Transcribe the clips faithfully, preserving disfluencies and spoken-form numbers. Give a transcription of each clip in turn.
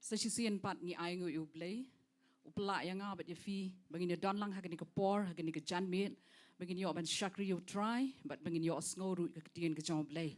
Sa shisien pat ngi ai nguh ïa U Blei u pynlah ïa nga bad ïa phi ba ngin ïa don lang ha kane ka por, ha kane ka janmiet, ba ngin ïoh ban shakri ïa U Trai bad ba ngin ïoh sngew ruh ka ktien ka jong U Blei.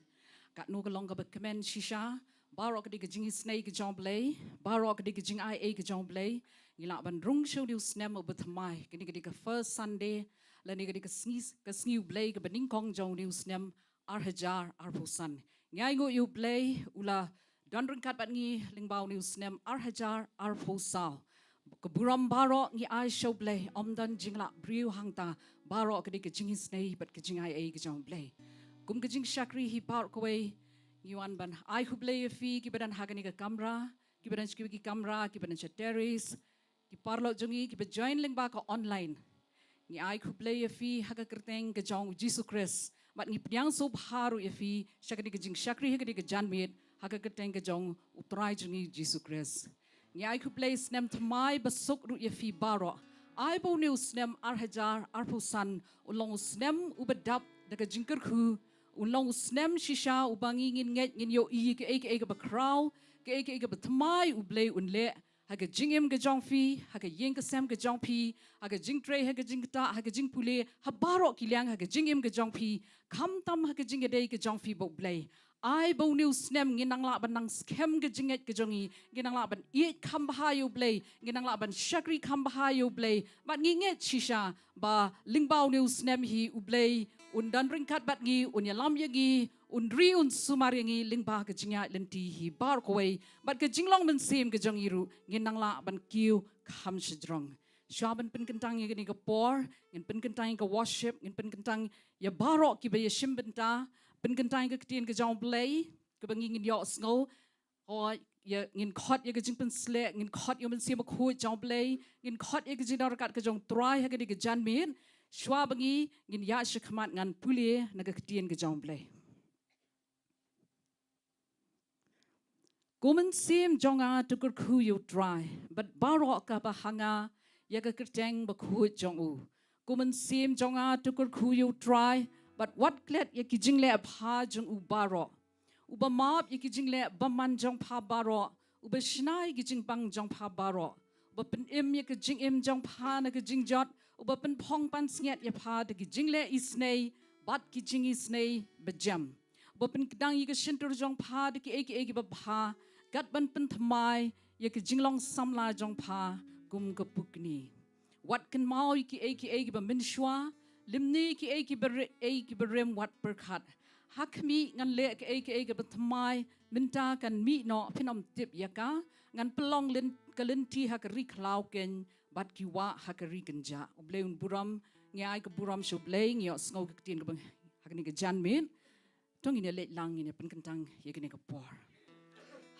Katno ka long kaba kmen shisha, baroh ka dei ka jingisynei ka jong U Blei, baroh ka dei ka jingaiei ka jong U Blei. Ngi lah ban rung sha une u snem uba thymmai, kane ka dei ka first Sunday lane ka dei ka sngi, ka sngi U Blei kaba nyngkong jong une u snem ar hajar arphew san. Ngi ai nguh ïa U Blei u la don ryngkat bad ngi lyngba une u snem ar hajar arphew saw. Ka burom baroh ngi ai sha U Blei, ym don jinglah briew hangta, baroh ka dei ka jingisynei bad ka jingaiei ka jong U Blei. Kum ka jingshakri hi baroh kawei ngi wan ban ai khublei ïa phi kiba don ha kane ka kamra, kiba don sha kiwei ki kamra, kiba don sha terrace, ki paralok jong ngi kiba join lyngba ka online. Ngi ai khublei ïa phi ha ka kyrteng ka jong U Jisu Khrist bad ngi pdiang sngewbha ruh ïa phi sha kane ka jingshakri ha kane ka janmiet ha ka kyrteng ka jong U Trai jong ngi U Jisu Khrist. Ngi ai khublei snem thymmai basuk ruh ïa phi baroh. Ai ba une u snem ar hajar arphew san un long u snem uba dap da ka jingkyrkhu, un long u snem shisha uba ngi ngin ngeit ngin ïohi kaei kaei kaba khraw, kaei kaei kaba thymmai U Blei un leh ha ka jingim ka jong phi, ha ka ïing ka sem ka jong phi, ha ka jingtrei, ha ka jingktah, ha ka jingpule, ha baroh ki liang ha ka jingim ka jong phi, khamtam ha ka jingïadei ka jong phi bad U Blei. Ai ba une u snem ngin nang lah ban nang skhem ka jingngeit ka jong ngi, ngin nang lah ban ïeit kham bha ïa U Blei, ngin nang lah ban shakri kham bha ïa U Blei. Bad ngi ngeit shisha ba lyngba une u snem hi U Blei un don ryngkat bad ngi, un ïalam ïa ngi, un ri un sumar ïa ngi lyngba ka jingïaid lynti hi baroh kawei bad ka jinglong mynsiem ka jong ngi ruh, ngin nang lah ban kiew kham shajrong. Shuwa ban pynkyntang ïa kane ka por, ngin pynkyntang ïa ka worship, ngin pynkyntang ïa baroh kiba ïashim bynta, pynkyntang ïa ka ktien ka jong U Blei kaba ngi ngin ïohsngew. Hooid, ïa, ngin khot ïa ka jingpynshlur, ngin khot ïa U Mynsiem Bakhuid jong U Blei, ngin khot ïa ka jingdon ryngkat ka jong U Trai ha kane ka janmiet. Shuwa ba ngi ngin ïaid shakhmat ngan pule na ka ktien ka jong U Blei. Ko mynsiem jong nga to kyrkhu ïa U Trai, bad baroh kaba ha nga ïa ka kyrteng bakhuid jong u. Ko mynsiem jong nga to kyrkhu ïa U Trai, bad wat klet ïa ki jingleh bha jong u baroh. Uba map ïa ki jingleh bymman jong pha baroh, uba shna ïa ki jingpang jong pha baroh, uba pynim ïa ka jingim jong pha na ka jingjot, uba pynphong pansngiat ïa pha da ki jingleh isynei bad ki jingisynei bajem, uba pynkdang ïa ka shyntur jong pha da kiei kiei kiba bha, kat ban pynthymmai ïa ka jinglong samla jong pha kum ka pukni. Wat kynmaw ïa kiei kiei kiba mynshuwa, lymne ïa kiei kiba ri-, ei kiba rim wat pyrkhat. Ha khmih ngan leh kaei kaei kaba thymmai, mynta kan mih noh phin ym tip ïa ka, ngan pynlong lyn-, ka lynti ha ka ri khlaw keiñ, bad ki wah ha ka ri kynjah. U Blei un burom, ngi ai ka burom sha U Blei, ngi ïohsngew ka ktien kaba ha kane ka janmiet. To ngin ïa leit lang, ngin ïa pynkyntang ïa kane ka por.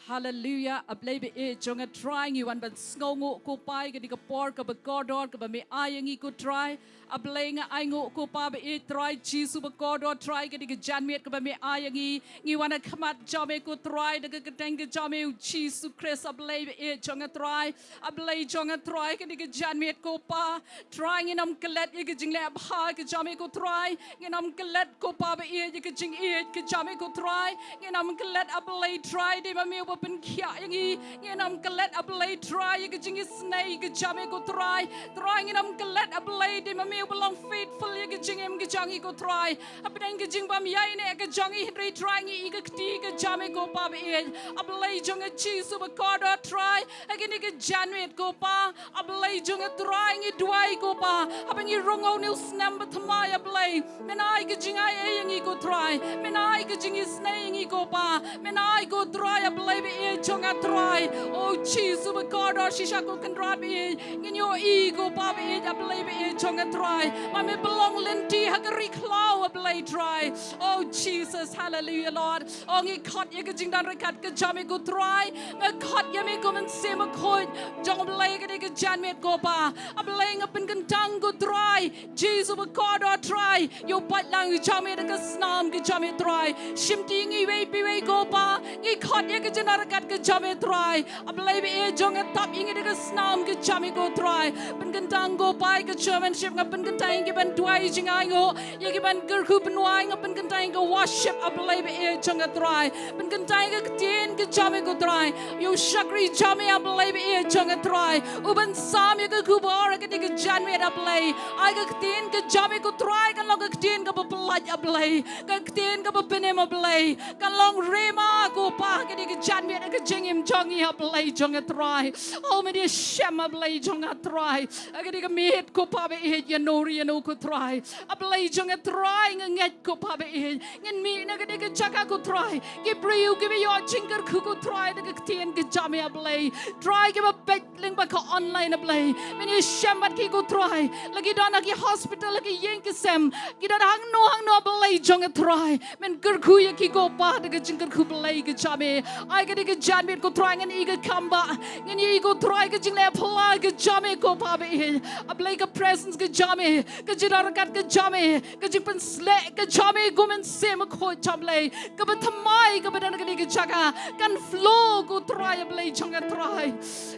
Haleluya, A Blei ba ïeit jong nga Trai, ngi wan ban sngewnguh ko Pa ïa kane ka por kaba kordor kaba me ai ïa ngi ko Trai. A Blei nga ainguh ko Pa ba ïeit Trai Jisu ba kordor Trai ïa kane ka janmiet kaba me ai ïa ngi. Ngi wan ha khmat jong me ko Trai da ka kyrteng ka jong me U Jisu Khrist, A Blei ba ïeit jong nga Trai. A Blei jong nga Trai, kane ka janmiet ko Pa, Trai ngin ym klet ïa ka jingleh bha ka jong me ko Trai. Ngin ym klet ko Pa ba ïeit ïa ka jingïeit ka jong me ko Trai. Ngin ym klet A Blei Trai dei ma me uba pynkhiah ïa ngi. Ngin ym klet A Blei Trai ïa ka jingisynei ka jong me ko Trai. Trai ngin ym klet A Blei dei ma me uba long faithful ïa ka jingim ka jong ngi ko Trai. Hapdeng ka jingbymïaineh ka jong ngi hynrei Trai ngi ïohi ka kti ka jong me ko Pa ba ïeit. A Blei jong nga Jisu ba kordor Trai, ha kane ka janmiet ko Pa. A Blei jong nga Trai ngi duwai ko Pa, haba ngi rung ha une u snem ba thymmai A Blei, men ai ka jingaiei ïa ngi ko Trai, men ai ka jingisynei ïa ngi ko Pa, men ai ko Trai A Blei ba ïeit jong nga Trai. O Jisu ba kordor shisha ko Kynrad ba ïeit, ngin ïohi ko Pa ba ïeit A Blei ba ïeit jong nga Trai, ba me pynlong lynti ha ka ri khlaw A Blei Trai. O Jesus, hallelujah Lord. O ngi khot ïa ka jingdon ryngkat ka jong me ko Trai. Nga khot ïa me ko Mynsiem Bakhuid jong U Blei ha kane ka janmiet ko Pa. A Blei nga pynkyntang ko Trai Jisu ba kordor Trai ïa u paidlang jong me da ka snam ka jong me Trai. Shimti ngi iwei pa iwei ko Pa, ngi khot ïa ka jingdon ryngkat ka jong me Trai. A Blei ba ïeit jong nga, tap ïa ngi da ka snam ka jam ïa ko Trai. Pynkyntang ko Pa ïa ka chairmanship, nga pynkyntang ïa ki ban duwai jingaiñguh, ïa ki ban kyrkhu pynwai, nga pynkyntang ïa ka worship, A Blei ba ïeit jong nga Trai. Pynkyntang ïa ka ktien ka jam ïa ko Trai. Ïa u shakri jam ïa, A Blei ba ïeit jong nga Trai. U ban sam ïa ka khubor ha kane ka janmiet, A Blei. Ai ka ktien ka jam ïa ko Trai kan long ka ktien kaba pyllait, A Blei. Ka ktien kaba pynim, A Blei. Kan long rhema ko Pa ha kane ka janmiet ha ka jingim jong ngi, A Blei jong nga Trai. O, men ïashem, A Blei jong nga Trai. Ha kane ka miet ko Pa ba ïeit, ïano re ïano ko Trai. A Blei jong nga Trai, nga ngeit ko Pa ba ïeit. Ngin mih na kane ka jaka ko Trai. Ki briew kiba ïoh jingkyrkhu ko Trai da ka ktien ka jam ïa, A Blei. Trai, kiba peit lyngba ka online, A Blei. Men ïashem bad ki ko Trai. La ki don ha ki hospital, ha ki ïing ki sem. Ki don hangno hangno, A Blei jong nga Trai. Men kyrkhu ïa ki ko Pa da ka jingkyrkhu Blei ka jam ïa. Ai kane ka janmiet ko Trai, ngan ïohi ka kam ba, ngan ïohi ko Trai ka jingleh phylla ka jam ïa ko Pa ba ïeit. A Blei, ka presence ka jam ïa, ka jingdon ryngkat ka jam ïa, ka jingpynsleh ka jam ïa, ko Mynsiem Bakhuid jong U Blei. Kaba thymmai kaba don ha kane ka jaka kan flow ko Trai, A Blei jong nga Trai.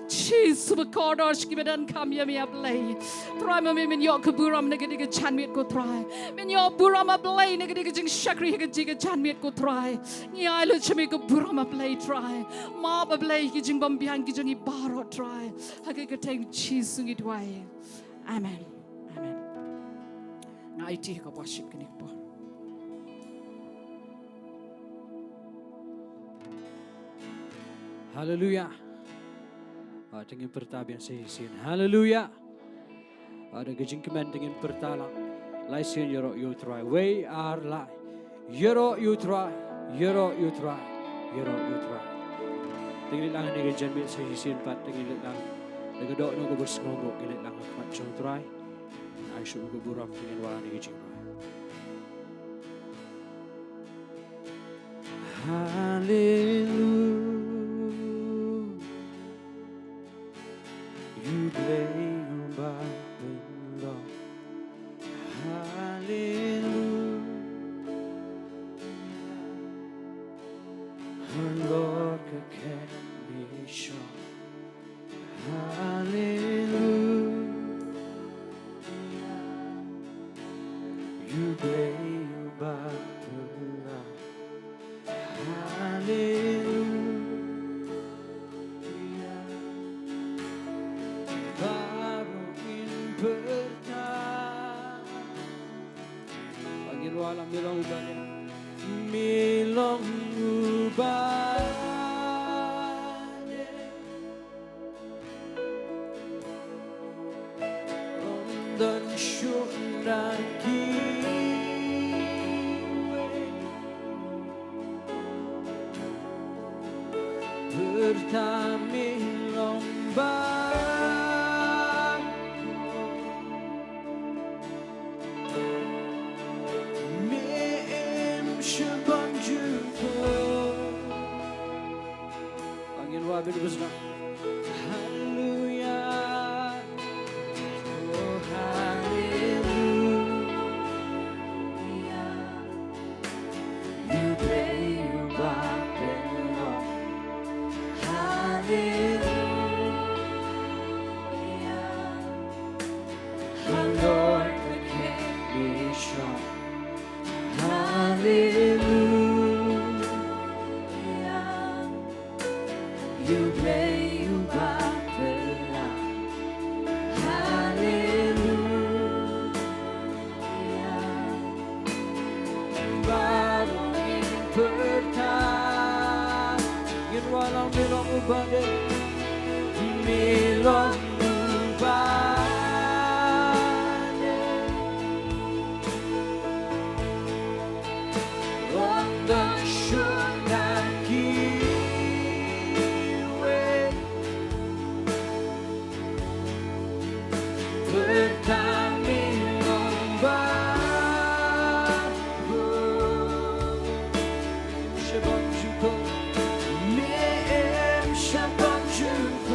Jisu, ba kordor sha kiba donkam ïa me, A Blei. Trai, ma me men ïoh ka burom na kane ka janmiet ko Trai. Men ïoh burom, A Blei, na kane ka jingshakri ha kane ka janmiet ko Trai. Ngi ai lut sha me ka burom, A Blei Trai. Map, A Blei, ki jingbymbiang ki jong ngi baroh Trai. Ha ka kyrteng Jisu ngi duwai. Amen. Amen. Nga aiti ha ka worship kane ka por. Haleluya. Ba, to ngin pyrta biang sa shisien. Haleluya. Ba, da ka jingkmen to ngin pyrta lang. Lai sien, ïaroh ïa U Trai. Wei, ar, lai. Ïaroh ïa U Trai, ïaroh ïa U Trai, ïaroh ïa U Trai. To ngin leit lang ha kane ka janmiet sa shisien pat, to ngin leit lang. Da ka dohnud kaba sngewbha ngin leit lang ha khmat jong U Trai. Ai shuh ka burom, to ngin wan ha kane ka jingduwai. Haleluya. U Blei uba pynlong. Haleluya. Halor ka Commission. Haleluya. U Blei uba pynlong. Haleluya. Baroh ngin pyrta. Ba ngin wallam, me long uba dei. Me long uba dei. Ym don shuh na kiwei. Pyrta me long ba. Me im sha bymjukut. Ba ngin wad bad u bsnam. Haleluya. Oh, haleluya. U Blei uba pynlong. Haleluya. Halor ka Commission. Haleluya. U Blei uba pynlong. Haleluya. Baroh ngin pyrta. Ngin wallam, me long uba dei. Me long uba dei. Ym don shuh na kiwei. Pyrta me long ba. Sha bymjukut. Me im sha bymjukut.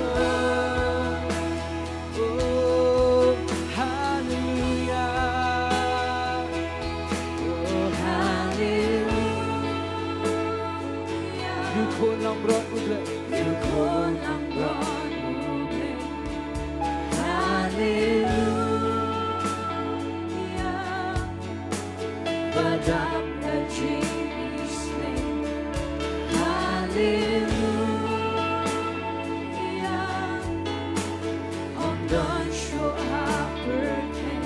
Don shuh ha pyrthei.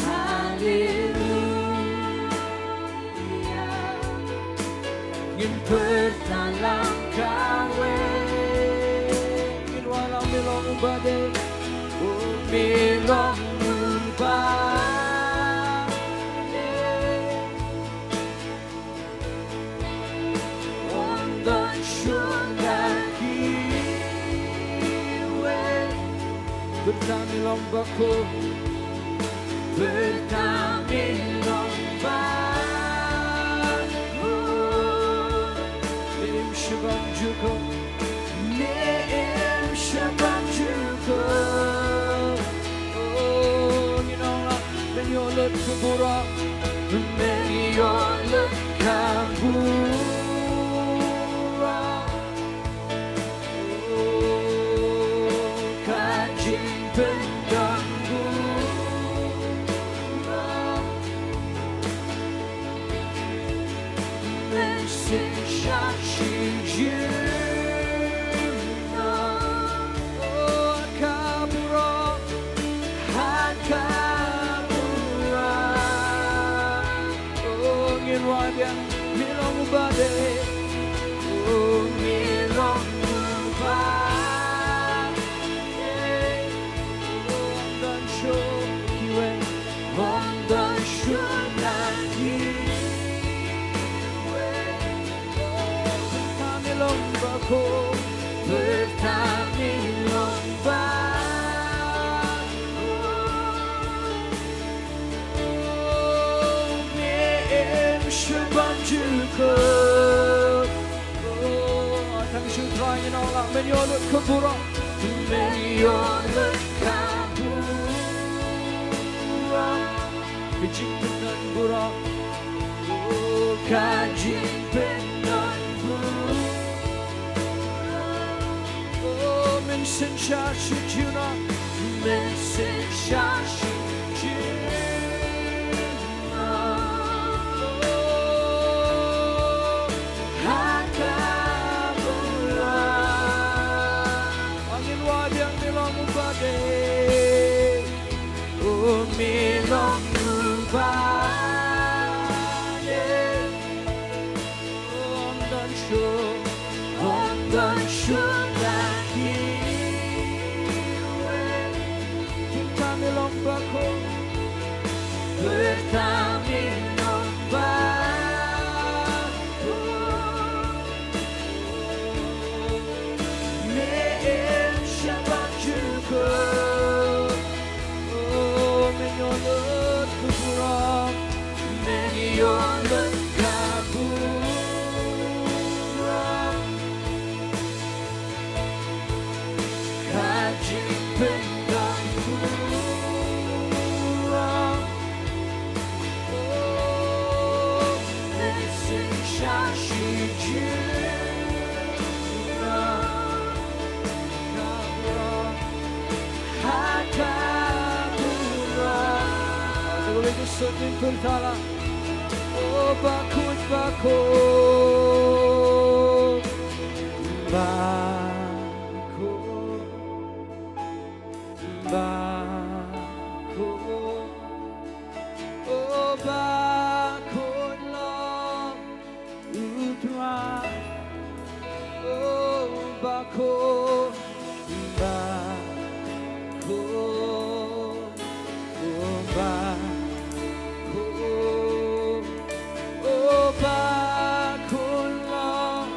Haleluya. Ngin pyrta lang kawei. Ngin wan lang, me long uba dei. Oh, me long uba dei. Ym don shuh da kiwei. Pyrta me long bakhuid. Pyrta me long bakhuid. Me im sha bymjukut. Me im sha bymjukut. Oh, ngin ong lang, men ïoh lut ka burom. Men ïoh lut ka burom. Oh, ka jingpyndonburom. Men synshar shi jingmut. Oh, ha ka burom, ha ka burom. Oh, ngin wad ïa, me long uba dei. Oh, me long uba dei. Ym don shuh kiwei, ym don shuh na kiwei. Pyrta me long bakhuid, pyrta me long bakhuid. Oh, me im sha bymjukut. Oh, tang shu Trai, ngin ong lang, men ïoh lut ka burom. Men ïoh lut ka burom. Ka jingpyndonburom. Oh, ka jingpyndonburom. Oh, men synshar shi jingmut. Men synshar shi jingmut. Oh, ha ka burom. Ngin wad ïa, me long uba dei. Oh, me long uba dei. Ym don shuh, ym don shuh da kiwei. Pyrta me long bakhuid, pyrta me long bakhuid. Me im sha bymjukut. Oh, men ïoh lut ka burom. Men ïoh lut ka burom. Ka jingpyndonburom. Oh, men synshar shi jingmut. Ka burom. Ha ka burom. Te kawei ka sut ngin pyrta lang. Oh, bakhuid, bakhuid, bakhuid, bakhuid. Oh, bakhuid long U Trai, oh, bakhuid, bakhuid, oh, bakhuid, oh, bakhuid long.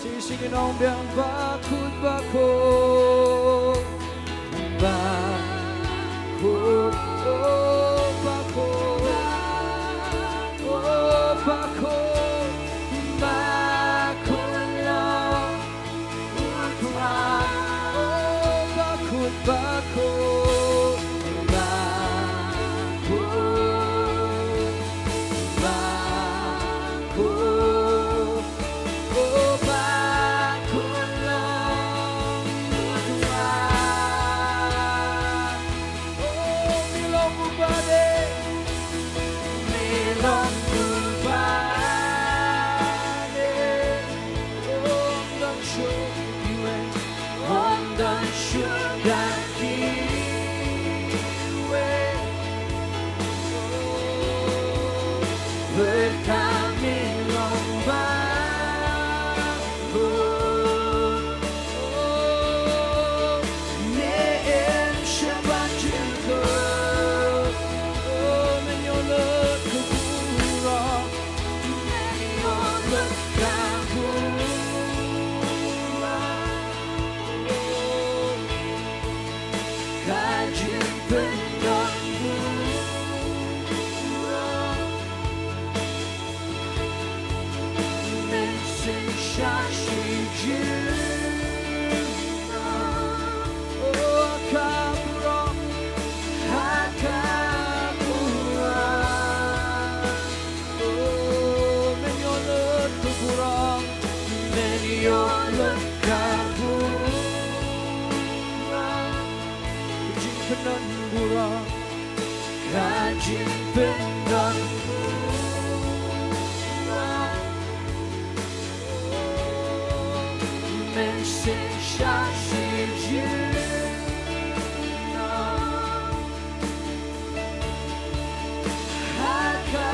Sing, sing, ngin ong biang, bakhuid, bakhuid. Bakhuid, oh, bakhuid. Oh, bakhuid, bakhuid long U Trai. Oh, bakhuid, bakhuid. Bakhuid, bakhuid. Oh, bakhuid long U Don burom ka jingpyndonburom. Mynsiem sha shi junom ha ka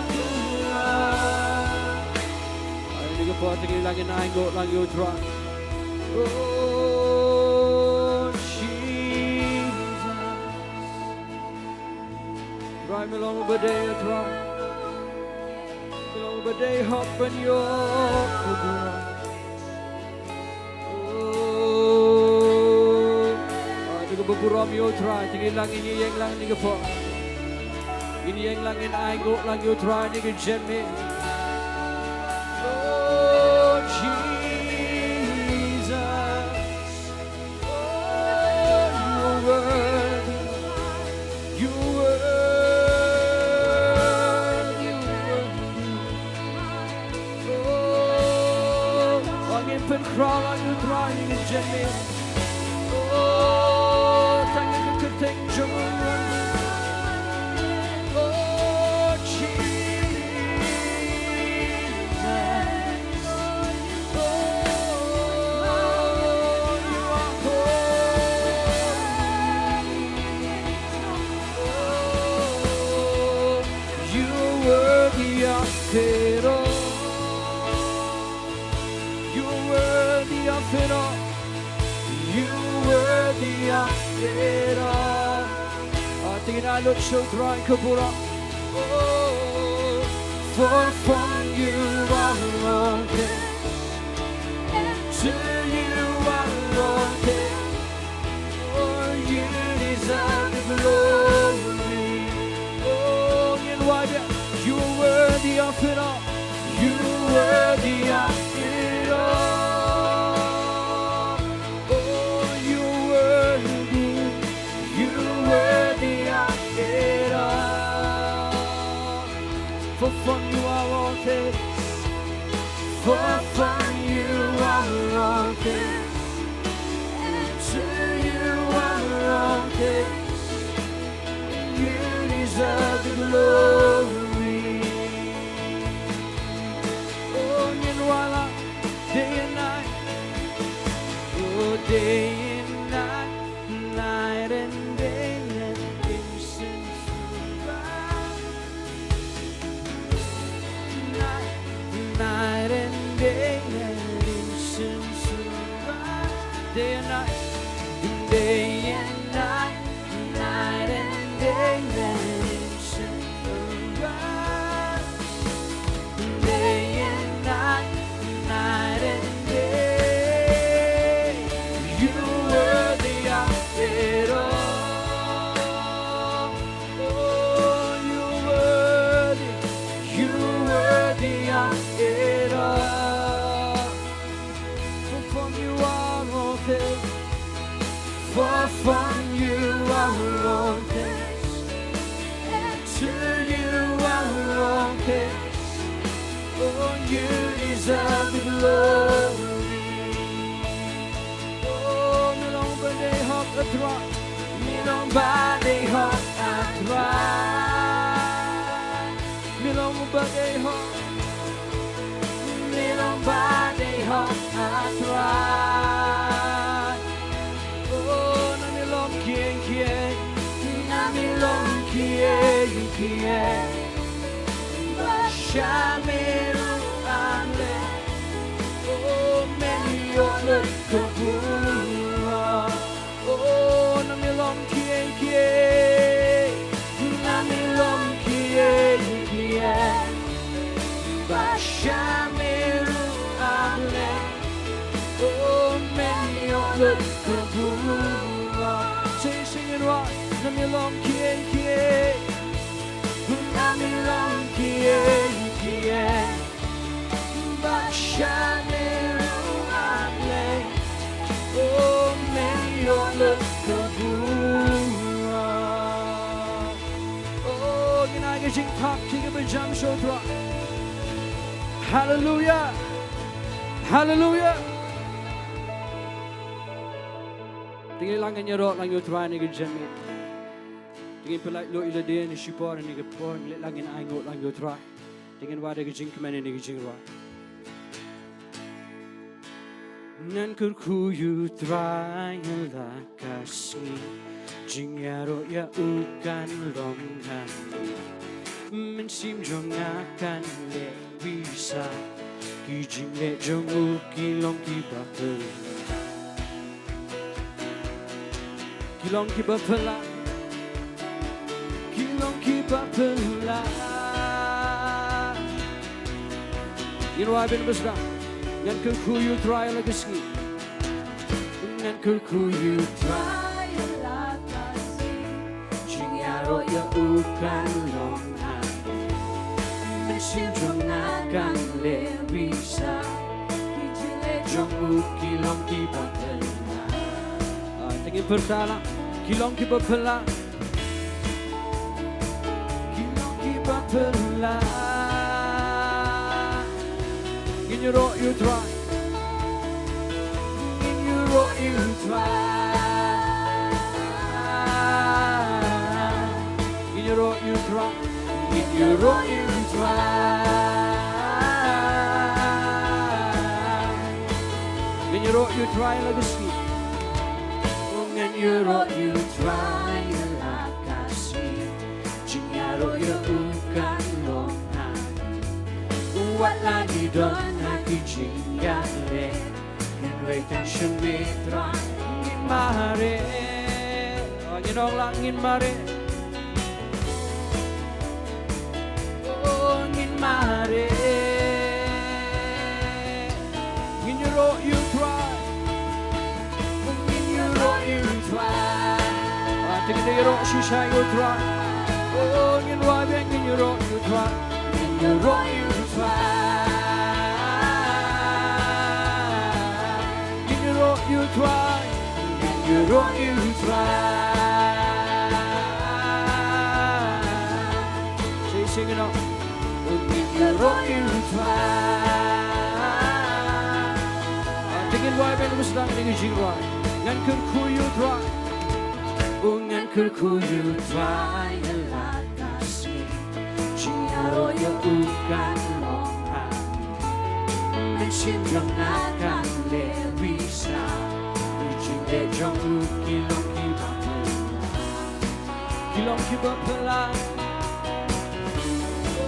burom. Ai, ngi ka por te ngi lang, ngin ainguh lang ïa u Trai. Oh, Jesus. Trai, me long uba dei, Trai. Me long uba dei hok ban ïoh ka burom. Oh, ah, to kaba burom ïa u Trai, te ngi lang, ngin ïeng lang ha kane ka por. Ngin ïeng lang, ngin ainguh lang ïa u Trai ha kane ka janmiet. Oh, Jesus. Oh, you're worthy. You're worthy, you're worthy. Oh, ngin pynkhraw ïa u Trai ha kane ka janmiet. Oh, tang ïa ka kyrteng jong u. Oh, Jesus. Oh, you are holy. Oh, you're worthy of it all. You're worthy of it all. You're worthy of it all. Ah, te ngin lut sha u Trai ka burom. Oh, for from you are all things, and to you are all things. Oh, you deserve the glory. Oh, ngin wad ïa, you're worthy of it all. You're worthy of it all. Oh, you're worthy. You're worthy of it all. For from you are all things. For from you are all things. And to you are all things. You deserve the glory. Oh, ngin wallam day and night. Oh, day and night, night and day, let incense arise. Night, night and day, let incense arise. Day and night, day and night, night and day, let incense arise. Day and night, night and day, you're worthy of it all. Oh, you're worthy, you're worthy of it all. For from you are all things, for from you are all things, and to you are all things. Oh, you deserve the glory. Oh, me long ba dei hok, A Trai. Me long ba dei hok, A Trai. Me long ba dei hok. Me long ba dei hok, A Trai. Oh, na me long kiei kiei. Na me long kiei kiei. Ba sha me ruh, A Blei. Oh, men ïoh lut ka burom. Oh, na me long kiei kiei. Na me long kiei kiei. Ba sha me ruh, A Blei. Oh, men ïoh lut ka burom. Sing, sing it right. Na me long kiei kiei. Na me long kiei kiei. Ba sha me ruh, A Blei. Oh, men ïoh lut ka burom. Oh, ngin ai ka jingthap, ki kaba jam sha u Trai. Hallelujah. Hallelujah. Ngin leh lang, ngin ïaroh lang ïa u Trai ha kane ka janmiet. Te ngin pynlait luid ïa lade na shipor ha kane ka por, ngin leh lang, ngin ainguh lang ïa u Trai. Te ngin wad da ka jingkmen ha kane ka jingrwai. Ngan kyrkhu ïa u Trai ha la ka sngi, jingïaroh ïa u kan long hangne. Mynsiem jong nga kan leh pisa, ki jingleh jong u ki long kiba phylla. Ki long kiba phylla. Ki long kiba phylla. Ngin wad ban bishar. Ngan kyrkhu ïa u Trai ha la ka sngi. Ngan kyrkhu ïa u Trai ha la ka sngi, jingïaroh ïa u kan long hangne. Mynsiem jong nga kan leh pisa, ki jingleh jong u ki long kiba phylla. Ah, te ngin pyrta lang, ki long kiba phylla. Ki long kiba phylla. Ngin ïaroh ïa u Trai. Ngin ïaroh ïa u Trai. Ngin ïaroh ïa u Trai. Ngin ïaroh ïa u Trai. Ngin ïaroh ïa u Trai ha la ka sngi. Ngan ïaroh ïa u Trai ha la ka sngi, jingïaroh ïa u kan long hangne. Wat la ngi don ha ki jingïaleh, hynrei tang sha me Trai ngin mareh. Oh, ngin ong lang, ngin mareh. Oh, ngin mareh. Ngin ïaroh ïa u Trai. Ngin ïaroh ïa u Trai. Ah, te ngin ïaroh shisha ïa u Trai. Oh, ngin wad ban ngin ïaroh ïa u Trai. Ngin ïaroh ïa u Trai. Ngin ïaroh ïa u Trai. Ngin ïaroh ïa u Trai. Shisha ngin ong. Ngin ïaroh ïa u Trai. Ah, te ngin wad ban bishar ïa kane ka jingrwai. Ngan kyrkhu ïa u Trai. Ngan kyrkhu ïa u Trai ha la ka sngi, jingïaroh ïa u kan long hangne. Mynsiem jong nga kan leh pisa, ki jingleh jong u ki long kiba phylla. Ki long kiba phylla.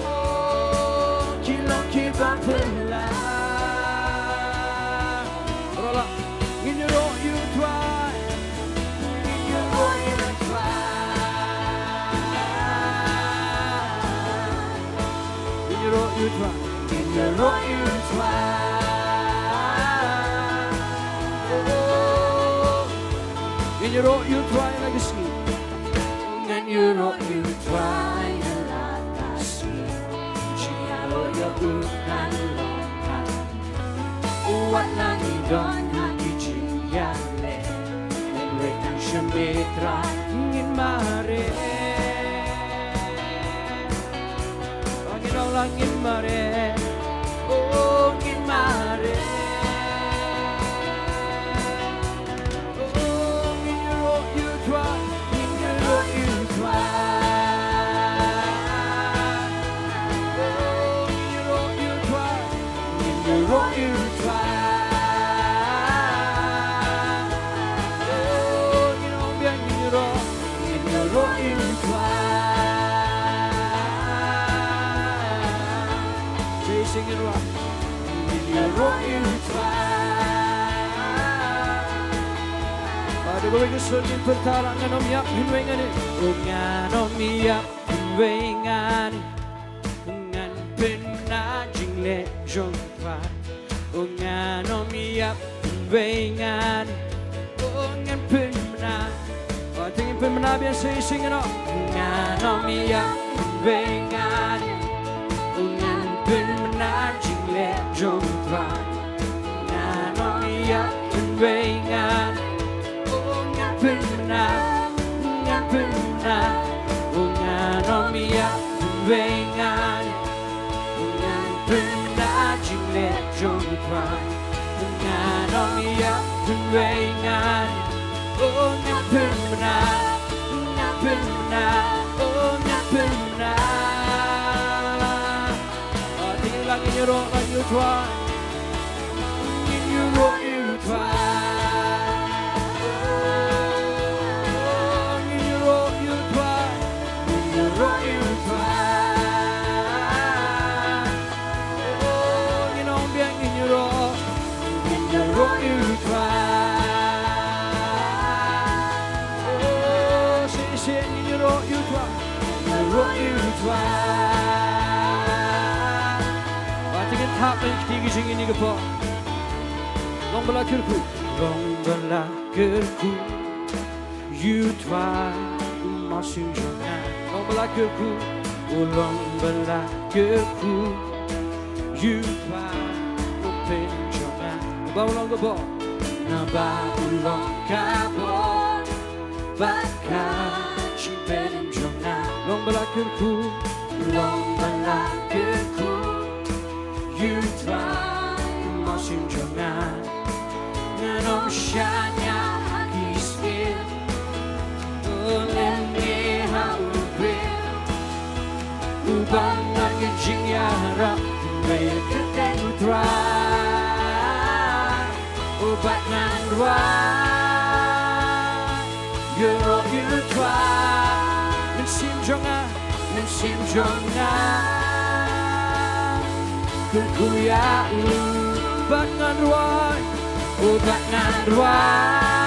Oh, ki long kiba phylla. Baroh lah. Ngin ïaroh ïa u Trai. Ngin ïaroh ïa u Trai. Ngin ïaroh ïa u Trai. Ngin ïaroh ïa u Trai. Oh, ngin ïaroh ïa u Trai ha la ka sngi. Ngan ïaroh ïa u Trai ha la ka sngi, jingïaroh ïa u kan long hangne. Wat la ngi don ha ki jingïaleh, hynrei tang sha me Trai ngin mareh. Ngin ong lang, ngin mareh. Oh, ngin mareh. Oh, ngin ïaroh ïa u Trai, ngin ïaroh ïa u Trai. Oh, ngin ïaroh ïa u Trai, ngin ïaroh ïa u Trai. Oh, ngin ong biang, ngin ïaroh, ngin ïaroh ïa u Trai. Shisha ngin wad. Ngin ïaroh ïa u Trai. Bad da kawei ka sur ngin pyrta lang, ngan ym ïap hynrei ngan, oh, ngan ym ïap hynrei ngan, ngan pynbna jingleh jong u Trai. Oh, ngan ym ïap hynrei ngan, oh, ngan pynbna. Oh, te ngin pynbna biang, shisha ngin ong. Ngan ym ïap hynrei ngan, oh, ngan pynbna jingleh jong u Trai. Ngan ym ïap hynrei ngan, oh, ngan pynbna, ngan pynbna. Oh, ngan ym ïap hynrei ngan, ngan pynbna jingleh jong u Trai. Ngan ym ïap hynrei ngan, Oh, ngan pynbna, ngan pynbna, oh, ngan pynbna. Ah, teng lang ngin ïaroh lang ïa u Trai. Ngin ïaroh ïa u Trai. Oh, ngin ïaroh ïa u Trai. Ngin ïaroh ïa u Trai. Oh, ngin ong biang, ngin ïaroh, ngin ïaroh ïa u Trai. Oh, shisien ngin ïaroh ïa u Trai, ngin ïaroh ïa u Trai. Ba te ngin thap ïa kti ki jingin ïa ka por. Long ba la kyrkhu, long ba la kyrkhu. Ïa u Trai, u mynsiem jong nga. Long ba la kyrkhu, u long ba la kyrkhu. Ïa u Trai, u pynjong nga. Naba u long ka bor, naba u long ka bor bad ka jingpynjong nga. Long ba la kyrkhu, long ba la kyrkhu. Ïa u Trai, u mynsiem jong nga. Ngan ym shaniah ha ki syiem, lymne ha u briew. U ban ïa ka jingïarap, ba ïa kyrteng u Trai. Oh, bad ngan rwai ïaroh ïa u Trai. Mynsiem jong nga, mynsiem jong nga, kyrkhu ïa u. Bad ngan rwai, oh, bad ngan rwai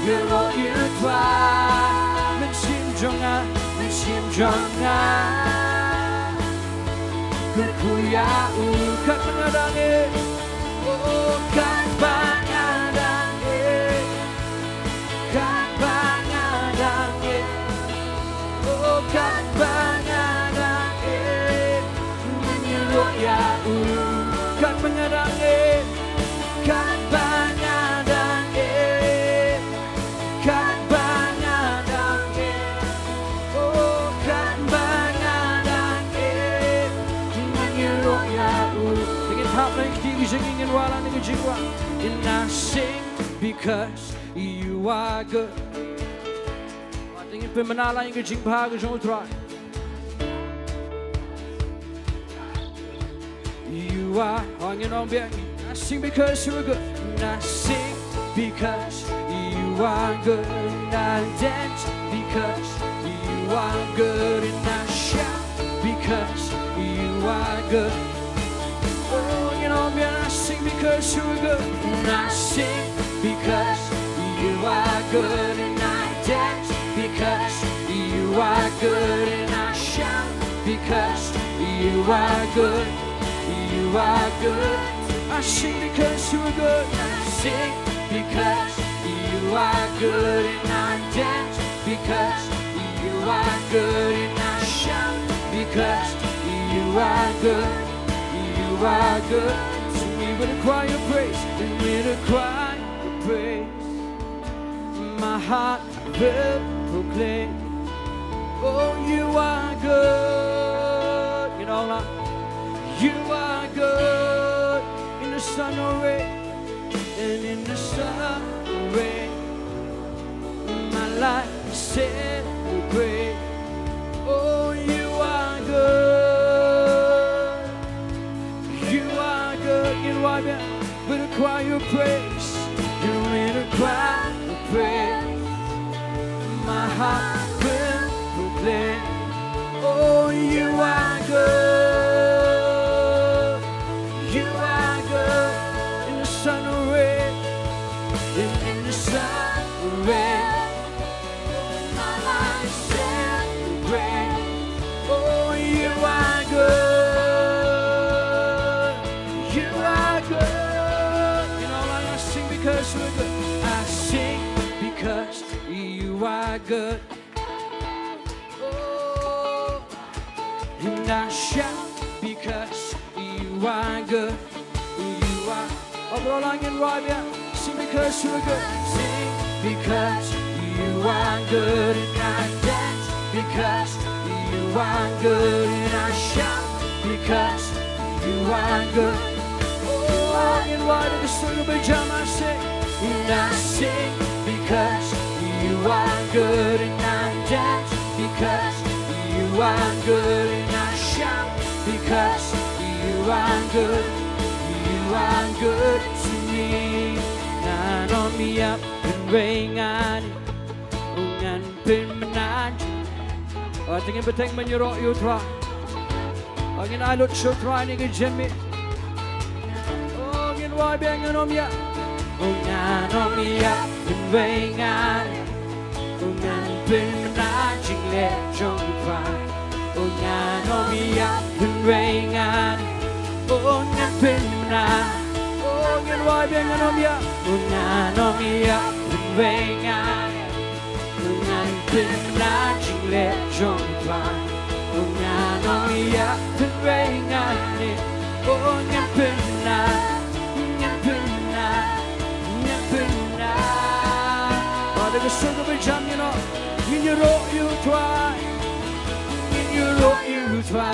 ïaroh ïa u Trai. Mynsiem jong nga, mynsiem jong nga, kyrkhu ïa u. Katba nga dang ïeit, oh, katba nga dang ïeit, katba nga dang ïeit, oh, katba nga dang ïeit, ngan ïaroh ïa u. Katba nga dang ïeit, katba nga dang ïeit, katba nga dang ïeit, oh, katba nga dang ïeit, ngan ïaroh ïa u. Te ngin thap lang ïa kti ki jingin, ngin rwai lang ïa ka jingrwai. And I sing because you are good. Te ngin pynbna lang ïa ka jingbha ka jong u Trai. You are, oh, ngin ong biang. I sing because you are good. And I sing because you are good. And I dance because you are good. And I shout because you are good. Oh, ngin ong biang. I sing because you are good. And I sing because you are good. And I dance because you are good. And I shout because you are good. You are good. I sing because you are good. I sing because you are good. And I dance because you are good. And I shout because you are good. You are good. So we will cry your praise. And we will cry your praise. My heart will proclaim, oh, you are good. You know, like, you are good in the sun or rain, and in the sun or rain. My life will celebrate, oh, you are good. You are good. Ngin rwai biang with a choir of praise. You in a choir of praise. My heart will proclaim, oh, you are good. You are good. In the sun or rain, in, in the sun or rain. My life celebrate. Oh, you are good. You are good. You know, I sing because you are good. I sing because you are good. Oh, and I shout because you are good. You are. Overall, I can rhyme, yeah. Sing because you are good. Sing because you are good. And I dance because you are good. And I shout because you are good. Oh, I can rhyme in the studio, but jam, I sing. And I sing Good, you are good to me. Ngan ym ïap kynrei ngan, oh ngan pynmynta. Oh, te ngin bteng ban ïaroh ïa u Trai. Oh, ngin ai lut sha u Trai ha kane ka jingmih. Oh, ngin wai biang, ngan ym ïap. Oh, ngan ym ïap kynrei ngan, oh ngan pynmynta jingleh jong u Trai. Oh, ngan ym ïap kynrei ngan, oh ngan pynmynta. Oh, ngin wai biang, ngan ym ïap. Oh, ngan ym ïap kynrei ngan, oh ngan pynmynta jingleh jong u Trai. Oh, ngan ym ïap kynrei ngan, oh ngan pynmynta, ngan pynmynta, ngan pynmynta. Ba da ka sur kaba jam, you know, ngin ïaroh ïa u Trai. Ngin ïaroh ïa u Trai.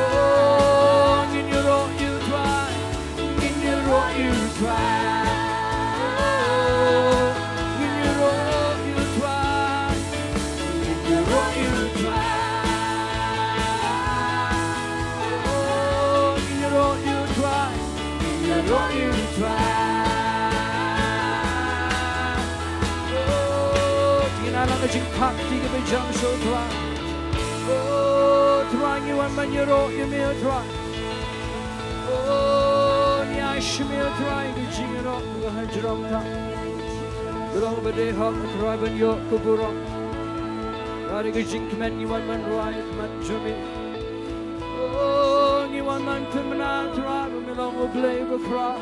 Oh, ngin ïaroh ïa u Trai. Ngin ïaroh ïa u Trai. Oh, ngin ïaroh ïa u Trai. Ngin ïaroh ïa u Trai. Oh, ngin ïaroh ïa u Trai. Ngin ïaroh ïa u Trai. Oh, te ngin ai lang ka jingpakti kaba jam sha u Trai. Oh, Trai, ngi wan ban ïaroh ïa me, oh Trai. Oh, ngi ai sha me, oh Trai, ka jingïaroh kaba hajrong tam. Ka long ba dei hok, oh Trai, ban ïoh ka burom. Ka dei ka jingkmen ngi wan ban rwai ha khmat jong me. Oh, ngi wan ban pynbna, oh Trai, ba me long U Blei uba khraw.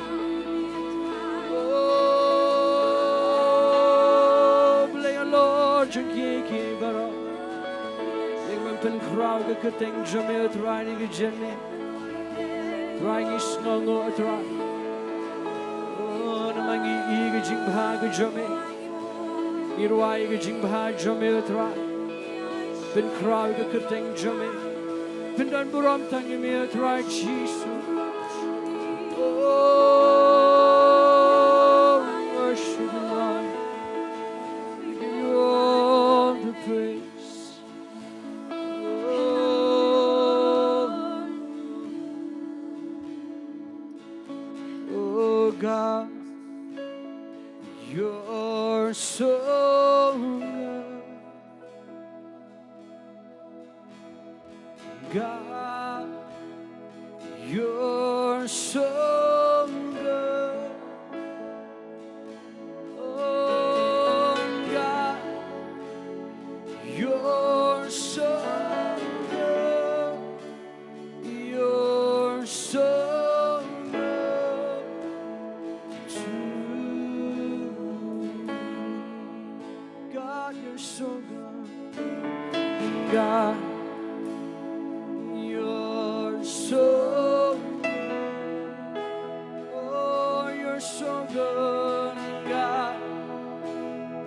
Oh, Blei halor jong kiei kiei baroh. Ngi wan pynkhraw ïa ka kyrteng jong me, oh Trai, ha kane ka jingmih. Trai, ngi sngewnguh, oh Trai. Oh, namar ngi i ka jingbha ka jong me. Ngi rwai ka jingbha jong me, oh Trai. Pynkhraw ïa ka kyrteng jong me. Pyndon burom tang ïa me, oh Trai Jisu. Oh, worship you, Lord. We give you all the praise. Oh, oh God, you're so good. God, you're so good. Oh, God, you're so good. You're so good to me. God, you're so good. God, you're so good. Oh, you're so good, God.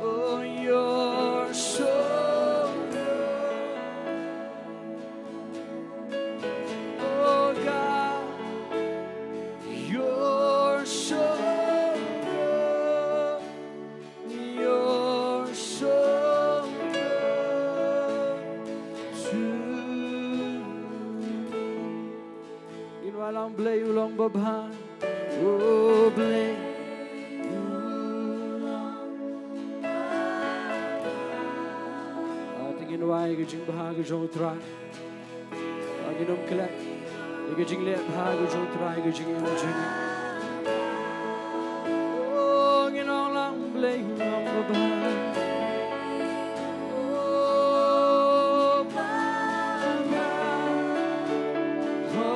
Oh, you're so good. Oh God, you're so good. You're so good to me. Ngin wai lang, Blei u long babha. Oh Blei u long babha. Ah, te ngin wai ka jingbha ka jong U Trai. Ngin ym klet ïa ka jingleh bha ka jong U Trai ha ka jingim jong ngi. Oh, ngin ong lang, Blei u long babha. Oh, babha. Oh,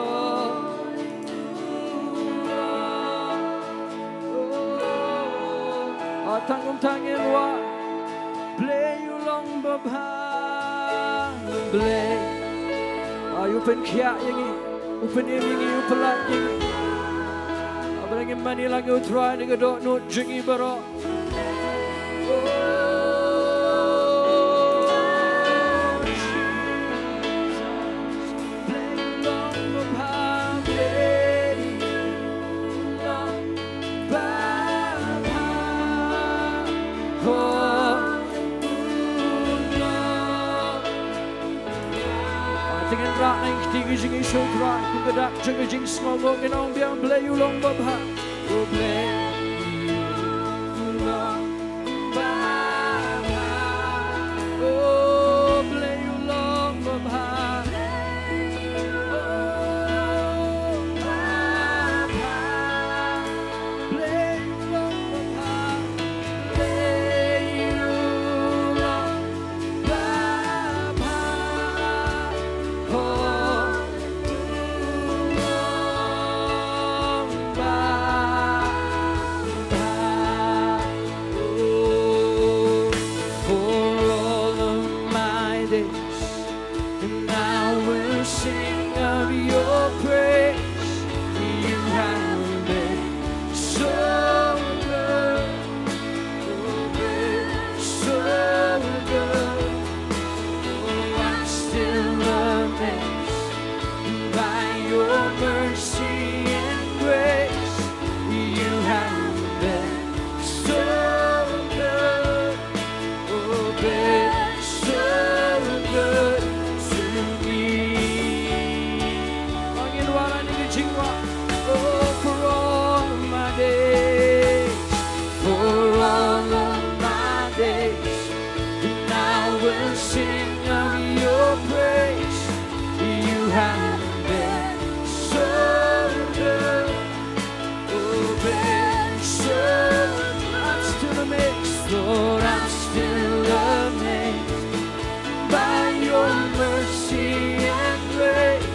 oh, oh. Ah, tang kumta ngin wai. Blei u long babha. Blei. Ah, u pynkhiah ïa ngi, u pynim ïa ngi, u pyllait ïa ngi. Ah, ba ngin mane lang ïa U Trai na ka dohnud jong ngi baroh. Oh, Jesus. Blei u long babha, Blei u long babha. Oh, u long. Ah, te ngin rah na ka kti ka jong ngi. Trai, kum ka dak jong ka jingsngewnguh ngin ong biang, Blei u long babha. O Blei u long babha. O Blei u long babha. O babha. Blei u long babha. Blei u long babha. O for all of my days, and I will sing of your praise. You have been so good, oh, been so good. Oh, I'm still amazed by your mercy and grace. You have been so good, oh, been so good to me. Ong ïa u Blei ïa kane ka jingwad. Oh, for all of my days, for all of my days, and I will sing of your praise. You have been so good, oh, been so good. I'm still amazed, Lord, I'm still amazed by your mercy and grace.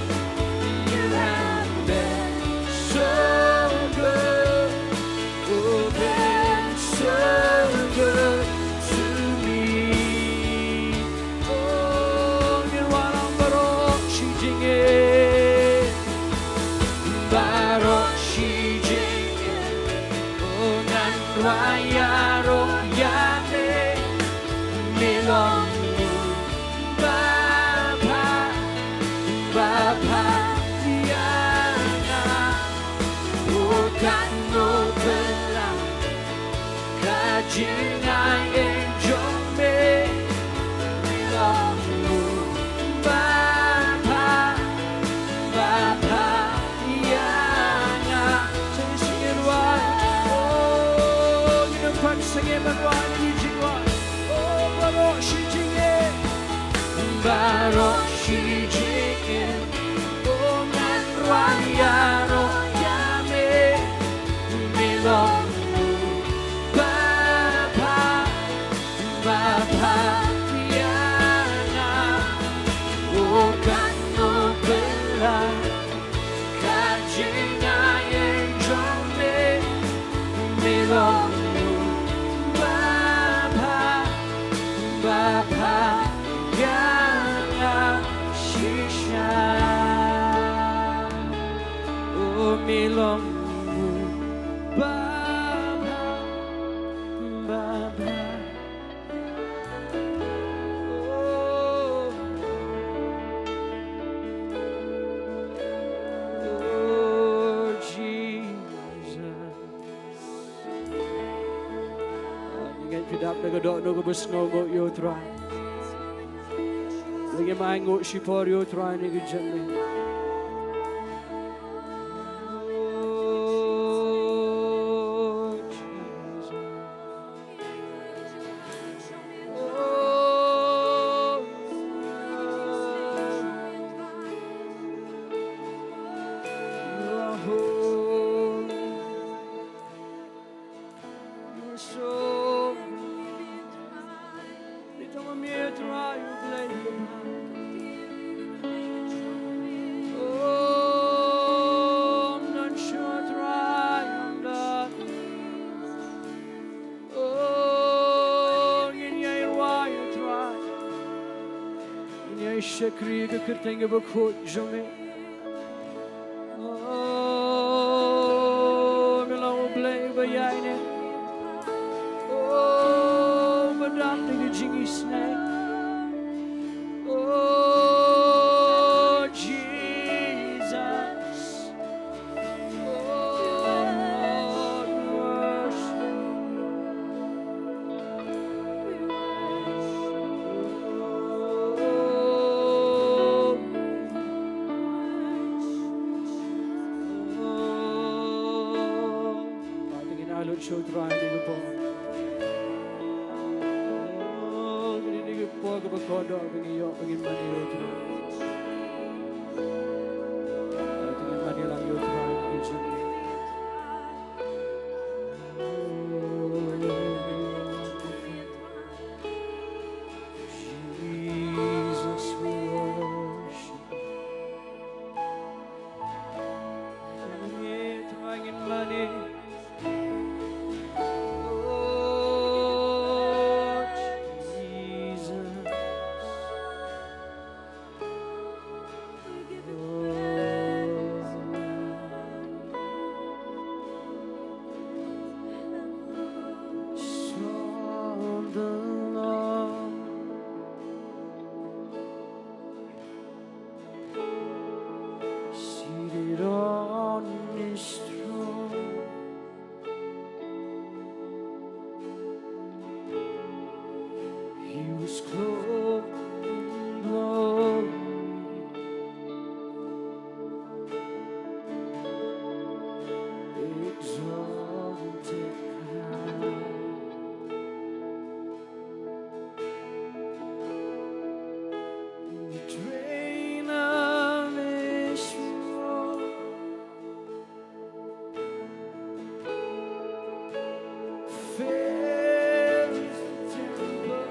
You have been so good. Oh, been so good to me. Oh, ngin wanrah baroh shi jingim, baroh shi jingim. Oh, ngan rwai ïaroh ïa me, me long u babha, babha ïa nga. Oh, katno phylla ka jingai jong me, me long u babha, babha ïa nga. Sngewbha, oh, ngin ym pat sngewbha ban rwai ïa kane ka jingwad. Oh, baroh shi jingim, baroh shi jingim. Oh, ngan rwai ïaroh ïa me, me long u babha, babha ïa nga. Oh, katno phylla ka jingai jong me, me long u babha, babha ïa nga shisha. Oh, me long u babha, babha. Oh, oh, Jesus. Ngi ngeit phi dap da ka dohnud kaba sngewnguh ïa u Trai. Ngi ainguh shipor ïa u Trai ha kane ka janmiet. Oh, Jesus. Oh, ngin ïai rwai ïa u Trai. Ngin ïai shakri ïa ka kyrteng kaba khuid jong me. Oh, me long U Blei uba ïaineh. Oh, uba dap da ka jingisynei. Oh, Jesus. Sha U Trai ha kane ka por. Oh, kane ka dei ka por kaba kordor ba ngi ïoh ba ngin mane ïa U Trai. Ba ngin mane lang ïa U Trai ha kane ka jingim. Jesus, we worship. Ngin mane. Oh, Jesus. Seated on his throne. He was clothed in glory, exalted high. The train of his robe fills the temple.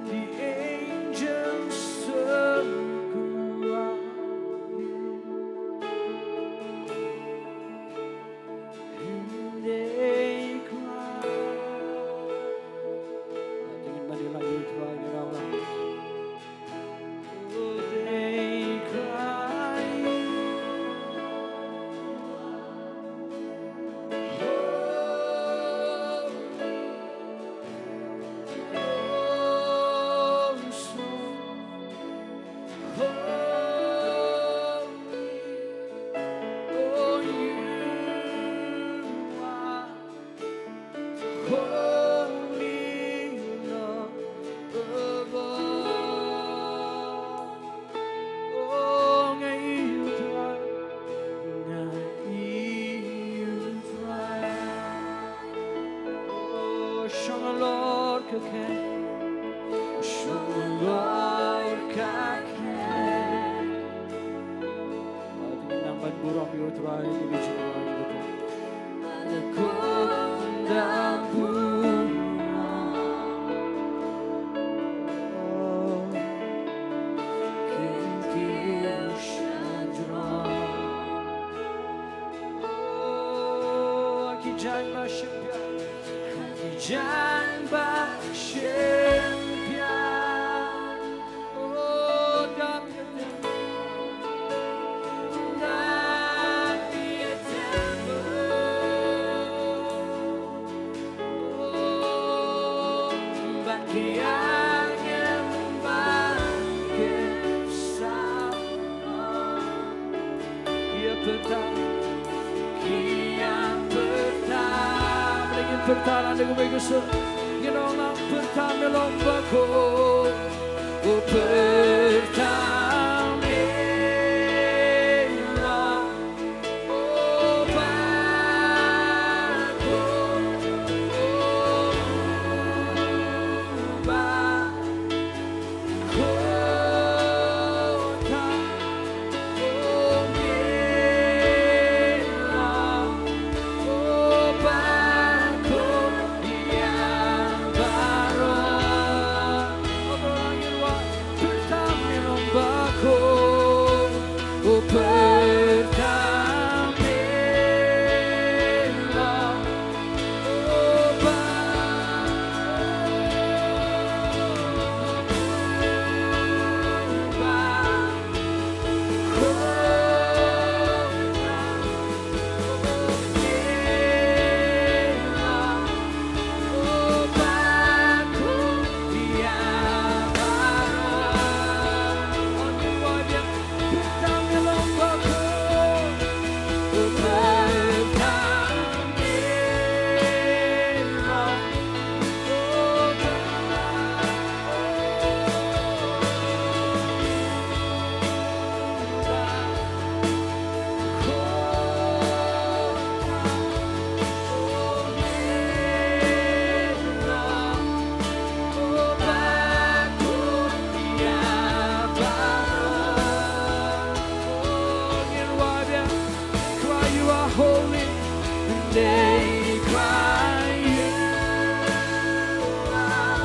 The angels circle round him, and they cry. Holy Lord above all. Oh, nga ïohi U Trai, nga ïohi U Trai. Oh, shong halor ka kheiñ, shong halor ka kheiñ. Nang ban burom ïa U Trai, ngi ju burom ïa U Trai. Khun da burom. Kin kiew sha jrong. Oh, ki jaiñ ba shim biang. Ki jaiñ ba shim biang. Pyrta, pyrta, pyrta, pyrta, pyrta, pyrta, pyrta, pyrta, They cry, "You are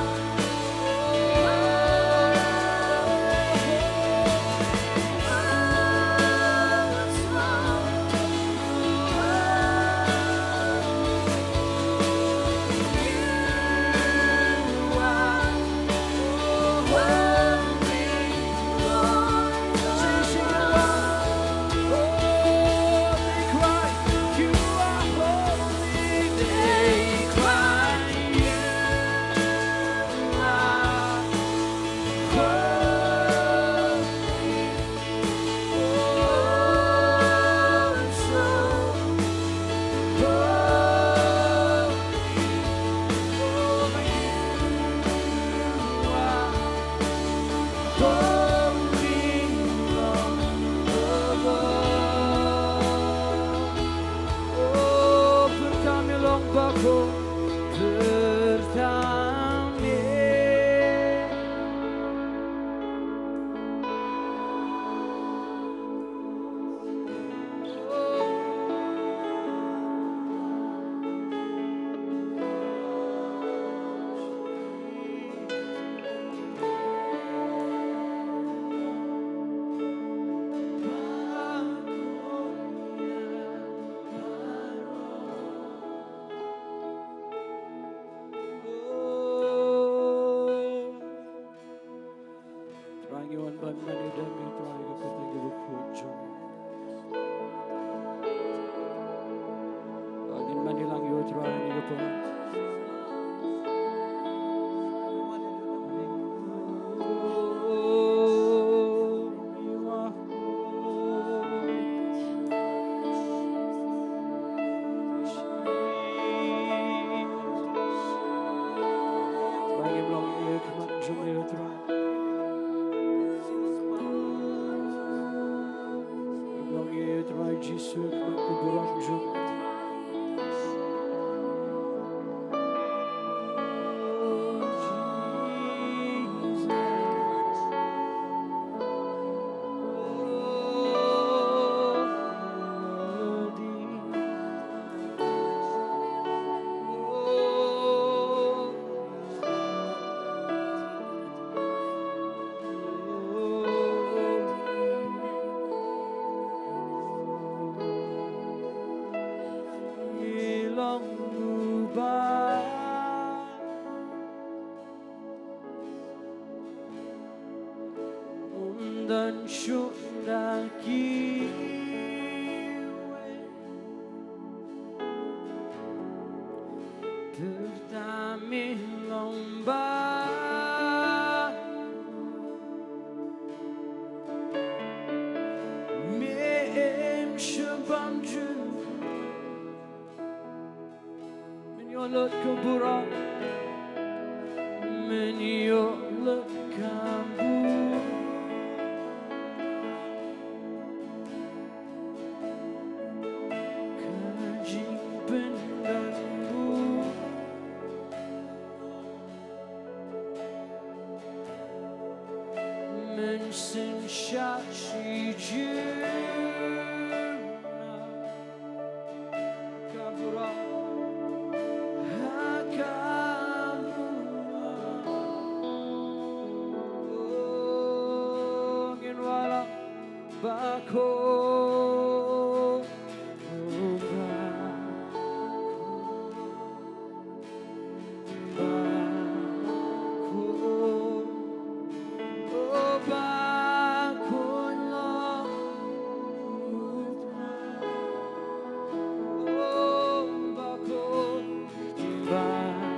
Trai, ngi wan ban mane da me, Trai, ka kyrteng kaba khuid jong me. Ba ngin mane lang ïa u Trai, ngi ka pynban. Trai, ngim long ïa ka khmat jong me, Trai. Long ïa Trai Jisu, ka burom jong. Tyrta me long ba me im sha bam ju. Men ïoh lut ka burom, men ïoh lut ka burom. Ka jingpyndonkam. Men sngewsih shi jingma. Ka burom, ha ka burom. Oh, ngin wallam. Ba ko, ba ko, ba ko, ba ko long, ba ko, ba ko.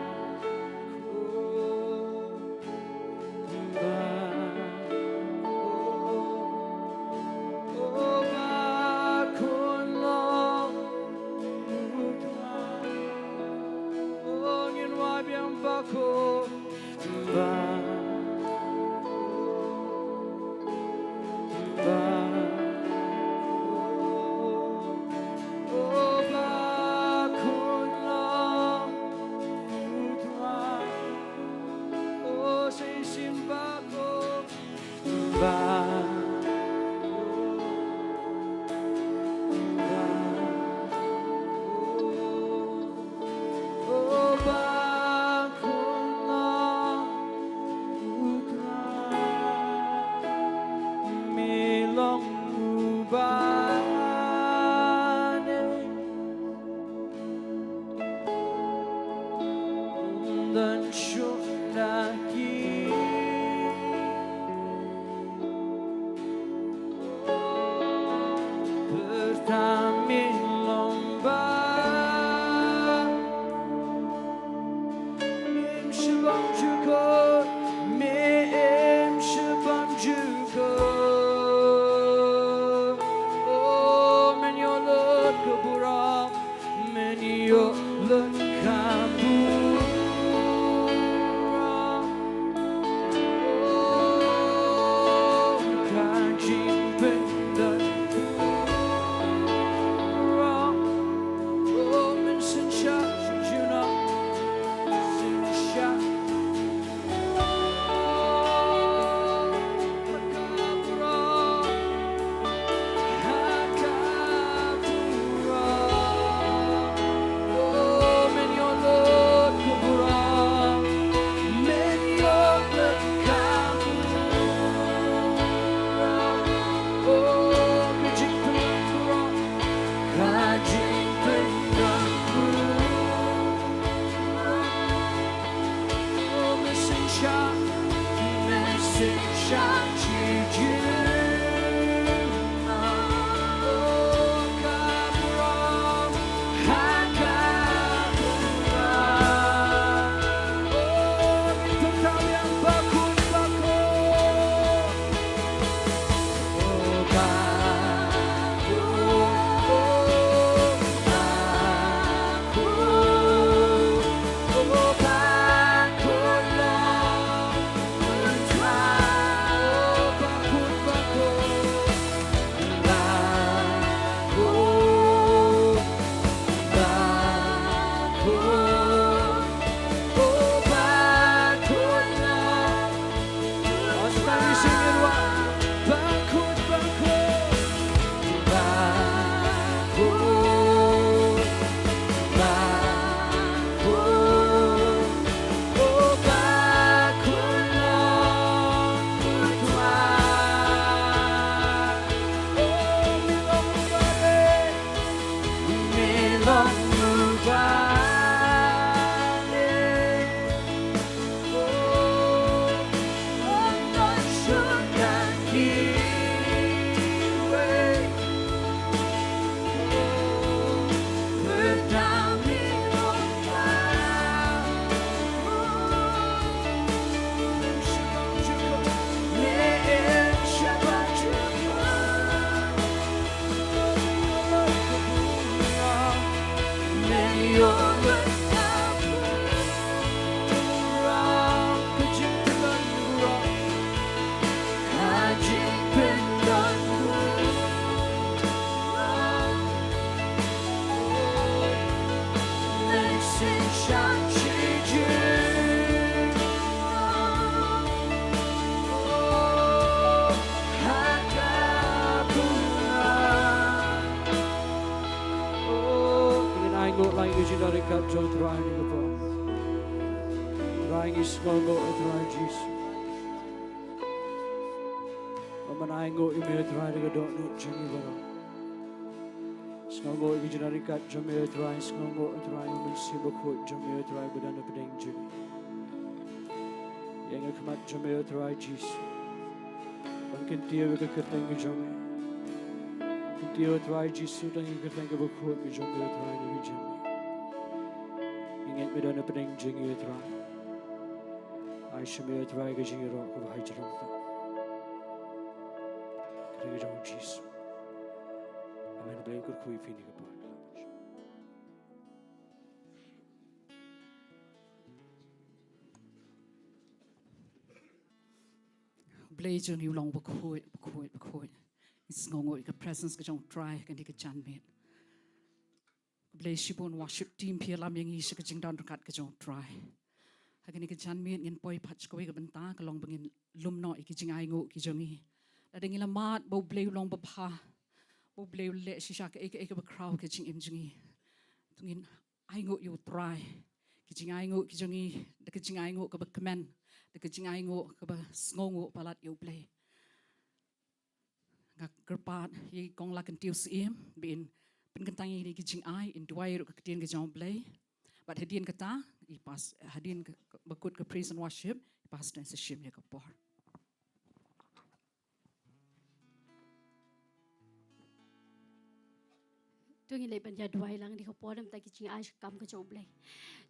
Dan shun da ki pertama lomba. Mem shabam jukor, mem shabam jukor. Oh, men ïoh lut ka burom, men ïoh lut ka burom. Oh, ka jingpyndonkam. Oh, men synshar, synshar, synshar. Ngin ainguh lang ïa ka jingdon ryngkat jong U Trai ha kane ka por. Trai, ngi sngewnguh, U Trai Jisu, ba men ainguh ïa me, U Trai, da ka dohnud jong ngi baroh. Sngewnguh ïa ka jingdon ryngkat jong me, U Trai, sngewnguh, U Trai, ïa U Mynsiem Bakhuid jong me, U Trai, ba don hapdeng jong ngi. Ïeng ha khmat jong me, U Trai Jisu, ban kyntiew ïa ka kyrteng ka jong me. Kyntiew, U Trai Jisu, tang ïa ka kyrteng kaba khuid ka jong me, U Trai, na ka jingim. Ngi ngeit me don hapdeng jong ngi, U Trai. Ai sha me, U Trai, ka jingïaroh kaba ha jrong tam. Ka kyrteng ka jong U Jisu. Amen. Blei un kyrkhu ïa phi ha kane ka por. Blei jong ngi u long bakhuid, bakhuid, bakhuid. Ngi sngewnguh ïa ka presence ka jong U Trai ha kane ka janmiet. Blei, shibun worship team, phi ïalam ïa ngi sha ka jingdon ryngkat ka jong U Trai. Ha kane ka janmiet ngin poi pat sha kawei ka bynta ka long ba ngin lum noh ïa ki jingainguh ki jong ngi. Lada ngi la mad ba U Blei u long babha, ba U Blei u leh shisha kaei kaei kaba khraw ha ka jingim jong ngi, to ngin ainguh ïa U Trai. Ki jingainguh ki jong ngi, da ka jingainguh kaba kmen, da ka jingainguh kaba sngewnguh palat ïa U Blei. Kyrpad ïa i kong Lakentiew Syiem ba in pynkyntang ïa kine ki jingai, in duwai ruh ka ktien ka jong U Blei. Bad hadien kata, i pas, hadien ka, ka, ba kut ka praise and worship, i pastor in sa shim ïa ka por. To ngin leit ban ïa duwai lang ha kane ka por, namar ki jingai sha ka kam ka jong U Blei.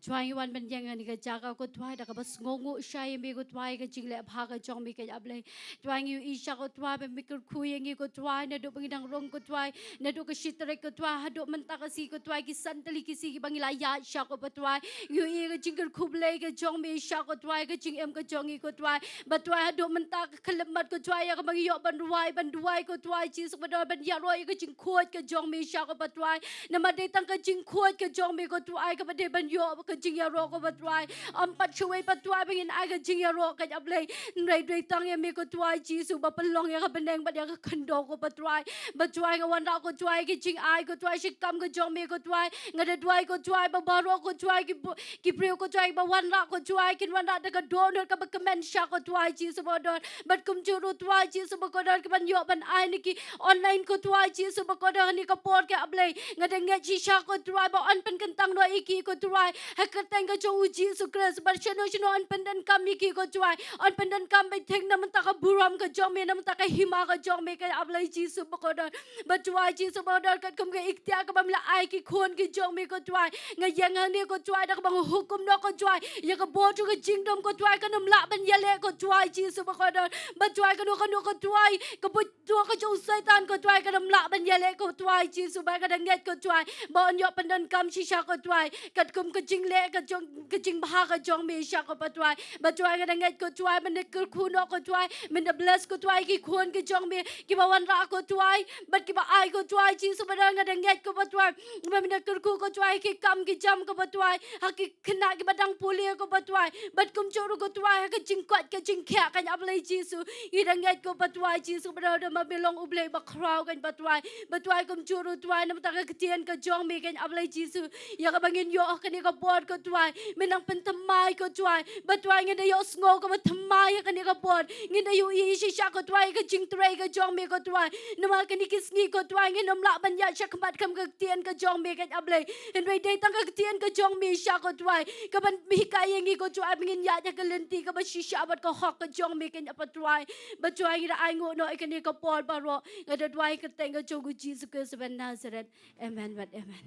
To ngi wan ban ïeng ha kane ka jaka, ko Trai, da kaba sngewnguh shai ïa me, ko Trai, ka jingleh bha ka jong me, ko Blei. To ngi ïohi shisha, ko Trai, ba me kyrkhu ïa ngi, ko Trai, naduh ba ngi dang rung, ko Trai, naduh ka shi tarik, ko Trai, haduh mynta ka sngi, ko Trai, ki san tylli ki sngi kiba ngi la ïaid shisha, ko Trai. Ngi ïohi ka jingkyrkhu Blei ka jong me shisha, ko Trai, ka jingim ka jong ngi, ko Trai. Bad Trai, haduh mynta ka khyllipmat, ko Trai, ïa kaba ngi ïoh ban rwai, ban duwai, ko Trai Jisu, bad ban ïaroh ïa ka jingkhuid ka jong me shisha, ko Trai. Namar dei tang ka jingkhuid ka jong me, ko Trai, kaba dei ban ïoh ka jingïaroh, ko Trai. Ym pat shawei pat, Trai, ba ngin ai ka jingïaroh, ko Blei. Hynrei dei tang ïa me, ko Trai Jisu, ba pynlong ïa ka bneng bad ïa ka khyndew, ko Trai. Bad Trai, nga wanrah, ko Trai, ki jingai, ko Trai, sha ka kam ka jong me, ko Trai. Nga da duwai, ko Trai, ba baroh, ko Trai, ki bu-, ki briew, ko Trai, ba wanrah, ko Trai, kin wanrah da ka dohnud kaba kmen shisha, ko Trai Jisu bakordor. Bad kumjuh ruh, Trai Jisu bakordor, kaban ïoh ban ai na ki online, ko Trai Jisu bakordor, ha kane ka por, ko Blei. Nga da ngeit shisha, ko Trai, ba yn pynkyntang noh ïa ki, ko Trai, ha ka kyrteng ka jong U Jisu Khrist. Bad shano shano yn pyndonkam ïa ki, ko Trai, yn pyndonkam beit na ka bynta ka burom ka jong me, na ka bynta ka hima ka jong me, ko Blei Jisu bakordor. Bad Trai Jisu bakordor, katkum ka iktiar kaba me la ai ki khun ki jong me, ko Trai. Nga ïeng hangne, ko Trai, da kaba nga hukum noh, ko Trai, ïa ka bor jong ka jingdum, ko Trai, kan ym lah ban ïaleh, ko Trai Jisu bakordor. Bad Trai, kano kano, ko Trai, ka buit jong ka jong u Soitan, ko Trai, kan ym lah ban ïaleh, ko Trai Jisu, bad nga da ngeit, ko Trai, ba yn ïoh pyndonkam shisha, ko Trai, katkum ka jingleh ka jong, ka jingbha ka jong me shisha, ko Trai. Bad Trai, nga da ngeit, ko Trai, men da kyrkhu noh, ko Trai, men da bless, ko Trai, ki khun ki jong me, kiba wanrah, ko Trai, bad kiba ai, ko Trai Jisu, bad nga da ngeit, ko Trai, ba men da kyrkhu, ko Trai, ki kam ki jam, ko Trai, ha ki khynnah kiba dang pule, ko Trai, bad kumjuh ruh, ko Trai, ha ka jingkoit ka jingkhiah, ko Blei Jisu. Ngi da ngeit, ko Trai Jisu, ba da, da ma me long U Blei bakhraw, ko Trai. Bad Trai, kumjuh ruh, Trai, na ka bynta ka ktien ka jong me, ko Blei Jisu, ïa kaba ngin ïoh ha kane ka por, ko Trai, me nang pynthymmai, ko Trai. Bad Trai, ngin da ïohsngew kaba thymmai ha kane ka por. Ngin da ïohi shisha, ko Trai, ka jingtrei ka jong me, ko Trai. Namar kine ki sngi, ko Trai, ngin ym lah ban ïaid shakhmat kum ka ktien ka jong me, ko Blei. Hynrei dei tang ka ktien ka jong me shisha, ko Trai, kaban hikai ïa ngi, ko Trai, ba ngin ïaid ha ka lynti kaba shisha bad ka hok ka jong me, ko Trai. Bad Trai, ngi da ainguh noh ïa kane ka por baroh. Nga da duwai ha ka kyrteng ka jong U Jisu Khrist uba Nasaret. Amen bad amen.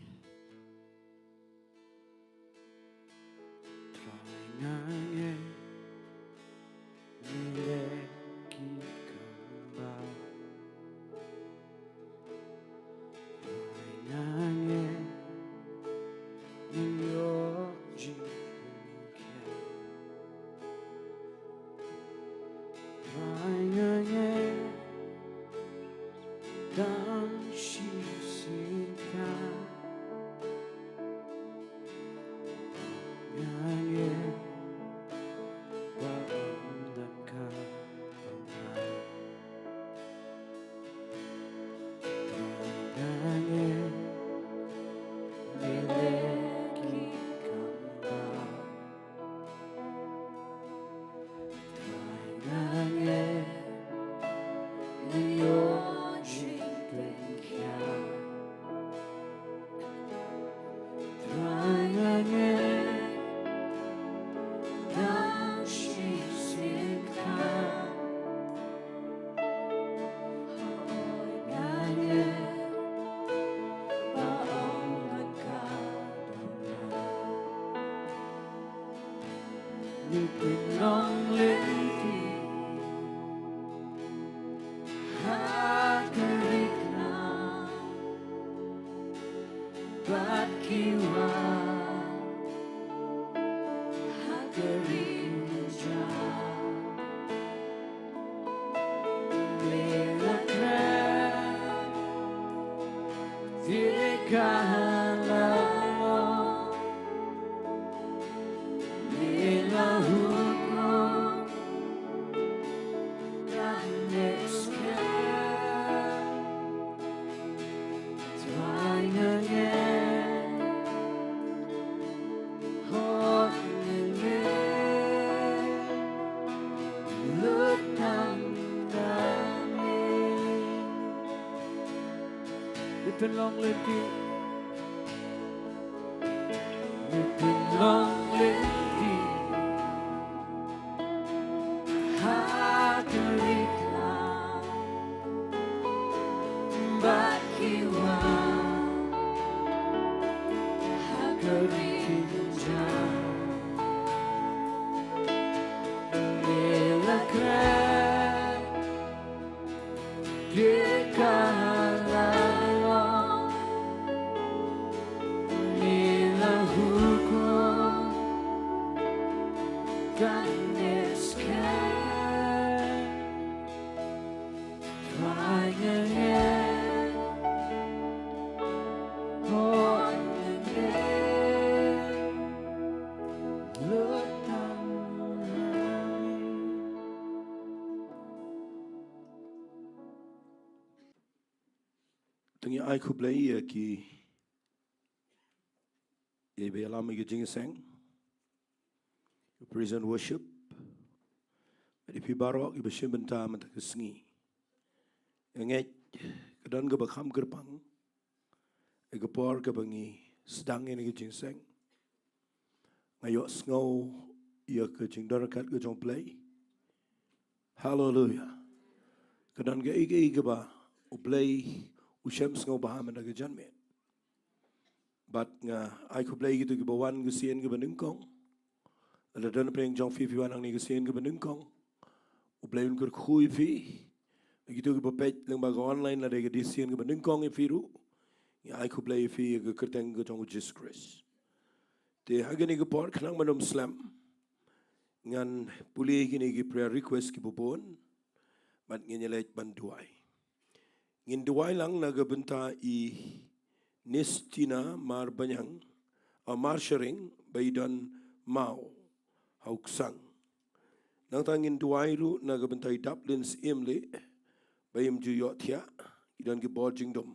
Pynlong lynti. Pynlong lynti. Ha ka ri khlaw bad ki wah, ha ka ri kynjah. Me la kren, te ka la long. Me la hukum, kan ne skhem. Te ngi ai khublei ïa ki, ïa ba ïalam ïa ka jingïaseng, ïa ka praise and worship, bad ïa phi baroh kiba shim bynta mynta ka sngi. Nga ngeit ka don kaba kham kyrpang ïa ka por kaba ngi sdang ïa kane ka jingïaseng. Nga ïohsngew ïa ka jingdon ryngkat ka jong U Blei. Haleluia. Ka don kaei kaei kaba U Blei u shem sngewbha mynta ka janmiet. Bad nga ai khublei ïa kito kiba wan ka sien kaba nyngkong. Lada don pyrshah jong phi phi wan hangne ka sien kaba nyngkong, U Blei un kyrkhu ïa phi. Ïa kito kiba peit lyngba ka online lada ka dei sien kaba nyngkong ïa phi ruh, nga ai khublei ïa phi ïa ka kyrteng ka jong U Jisu Khrist. Te ha kane ka por khnang ban ym slem, ngan pule ïa kine ki prayer request kiba bun, bad ngin ïa leit ban duwai. Ngin duwai lang na ka bynta i Nestina Marbaniang, a Marsharing, ba i don maw ha u ksang. Nangta ngin duwai ruh na ka bynta i Daplin Syiemlieh, ba im ju ïohthiah, i don ki bor jingdum.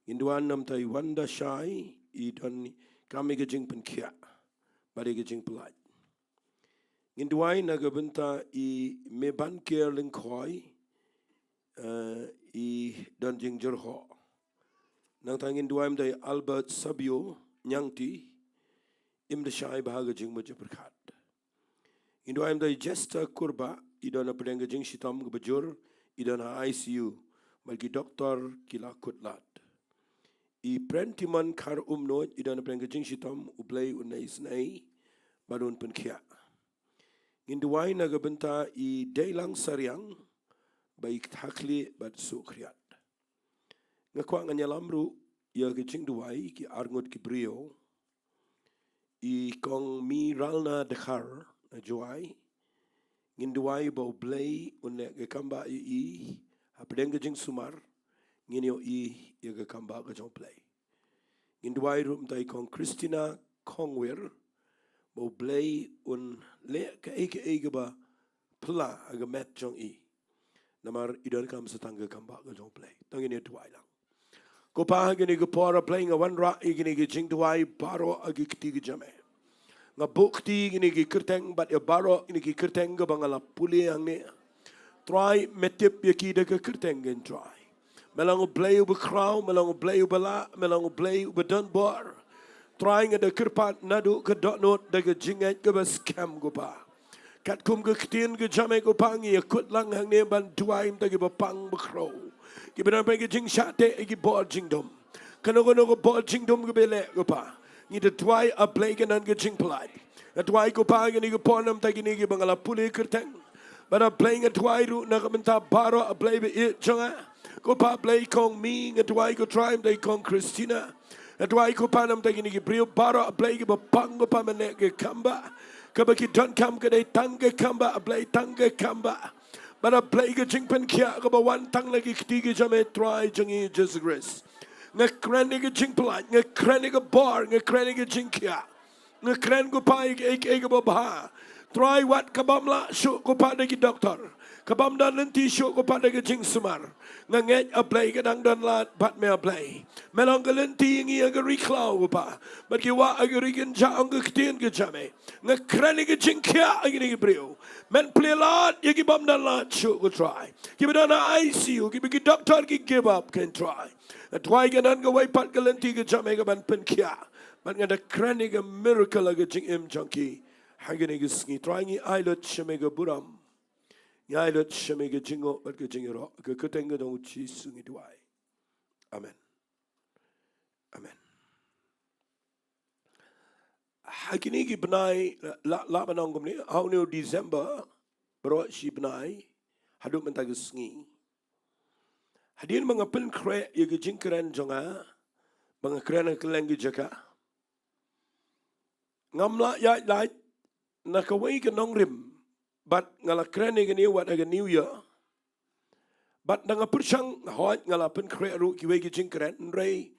Ngin duwai namta i Wanda Shai, i donkam ïa ka jingpynkhiah bad ïa ka jingpyllait. Ngin duwai na ka bynta i Mebanker Lyngkhoi, eh, i don jingjyrhoh. Nangta ngin duwai namta i Albert Sabio Nyangti, im da shai bha ha ka jingmut jingpyrkhat. Ngin duwai namta i Jester Kurbah, i don hapdeng ka jingshitom kaba jur, i don ha I C U, bad ki doktor ki la kut lad. I Prentimon Kharumnuid, i don hapdeng ka jingshitom, U Blei un isynei bad un pynkhiah. Ngin duwai na ka bynta i Deilang Sariang, ba i ktah khlieh bad suk khriat. Nga kwah ngan ïalam ruh ïa ka jingduwai ki arngut ki briew. I Kong Miralna Dkhar na Jowai. Ngin duwai ba U Blei un leh ka kam ba ïa i hapdeng ka jingsumar. Ngin ïohi ïa ka kam ba ka jong U Blei. Ngin duwai ruh namta i Kong Christina Khongwir, ba U Blei un leh kaei kaei kaba phylla ha ka met jong i. Namar i donkam sa tang ka kam ba ka jong U Blei. To ngin ïa duwai lang. Ko Pa, ha kine ki por, A Blei, nga wanrah ïa kine ki jingduwai baroh ha ki kti ki jam. Nga buh kti ïa kine ki kyrteng bad ïa baroh kine ki kyrteng kaba nga la pule hangne. Trai, me tip ïa ki da ka kyrteng, Trai. Me long U Blei uba khraw, me long U Blei uba lah, me long U Blei uba don bor. Trai, nga da kyrpad naduh ka dohnud da ka jingngeit kaba skhem, ko Pa. Katkum ka ktien ka jam, ko Pa, ngi ïa kut lang hangne ban duwai namta kiba pang ba khraw, kiba don hapdeng ka jingshah teh ïa ki bor jingdum. Kano kano ka bor jingdum kaba leh, ko Pa, ngi da duwai, A Blei, kan don ka jingpyllait. Nga duwai, ko Pa, kine ki por namta kine kiba nga la pule kyrteng. Bad A Blei, nga duwai ruh na ka bynta baroh, A Blei, ba ïeit jong nga. Ko Pa, A Blei, Kong Mi, nga duwai, ko Trai, namta i Kong Christina. Nga duwai, ko Pa, namta kine ki briew baroh, A Blei, kiba pang, ko Pa, ban leh ka kam ba kaba ki donkam, ka dei tang ka kam ba, A Blei, tang ka kam ba. Bad A Blei, ka jingpynkhiah kaba wan tang na ki kti ki jam, Trai jong ngi Jisu Khrist. Nga kren ïa ka jingpyllait, nga kren ïa ka bor, nga kren ïa ka jingkhiah. Nga kren, ko Pa, ïa kaei kaei kaba bha. Trai, wat kaba ym lah shuh, ko Pa, da ki doktor. Ka bym don lynti shuh ko Pa da ka jingsumar. Nga ngeit A Blei ka dang don lad bad me A Blei. Me long ka lynti ïa ngi ha ka ri khlaw ko Pa. Bad ki wah ha ka ri kynjah ong ka ktien ka jong me. Nga kren ïa ka jingkhiah ha kine ki briew. Men plie lad ïa ki bym don lad shuh ko Trai. Kiba don ha I C U, kiba ki doktor ki give up ko Trai. Nga duwai ka don kawei pat ka lynti ka jong me kaban pynkhiah. Bad nga da kren ïa ka miracle ha ka jingim jong ki. Ha kine ki sngi Trai ngi ai lut sha me ka burom. Ngi ai lut sha me ka jingnguh bad ka jingïaroh, ha ka kyrteng ka jong U Jisu ngi duwai. Amen. Amen. Ha kine ki bnai la, la, la ban ong kumne, ha une u December, baroh shi bnai, haduh mynta ka sngi. Hadien ba nga pynkhreh ïa ka jingkren jong nga, ba nga kren ha kylleng ki jaka. Ngam lah ïaid lait na kawei ka nongrim, bad nga la kren ïa kane wat ha ka New Year. Bad da nga pyrshang, hooid nga la pynkhreh ruh kiwei ki jingkren, hynrei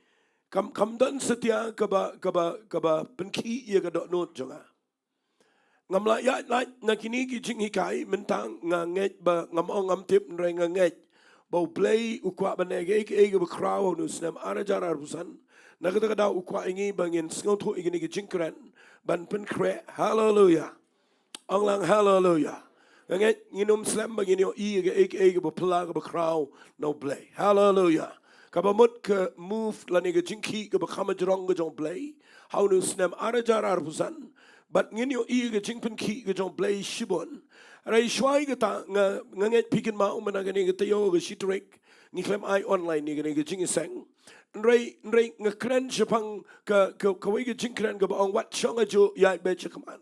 kam, kam don satia kaba, kaba, kaba pynkhih ïa ka dohnud jong nga. Ngam lah ïaid lait na kine ki jinghikai, mynta nga ngeit ba ngam ong ngam tip, hynrei nga ngeit ba U Blei u kwah ban ai kaei kaei kaba khraw ha une u snem ar hajar arphew san. Na kata ka daw u kwah ïa ngi ba ngin sngewthuh ïa kine ki jingkren ban pynkhreh. Haleluya. Ong lang haleluya. Nga ngeit ngin ym slem ba ngin ïohi ïa kaei kaei kaba phylla kaba khraw na U Blei. Haleluya. Kaba mut ka move lane ka jingkhih kaba kham jrong ka jong U Blei ha une u snem ar hajar arphew san. Bad ngin ïohi ïa ka jingpynkhih ka jong U Blei shibun. Hynrei shuwa ïa kata nga, nga ngeit phi kynmaw mynta kane ka taïew ka shi tarik ngi khlem ai online ïa kane ka jingïaseng. Hynrei, hynrei nga kren shaphang ka, ka, kawei ka jingkren kaba ong wat shong hajuh ïaid beit shakhmat.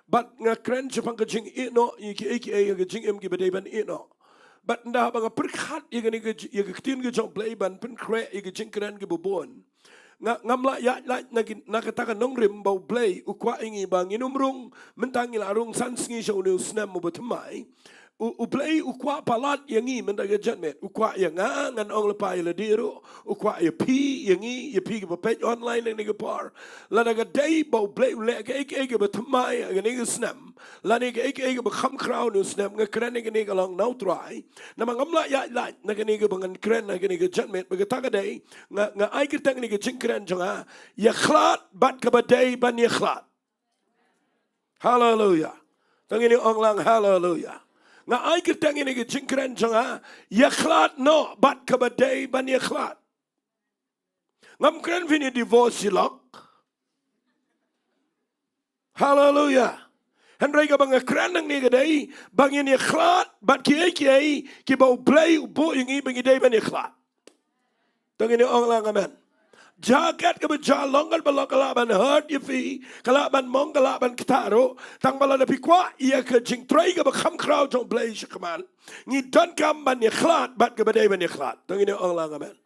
Bad nga kren shaphang ka jingïehnoh ïa kiei kiei ha ka jingim kiba dei ban ïehnoh. Bad ynda haba nga pyrkhat ïa kane ka ji-, ïa ka ktien ka jong U Blei ban pynkhreh ïa ka jingkren kaba bun. Nga, ngam lah ïaid lait na ki, na kata ka nongrim ba U Blei u kwah ïa ngi ba ngin ym rung, mynta ngi la rung san sngi sha une u snem uba thymmai. U, U Blei u kwah palat ïa ngi mynta ka janmiet. U kwah ïa nga, ngan ong lypa ïa lade ruh. U kwah ïa phi, ïa ngi, ïa phi kiba peit online ha kane ka por. Lada ka dei ba U Blei u leh kaei kaei kaba thymmai ha kane ka snem, lane kaei kaei kaba kham khraw ha une u snem, nga kren ïa kane ka long na U Trai. Namar ngam lah ïaid lait na kane kaba ngan kren ha kane ka janmiet, bad kata ka dei, nga, nga ai kyrteng ïa kane ka jingkren jong nga, ïakhlad bad kaba dei ban ïakhlad. Haleluya. To ngin ong lang haleluya. Nga ai kyrteng ïa kane ka jingkren jong nga, ïakhlad noh bad kaba dei ban ïakhlad. Ngam kren phin ïa divorce shilok. Haleluya. Hynrei kaba nga kren hangne ka dei ba ngin ïakhlad bad kiei kiei kiba U Blei u buh ïa ngi ba ngi dei ban ïakhlad. To ngin ong lang amen. Jaka kaba jia long katba long ka lah ban hurt ïa phi, ka lah ban mong, ka lah ban ktah ruh. Tang ba lada phi kwah ïa ka jingtrei kaba kham khraw jong U Blei shakhmat, ngi donkam ban ïakhlad bad kaba dei ban ïakhlad. To ngin ong lang amen.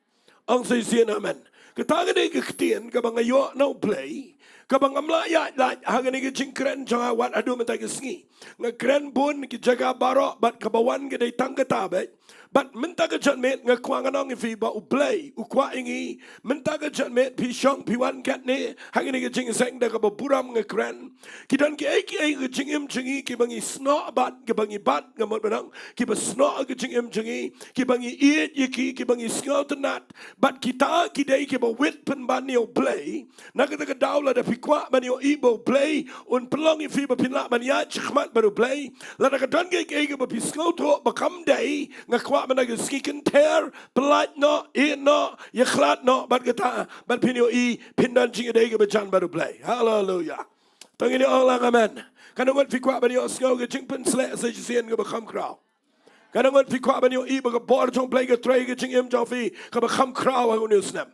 Ong sa shisien amen. Kata ka dei ka ktien kaba nga ïoh na U Blei, kaba ngam lah ïaid lait ha kane ka jingkren jong nga wat haduh mynta ka sngi. Nga kren bun ki jaka baroh bad kaba wan ka dei tang kata beit. Bad mynta ka janmiet nga kwah ngan ong ïa phi ba U Blei u kwah ïa ngi. Mynta ka janmiet phi shong phi wan katne ha kane ka jingïaseng da kaba burom nga kren. Ki don kiei kiei ka jingim jong ngi kiba ngi snoh bad kiba ngi bat, nga mut ban ong, kiba snoh ka jingim jong ngi, kiba ngi ïeit ïa ki, kiba ngi sngewtynnat. Bad kita ki dei kiba wit pynban ïa U Blei. Na kata ka daw lada phi kwah ban ïohi ba U Blei un pynlong ïa phi ba phin lah ban ïaid shakhmat bad U Blei, lada ka don kiei kiei kiba phi sngewthuh ba kam dei, nga kwah mynta ka sngi kynther, pyllait noh, ïehnoh, ïakhlad noh bad kata, bad phin ïohi phin don jingïadei kaba jan bad U Blei. Haleluya. To ngin ong lang amen. Katno ngut phi kwah ban ïohsngew ka jingpynshlur sa shisien kaba kham khraw? Katno ngut phi kwah ban ïohi ba ka bor jong U Blei ka trei ka jingim jong phi kaba kham khraw ha une u snem?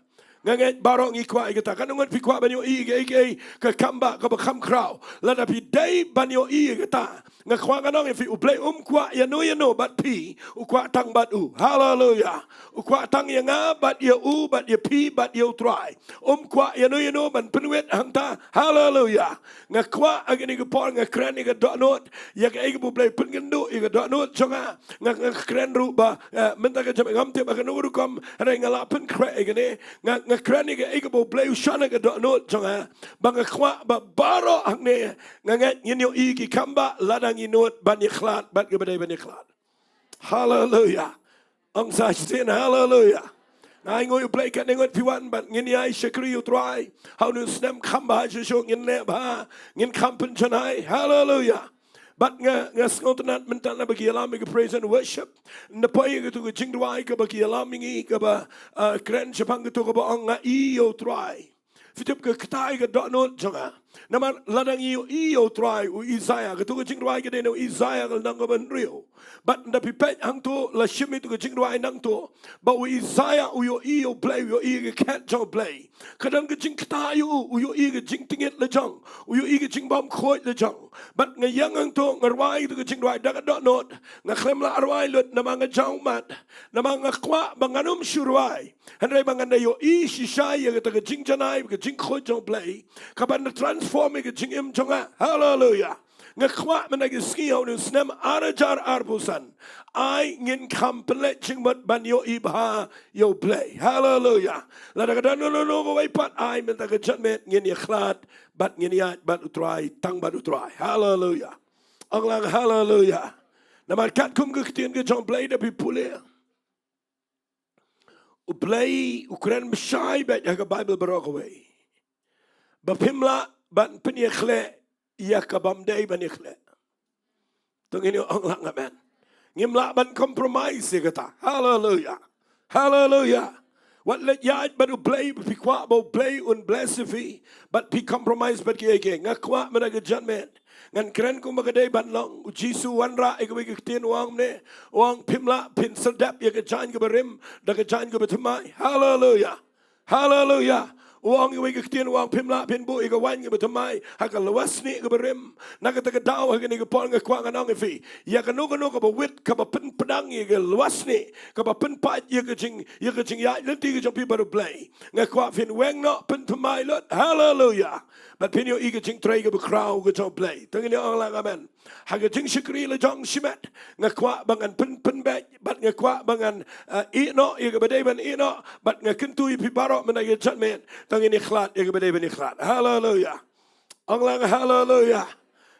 Nga ngeit baroh ngi kwah ïa kata. Katno ngut phi kwah ban ïohi ïa ka, ïa ka, ïa ka kambah kaba kham khraw? Lada phi dei ban ïohi ïa kata, nga kwah ngan ong ïa phi, U Blei um kwah ïano ïano bad phi, u kwah tang bad u. Haleluya. U kwah tang ïa nga bad ïa u bad ïa phi bad ïa U Trai. Um kwah ïano ïano ban pynwit hangta. Haleluya. Nga kwah ha kane ka por nga kren ïa ka dohnud, ïa kaei kaba U Blei pynkynduh ïa ka dohnud jong nga. Nga, nga kren ruh ba, eh, mynta ka jingmut ngam tip ba katno ka rukom, hynrei nga la pynkhreh ïa kane. Nga, nga kren ïa kaei kaba U Blei u shon ha ka dohnud jong nga. Ba nga kwah ba baroh hangne, nga ngeit ngin ïohi ki kambah lada ngi nud ban ïakhlad bad kaba dei ban ïakhlad. Haleluya. Ong sa shisien haleluya. Nga ainguh ïa U Blei katne ngut phi wan bad ngin ïai shakri ïa U Trai. Ha une u snem kham bha shuh shuh, ngin leh bha, ngin kham pynjanai. Haleluya. Bad nga, nga sngewtynnat mynta na ba ki ïalam ïa ka praise and worship. Nda poi ïa katu ka jingduwai kaba ki ïalam ïa ngi kaba, ah, kren shaphang katu kaba ong nga ïohi ïa U Trai. Phi tip ka kata ka dohnud jong nga. Namar lada ngi ïohi ïa U Trai, u Isaiah, katu ka jingduwai ka dei na u Isaiah ka lynnong kaba hynriew. Bad nda phi peit hangto, la shim ïa tu ka jingduwai nangto. Ba u Isaiah u ïohi ïa U Blei, u ïohi ïa ka khet jong U Blei. Ka don ka jingkta ïa u, u ïohi ïa ka jingtngit la jong, u ïohi ïa ka jingbymkhuid la jong. Bad nga ïeng hangto, nga rwai ïa tu ka jingduwai da ka dohnud, nga khlem lah rwai lut namar nga jaw ummat. Namar nga kwah ba ngan ym shu rwai. Hynrei ba ngan da ïohi shisha ïa kata ka jingjanai, ka jingkhuid jong U Blei, kaban da transform ïa ka jingim jong nga. Haleluya. Nga kwah mynta ka sngi ha une u snem ar hajar arphew san, ai ngin kham pynleit jingmut ban ïohi bha ïa U Blei. Haleluya. Lada ka don uno uno kawei pat, ai mynta ka janmiet ngin ïakhlad bad ngin ïaid bad U Trai, tang bad U Trai. Haleluya. Ong lang haleluya. Namar katkum ka ktien ka jong U Blei da phi pule, U Blei u kren bishai beit ha ka Baibl baroh kawei ba phim lah ban pynïakhleh ïa ka bym dei ban ïakhleh. To ngin ong lang amen. Ngim lah ban compromise ïa kata. Haleluya. Haleluya. Wat leit ïaid bad U Blei, phi kwah ba U Blei un bless ïa phi, bad phi compromise bad kiei kiei. Nga kwah mynta ka janmiet ngan kren kumba ka dei ban long. U Jisu u wanrah ïa kawei ka ktien, u ong kumne, u ong phim lah phin sdep ïa ka jaiñ kaba rim da ka jaiñ kaba thymmai. Haleluya. Haleluya. U ong ïa kawei ka ktien, u ong phim lah phin buh ïa ka waiñ kaba thymmai ha ka lwasnieh kaba rim. Na kata ka daw ha kane ka por nga kwah ngan ong ïa phi, ïa kano kano kaba wit kaba pynpdang ïa ka lwasnieh, kaba pynpait ïa ka jing, ïa ka jingïaid lynti ka jong phi bad U Blei, nga kwah phin weng noh, pynthymmai lut. Haleluya. Bad phin ïohi ka jingtrei kaba khraw ka jong U Blei. To ngin ong lang amen. Ha ka jingshakri la jong shimet, nga kwah ba ngan pyn, pynbeit, bad nga kwah ba ngan, eh, ïeh noh ïa kaba dei ban ïeh noh, bad nga kyntu ïa phi baroh mynta ka janmiet, to ngin ïakhlad ïa kaba dei ban ïakhlad. Haleluya. Ong lang haleluya.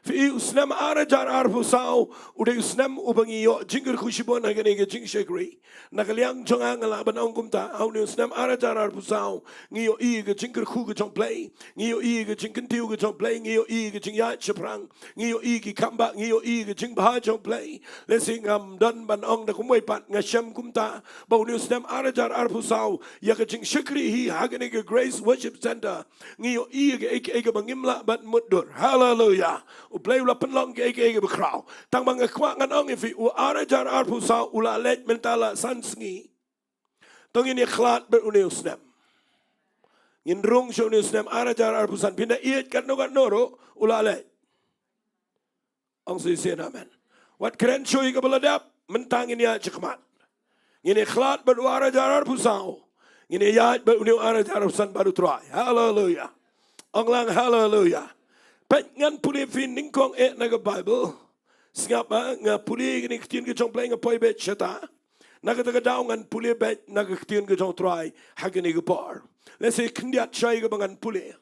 Phi i, u snem ar hajar arphew saw u dei u snem uba ngi ïoh jingkyrkhu shibun ha kane ka jingshakri. Na ka liang jong nga, nga lah ban ong kumta, ha une u snem ar hajar arphew saw ngi ïohi ka jingkyrkhu ka jong U Blei, ngi ïohi ka jingkyntiew ka jong U Blei, ngi ïohi ka jingïaid shaphrang, ngi ïohi ki kambah, ngi ïohi ka jingbha jong U Blei. Lehse ngam don ban ong da kumwei pat, nga shem kumta ba une u snem ar hajar arphew saw, ïa ka jingshakri hi ha kane ka Grace Worship Centre, ngi ïohi ïa kaei kaei kaba ngim lah ban mutdur. Haleluya. U Blei u la pynlong kaei kaei kaba khraw. Tang ba nga kwah ngan ong ïa phi, u ar hajar arphew saw u la leit mynta la san sngi. To ngin ïakhlad bad une u snem. Ngin rung sha une u snem ar hajar arphew san, phin da ïeit katno katno ruh, u la leit. Ong shisien amen. Wat kren shuh ïa kaba la dep, mynta ngin ïaid shakhmat. Ngin ïakhlad bad u ar hajar arphew saw, ngin ïaid bad une u ar hajar arphew san bad U Trai. Haleluya. Ong lang haleluya. Peit, ngan pule ïa phi nyngkong eh na ka Baibl. Sngap, ha, nga pule ïa kane ka ktien ka jong U Blei, nga poi beit shata. Na kata ka daw ngan pule beit na ka ktien ka jong U Trai ha kane ka por. Lehse khyndiat shai kaba ngan pule.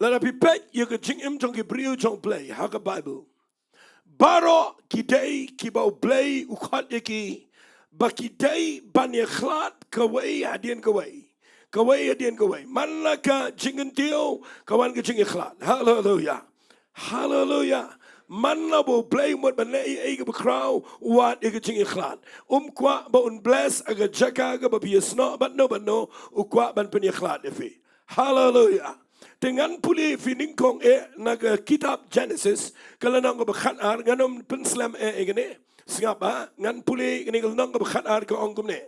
Lada phi peit ïa ka jingim jong ki briew jong U Blei ha ka Baibl, baroh ki dei kiba U Blei u khot ïa ki ba ki dei ban ïakhlad kawei hadien kawei, kawei hadien kawei. Man la ka jingkyntiew ka wan ka jingïakhlad. Haleluya. Haleluya. Man la ba U Blei u mut ban leh ei ei kaba khraw, u wad ïa ka jingïakhlad. Um kwah ba un bless ha ka jaka kaba phi ïasnoh bad no bad no, u kwah ban pynïakhlad ïa phi. Haleluya. Te ngan pule ïa phi nyngkong eh na ka kitab Genesis, ka lynnong kaba khatar, ngan ym pynslem eh ïa kane. Sngap, ha, ngan pule ïa kane ka lynnong kaba khatar, ka ong kumne.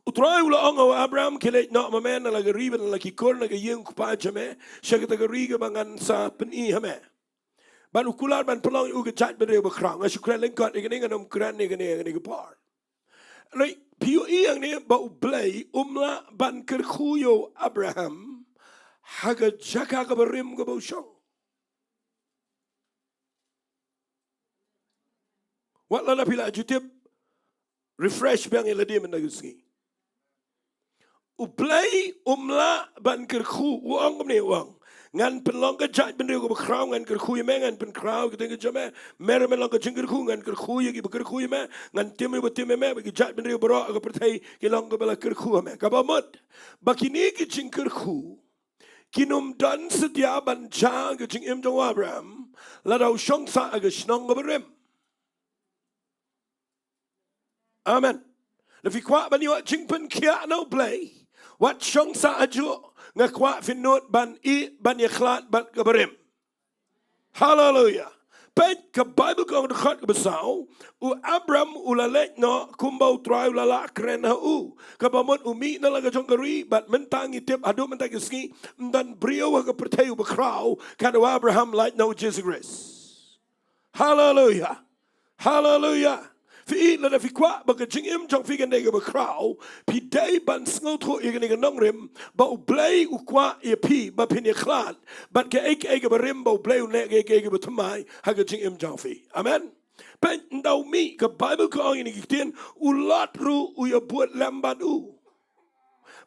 U Trai u la ong ha u Abraham, khie leit noh ma me na la ka ri bad na la ki kur, na ka ïing u kpa jong me, sha kata ka ri kaba ngan sa pyni ha me. Bad u kular ban pynlong ïa u ka jaitbynriew bakhraw. Nga shu kren lyngkot ïa kane, ngan ym kren ïa kane ha kane ka por. Hynrei phi ïohi hangne ba U Blei um lah ban kyrkhu ïa u Abraham ha ka jaka kaba rim kaba u shong. Wat lada phi la ju tip, refresh biang ïa lade mynta ka sngi. U Blei um lah ban kyrkhu, u ong kumne, u ong, Ngan pynlong ka jaitbynriew kaba khraw, ngan kyrkhu ïa me, ngan pynkhraw ïa ka ktien ka jong me. Me ruh men long ka jingkyrkhu, ngan kyrkhu ïa kiba kyrkhu ïa me, ngan tim ïa kiba tim ïa me, bad ki jaitbynriew baroh ha ka pyrthei kin long kiba la kyrkhu ïa me. Kaba mut ba kine ki jingkyrkhu kin ym don satia ban jia ha ka jingim jong u Abraham lada u shong sah ha ka shnong kaba rim. Amen. Lada phi kwah ban ïoh jingpynkhiah na U Blei, wat shong sah hajuh, nga kwah phin nud ban ïeh ban ïakhlad bad kaba rim. Haleluia. Peit ka Baibl ka ong, dkhot kaba saw, u Abram u la leit noh kumba U Trai u la lah kren ha u. Kaba mut u mih na la ka jong ka ri, bad mynta ngi tip haduh mynta ka sngi ym don briew ha ka pyrthei uba khraw kat u Abraham lait na U Jisu Khrist. Haleluia. Haleluia. Phi, lada phi kwah ba ka jingim jong phi kan dei kaba khraw, phi dei ban sngewthuh ïa kane ka nongrim, ba U Blei u kwah ïa phi ba phin ïakhlad bad kaei kaei kaba rim, ba U Blei un leh kaei kaei kaba thymmai ha ka jingim jong phi. Amen. Peit, ynda u mih, ka Baibl ka ong ïa kine ki ktien, u Lot ruh u ïabud lem bad u.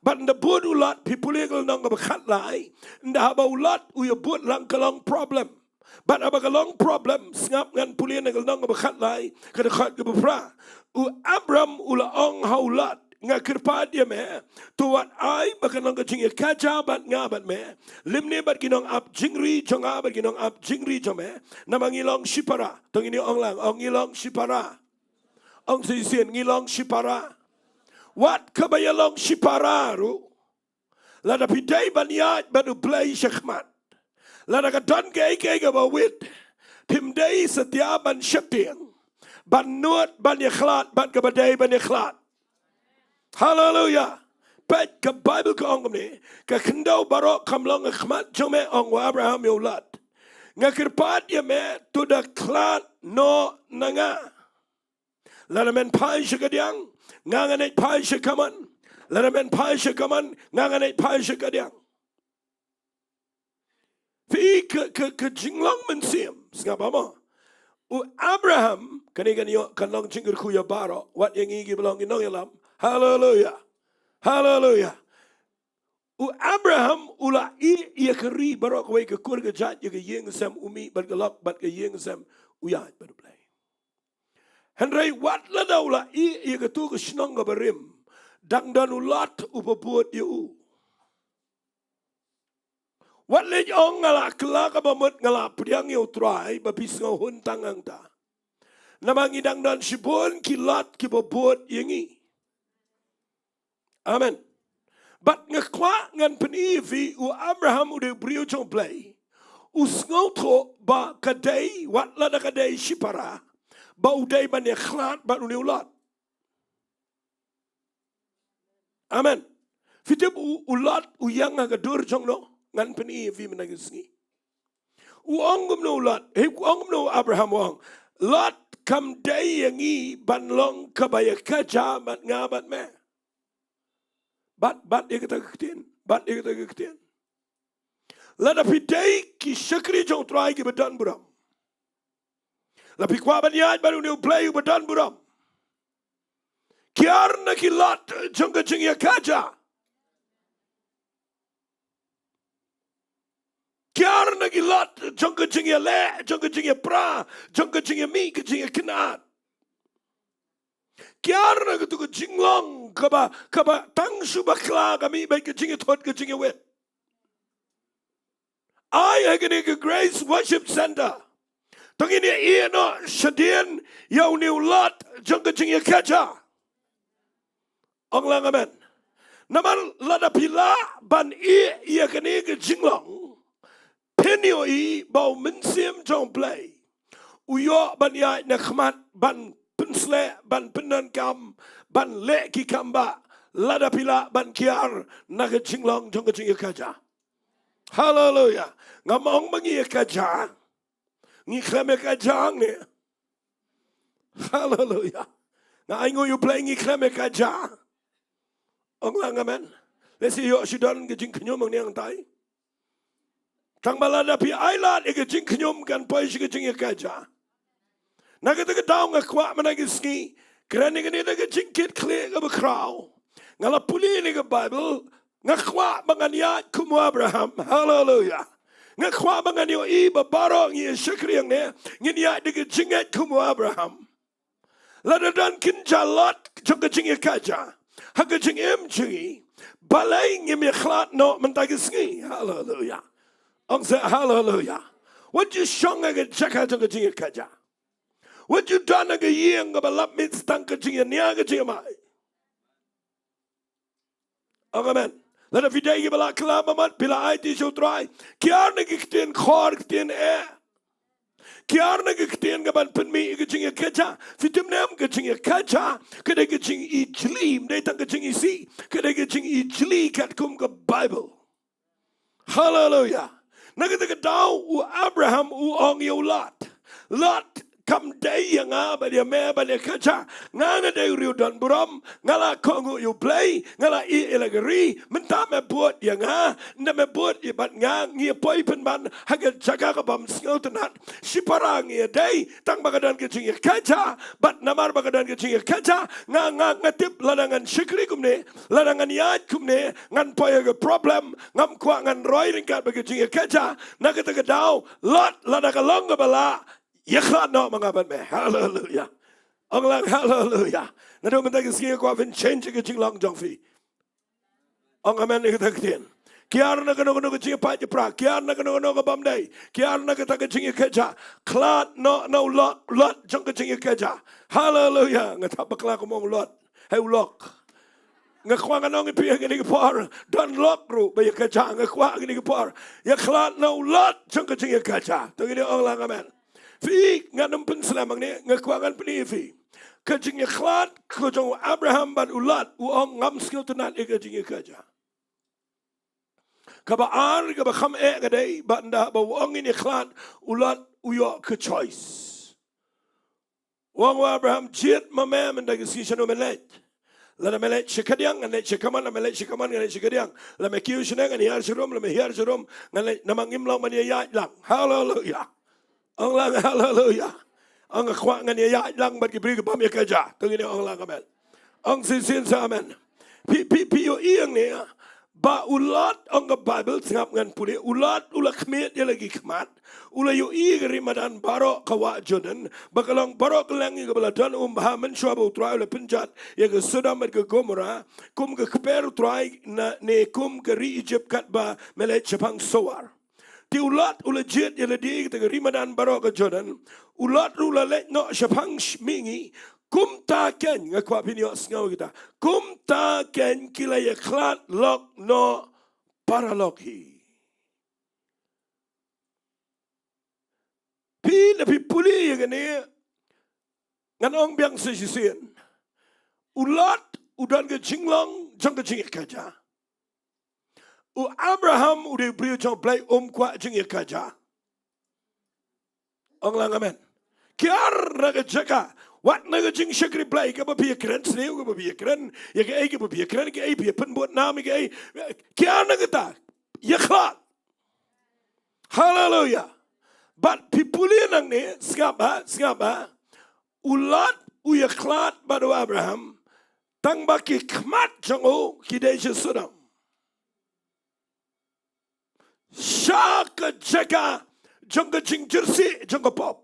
Bad ynda bud u Lot, phi pule ka lynnong kaba khatlai, ynda haba u Lot u ïabud lang ka long problem. Bad haba ka long problem, sngap, ngan pule na ka lynnong kaba khatlai, ka dkhot kaba phra. U Abram u la ong ha u Lot, nga kyrpad ïa me, to wat ai ba kan long ka jingïakajia bad nga bad me, lymne bad ki nongap jingri jong nga bad ki nongap jingri jong me, namar ngi long shipara. To ngin ong lang, ong ngi long shipara. Ong shisien, ngi long shipara. Wat kaba ïa long shipara ruh, lada phi dei ban ïaid bad U Blei shakhmat, lada ka don kaei kaei kaba wit, phim dei satia ban sheptieng, ban nud, ban ïakhlad bad kaba dei ban ïakhlad. Haleluia. Peit, ka Baibl ka ong kumne, ka khyndew baroh kam long ha khmat jong me, ong u Abraham ïa u Lot. Nga kyrpad ïa me, to da khlad noh na nga. Lada men phai sha kadiang, nga ngan ïai phai sha kamon. Lada men phai sha kamon, nga ngan ïai phai sha kadiang. Phi, ka, ka, ka jinglong mynsiem, sngap mo. U Abraham, kane kan ïoh, kan long jingkyrkhu ïa baroh, wat ïa ngi kiba long ki nongïalam. Haleluia. Haleluia. U Abraham u la ïeh ïa ka ri baroh kawei, ka kur ka jait, ïa ka ïing sem, u mih bad ka lok bad ka ïing sem, u ïaid bad U Blei. Hynrei wat lada u la ïeh ïa kato ka shnong kaba rim, dang don u Lot uba bud ïa u. Wat leit ong nga la kylla kaba mut, nga la pdiang ïa U Trai ba phi sngewhun tang hangta. Namar ngi dang don shibun ki Lot kiba bud ïa ngi. Amen. Bad nga kwah ngan pyni ïa phi, u Abraham u dei u briew jong U Blei. U sngewthuh ba ka dei, wat lada ka dei shipara, ba u dei ban ïakhlad bad une u Lot. Amen. Phi tip u, u Lot u ïeng ha ka dur jong no, ngan pyni ïa phi mynta ka sngi. U ong kumno u Lot, hei, u ong kumno u Abraham, u ong, Lot, kam dei ïa ngi ban long kaba ïakajia bad nga bad me. Bat, bat ïa kata ka ktien, bat ïa kata ka ktien. Lada phi dei ki shakri jong U Trai kiba don burom, la phi kwah ban ïaid bad une U Blei uba don burom, kiar na ki Lot jong ka jingïakajia. Kiar na ki Lot jong ka jingïaleh, jong ka jingïapra, jong ka jingïamih, ka jingïakynad. Kiar na katu ka jinglong kaba, kaba tang shu bakla ka mih bad ka jingïathut, ka jingïawit. Ai ha kane ka Grace Worship Centre, to ngin ïa ïeh noh shadien ïa une u Lot jong ka jingïakajia. Ong lang amen. Namar lada phi lah ban ïeh ïa kane ka jinglong, phin ïohi ba u Mynsiem jong U Blei u ïoh ban ïaid na khmat, ban pynsleh, ban pyndonkam, ban leh ki kam ba, lada phi lah ban kiar na ka jinglong jong ka jingïakajia. Haleluia. Ngam ong ba ngi ïakajia. Ngi khlem ïakajia ne. Haleluia. Nga ainguh ïa U Blei, ngi khlem ïakajia. Ong lang amen. Lehse ïoh shu don ka jingkhñium hangne hangtai. Tang ba lada phi ailad ïa ka jingkhñium kan poi sha ka jingïakajia. Na kata ka daw nga kwah mynta ka sngi, kren ïa kane da ka jingkitkhlieh kaba khraw. Nga la pule ïa ka Baibl, nga kwah ba ngan ïaid kum u Abraham. Haleluia. Nga kwah ba ngan ïohi ba baroh ngi ïa shakri ïa ngi, ngin ïaid da ka jingngeit kum u Abraham. Lada don kynja lot jong ka jingïakajia ha ka jingim jong ngi, balei ngim ïakhlad noh mynta ka sngi? Haleluya. Ong sa haleluya. Wat ju shong ha ka jaka jong ka jingïakajia. Wat ju don ha ka ïing kaba lap miet tang ka jingïania ka jingïamai. Ong amen. Lada phi dei kiba la kylla mamat, phi la aiti sha u Trai, kiar na ki ktien khor, ktien eh. Kiar na ki ktien kaban pynmih ïa ka jingïakajia. Phi tip ne em, ka jingïakajia ka dei ka jingijli, ym dei tang ka jingisih, ka dei ka jingijli katkum ka Baibl. Haleluya. Na kata ka daw u Abraham u ong ïa u Lot, Lot, kam dei ïa nga bad ïa me ban ïakajia. Nga nga dei u riewdonburom, nga la kohnguh ïa U Blei, nga la ïeh ïa la ka ri. Mynta me bud ïa nga, ynda me bud ïa bad nga, ngi poi pynban ha ka jaka ka bym sngewtynnat. Shipara ngi ïadei tang ba ka don ka jingïakajia, bad namar ba ka don ka jingïakajia, nga nga nga tip lada ngan shakri kumne, lada ngan ïaid kumne, ngan poi ha ka problem. Ngam kwah ngan roi ryngkat bad ka jingïakajia. Na kata ka daw, Lot, lada ka long kaba lah, ïakhlad noh ma nga bad me. Haleluya. Ong lang haleluya. Naduh mynta ka sngi nga kwah phin change ka jinglong jong phi. Ong amen ïa kata ka ktien. Kiar na kano kano ka jingïapait ïapra, kiar na kano kano ka bym dei, kiar na kata ka jingïakajia, khlad noh na u lok, lot jong ka jingïakajia. Haleluya. Nga thap bakla kum ong lot. Hei u lok. Nga kwah ngan ong ïa phi ha kane ka por, don lok ruh ba ïakajia, nga kwah ha kane ka por, ïakhlad na u lot jong ka jingïakajia. To ngin ong lang amen. Phi, ngan ym pynslem hangne, nga kwah ngan pyni ïa phi. Ka jingïakhlad ka jong u Abraham bad u Lot, u ong ngam sngewtynnat ïa ka jingïakajia. Kaba ar, kaba kham eh ka dei ba ynda ba u ong ngin ïakhlad, u Lot u ïoh ka choice. U ong u Abraham, jied ma me mynta ka sngi shano men leit. Lada me leit sha kadiang, ngan leit sha kamon, lada me leit sha kamon, ngan leit sha kadiang. Lada me kiew shane, ngan hiar sharum, lada me hiar sharum, ngan leit, namar ngim long ban ïaid lang. Haleluya. Ong lang haleluya. Ong nga kwah ngan ïaid lang bad ki briew ki bym ïakajia. To ngin ong lang amen. Ong shisien sa amen. Phi, phi, phi ïohi hangne ba u Lot, ong ka Baibl, sngap ngan pule, u Lot u la khmied ïa la ki khmat, u la ïohi ka ri madan baroh ka wah Jordan, ba ka long baroh kylleng ïa kaba la don um bha mynshuwa ba u Trai u la pynjot ïa ka Sodom bad ka Gomorrah kum ka kper u Trai, ne kum ka ri Ijipt katba me leit shaphang Soar. Te u Lot u la jied ïa lade ha kata ka ri madan baroh ka Jordan. U Lot ruh u la leit noh shaphang sh-, mihngi. Kumta keiñ, nga kwah phin ïohsngew kita. Kumta keiñ ki la ïakhlad lok noh paralok hi. Phi, lada phi pule ïa kane, ngan ong biang sa shisien. U Lot u don ka jinglong jong ka jingïakajia. U Abraham u dei u briew jong U Blei, um kwah jingïakajia. Ong lang amen. Kiar na ka jaka, wat na ka jingshakri Blei, kaba phi ïakren sniew, kaba phi ïakren ïa kaei, kaba phi ïakren ïa kaei, phi ïa pynbud nam ïa kaei, kiar na kata, ïakhlad. Haleluya. Bad phi pule nangne, sngap bha, sngap bha. U Lot u ïakhlad bad u Abraham, tang ba ki khmat jong u ki dei sha Sodom. Sha ka jaka jong ka jingjyrsieh jong ka pop.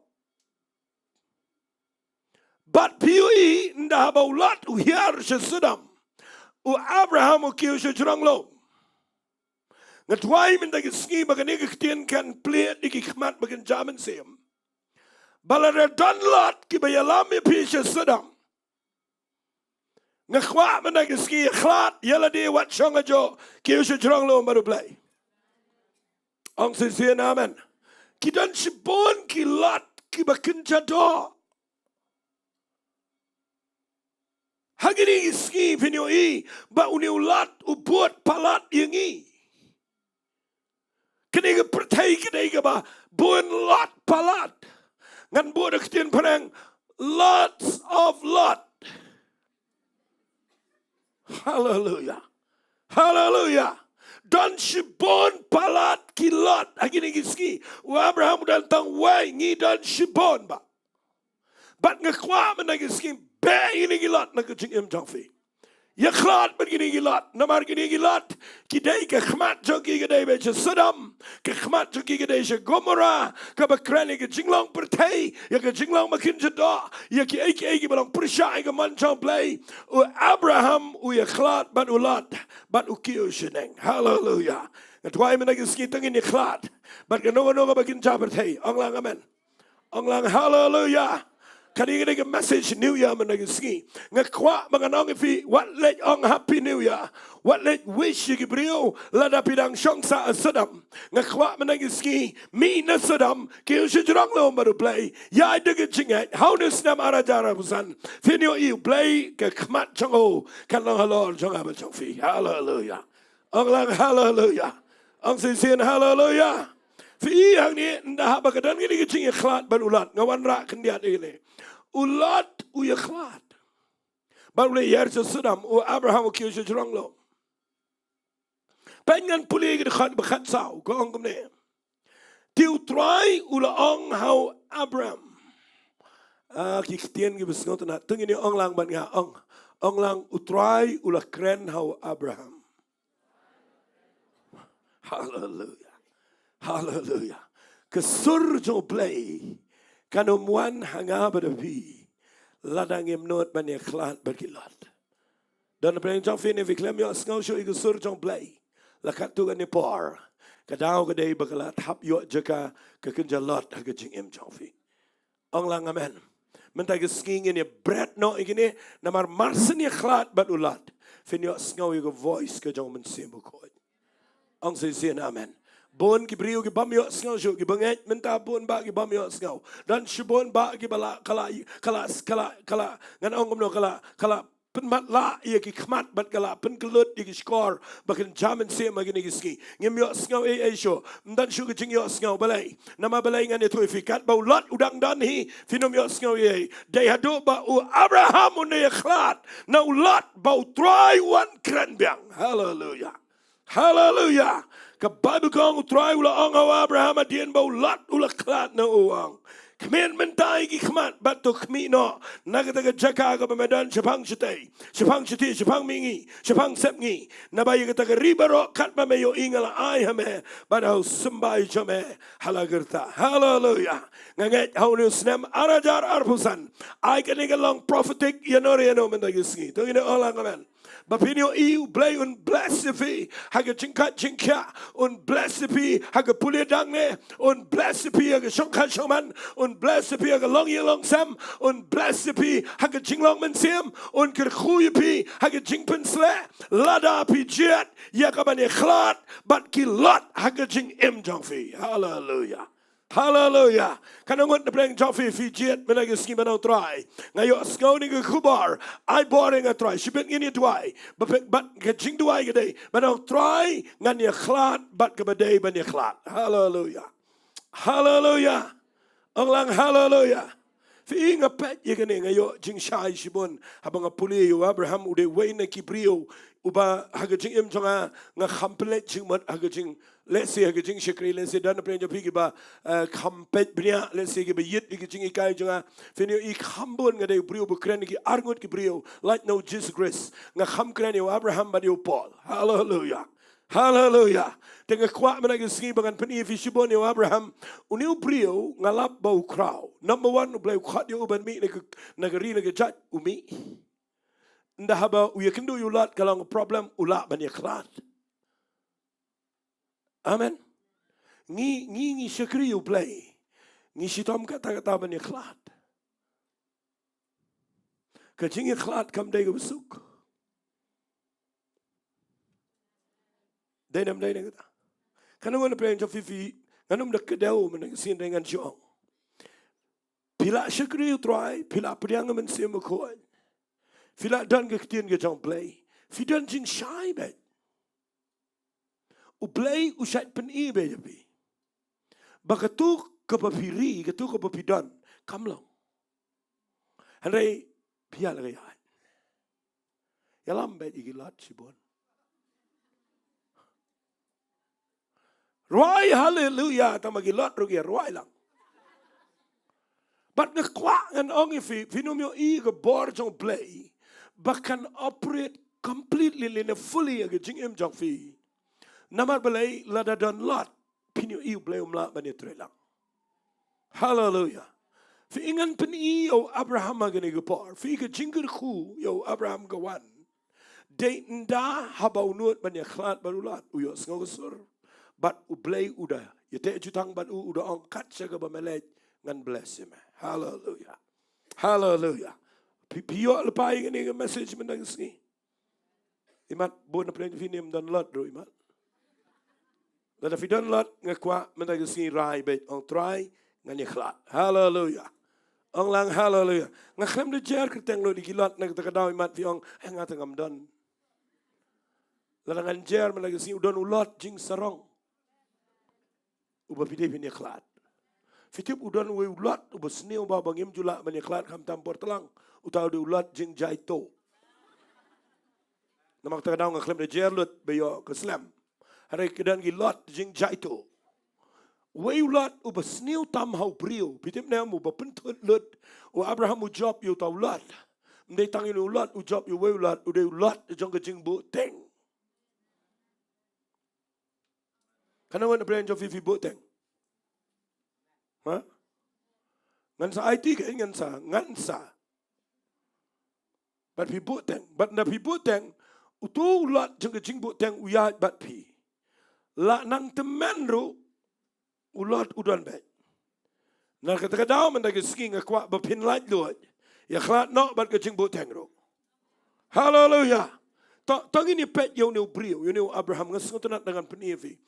Bad phi ïohi ynda haba u Lot u hiar sha Sodom, u Abraham u kiew sha jrong lum. Nga duwai mynta ka sngi ba kane ka ktien kan plied ïa ki khmat ba kan jam mynsiem. Ba lada don Lot kiba ïalam ïa phi sha Sodom, nga kwah mynta ka sngi ïakhlad ïa lade, wat shong hajuh, kiew sha jrong lum bad U Blei. Ong shisien amen. Ki don shibun ki Lot kiba kynja doh. Ha kine ki sngi phin ïohi ba une u Lot u bud palat ïa ngi. Kane ka pyrthei ka dei kaba bun Lot palat. Ngan bud da ka ktien phareng, lots of Lot. Haleluya. Haleluya. Don shibun palat ki Lot ha kine ki sngi. U Abraham u don tang wei, ngi don shibun bha. Bad nga kwah mynta ka sngi, beh ïa kine ki Lot na ka jingim jong phi. Ïakhlad bad kine ki lot, namar kine ki lot ki dei, ka khmat jong ki ka dei beit sha Sodom, ka khmat jong ki ka dei sha Gomorrah, kaba kren ïa ka jinglong pyrthei, ïa ka jinglong ba kynja doh, ïa kiei kiei kiba long pyrshah ïa ka mon jong U Blei. U Abraham u ïakhlad bad u Lot, bad u kiew shaneng. Haleluya. Nga duwai mynta ka sngi to ngin ïakhlad bad kano kano kaba kynja pyrthei. Ong lang amen. Ong lang haleluya. Kane ka dei ka message New Year mynta ka sngi. Nga kwah ba ngan ong ïa phi, wat leit ong Happy New Year, wat leit wish ïa ki briew lada phi dang shong sah ha Sodom. Nga kwah mynta ka sngi, mih na Sodom, kiew sha jrong lum bad U Blei, ïaid da ka jingngeit. Ha une u snem ar hajar arphew san, phin ïohi U Blei, ka khmat jong u kan long halor jong nga bad jong phi. Haleluya. Ong lang haleluya. Ong shisien haleluya. Phi i hangne, ynda haba ka don kane ka jingïakhlad bad u Lot, nga wanrah khyndiat ïa kane. U Lot u ïakhlad bad u leit ïaid sha Sodom, u Abraham u kiew sha jrong lum. Peit, ngan pule ki dkhot ba khatsaw, ka ong kumne: Te U Trai u la ong ha u Abraham. Ah, ki ktien kiba sngewtynnat. To ngin ïa ong lang bad nga, ong. Ong lang: U Trai u la kren ha u Abraham. Haleluya. Haleluya. Ka sur jong U Blei kan ym wan ha nga bad ha phi lada ngim nud ban ïakhlad bad ki lot. Don na pdeng jong phi ne, phi khlem ïohsngew shuh ïa ka sur jong U Blei, la katto katne por, ka daw ka dei ba ka la thap ïoh jaka, ka kynja lot ha ka jingim jong phi. Ong lang amen. Mynta ka sngi ngin ïa bret noh ïa kine, namar mar shen ïakhlad bad u Lot, phin ïohsngew ïa ka voice ka jong U Mynsiem Bakhuid. Ong shisien amen. Bun ki briew ki bym ïohsngew shuh, ki bangeit mynta bun bah ki bym ïohsngew. Don shibun bah kiba la, ka la, ka la, ka la, ka la, ngan ong kumno, ka la, ka la pynmatlah ïa ki khmat bad ka la pynkyllut ïa ki shkor ba kynja mynsiem ha kine ki sngi. Ngim ïohsngew ei ei shuh. Ym don shuh ka jingïohsngew. Balei? Namar balei? Ngan ïathuh ïa phi. Katba u Lot u dang don hi, phin ym ïohsngew ei ei. Dei haduh ba u Abraham un da ïakhlad na u Lot ba U Trai un wan kren biang. Haleluya. Haleluya. Ka Baibl ka ong, U Trai u la ong ha u Abraham hadien ba u Lot u la khlad na u, u ong: Khmih mynta ïa ki khmat bad to khmih noh na kata ka jaka kaba me don shaphang shatei, shaphang shathie, shaphang mihngi, shaphang sepngi. Naba ïa kata ka ri baroh katba me ïohi nga la ai ha me bad ha u symbai jong me ha la ka rta. Haleluya. Nga ngeit ha une u snem ar hajar arphew san, ai kane ka long prophetic ïa no re ïa no mynta ka sngi. To ngin ong lang amen. Ba phin ïohi U Blei un bless ïa phi ha ka jingkhat jingkhiah, un bless ïa phi ha ka pule dangne, un bless ïa phi ha ka shongkha shongman, un bless ïa phi ha ka longïing longsem, un bless ïa phi ha ka jinglong mynsiem, un kyrkhu ïa phi ha ka jingpynsleh, lada phi jied ïa ka ban ïakhlad bad ki lot ha ka jingim jong phi. Haleluya. Haleluya. Katno ngut na pdeng jong phi, phi jied mynta ka sngi ban ong, Trai, nga ïohsngew ïa kane ka khubor, ai bor ïa nga Trai. Shibit ngin ïa duwai. Ba phi, bad ka jingduwai ka dei ban ong, Trai, ngan ïakhlad bad kaba dei ban ïakhlad. Haleluya. Haleluya. Ong lang haleluya. Phi i, nga peit ïa kane, nga ïoh jingshai shibun haba nga pule ïa u Abraham, u dei uwei na ki briew uba ha ka jingim jong nga, nga kham pynleit jingmut ha ka jing, lehse ha ka jingshakri, lehse don na pdeng jong phi kiba, eh, kham peit bniah, lehse kiba ïit ïa ka jinghikai jong nga. Phin ïohi kham bun nga dei u briew ba kren ïa ki arngut ki briew, lait na u Jisu Khrist. Nga kham kren ïa u Abraham bad ïa u Paul. Haleluya. Haleluya. Te nga kwah mynta ka sngi ba ngan pyni ïa phi shibun ïa u Abraham. Une u briew nga lap ba u khraw. Number one, U Blei u khot ïa u ban mih na ka, na ka ri na ka jait, u mih. Ynda haba u ïakynduh ïa u Lot ka long problem, u lah ban ïakhlad. Amen. Ngi, ngi, ngi shakri ïa U Blei, ngi shitom katta katta ban ïakhlad. Ka jingïakhlad kam dei kaba suk. Dei ne ym dei ne kata? Katno ngut na pdeng jong phi, phi, ngan ym da kdew mynta ka sngi, dei ngan shu ong. Phi la shakri ïa u Trai, phi la pdiang ïa u Mynsiem Bakhuid, phi la don ka ktien ka jong U Blei, phi don jingshai beit. U Blei u shait pyni beit ïa phi ba katu kaba phi ri, katu kaba phi don, kam long. Hynrei phi ïa leh ïa, ïalam beit ïa ki lot shibun. Rwai haleluya, tang ma ki lot ruh ki rwai lang. Bad nga kwah ngan ong ïa phi, phin ym ïohi ka bor jong U Blei ba kan operate completely lane fully ïa ka jingim jong phi. Namar balei? Lada don Lot, phin ïohi U Blei um lah ban ïatreilang. Haleluia. Phi, ngan pyni ïa u Abraham ha kane ka por. Phi, ka jingkyrkhu ïa u Abraham ka wan dei ynda haba u nud ban ïakhlad bad u Lot, u ïohsngew ka sur. Bad U Blei u da ïateh jutang bad u, u da ong, kat sha kaba me leit ngan bless ïa me. Haleluia. Haleluia. Phi, phi ïoh lypa ïa kane ka message mynta ka sngi? Imat, bun na pdeng phi ym don Lot ruh, imat. Lada phi don Lot, nga kwah mynta ka sngi rai beit, ong, Trai, ngan ïakhlad. Haleluia. Ong lang haleluia. Nga khlem da jer kyrteng ruh ïa ki Lot, na kata ka daw imat phi ong, eh, nga te ngam don. Lada ngan jer mynta ka sngi, u don u Lot jingsarong uba phi dei phin ïakhlad. Phi tip u don uwei u Lot uba sniew bha ba ngim ju lah ban ïakhlad khamtam por tlang. Uta u dei u Lot jingjaituh. Namar kata ka daw nga khlem da jer lut ba ïoh ka slem. Hynrei ki don ki Lot jingjaituh. Uwei u Lot uba sniew tam ha u briew. Phi tip ne em, uba pynthut lut u Abraham u jop ïa uta u Lot. Ym dei tang ïa une u Lot u jop ïa uwei u Lot, u dei u Lot jong ka jingbuhteng. Kane wan pdeng jong phi, phi buhteng? Ha? Ngan sa aiti ka, ngan sa, ngan sa. Bad phi buhteng, bad na phi buhteng, utu u Lot jong ka jingbuhteng u ïaid bad phi. La nang tymmen ruh u Lot u don beit. Na kata ka daw mynta ka sngi nga kwah ba phin laitluid. Ïakhlad noh bad ka jingbuhteng ruh. Haleluia. To, to ngin ïa peit ïa une u briew, ïa une u Abraham, nga sngewtynnat ba ngan pyni ïa phi.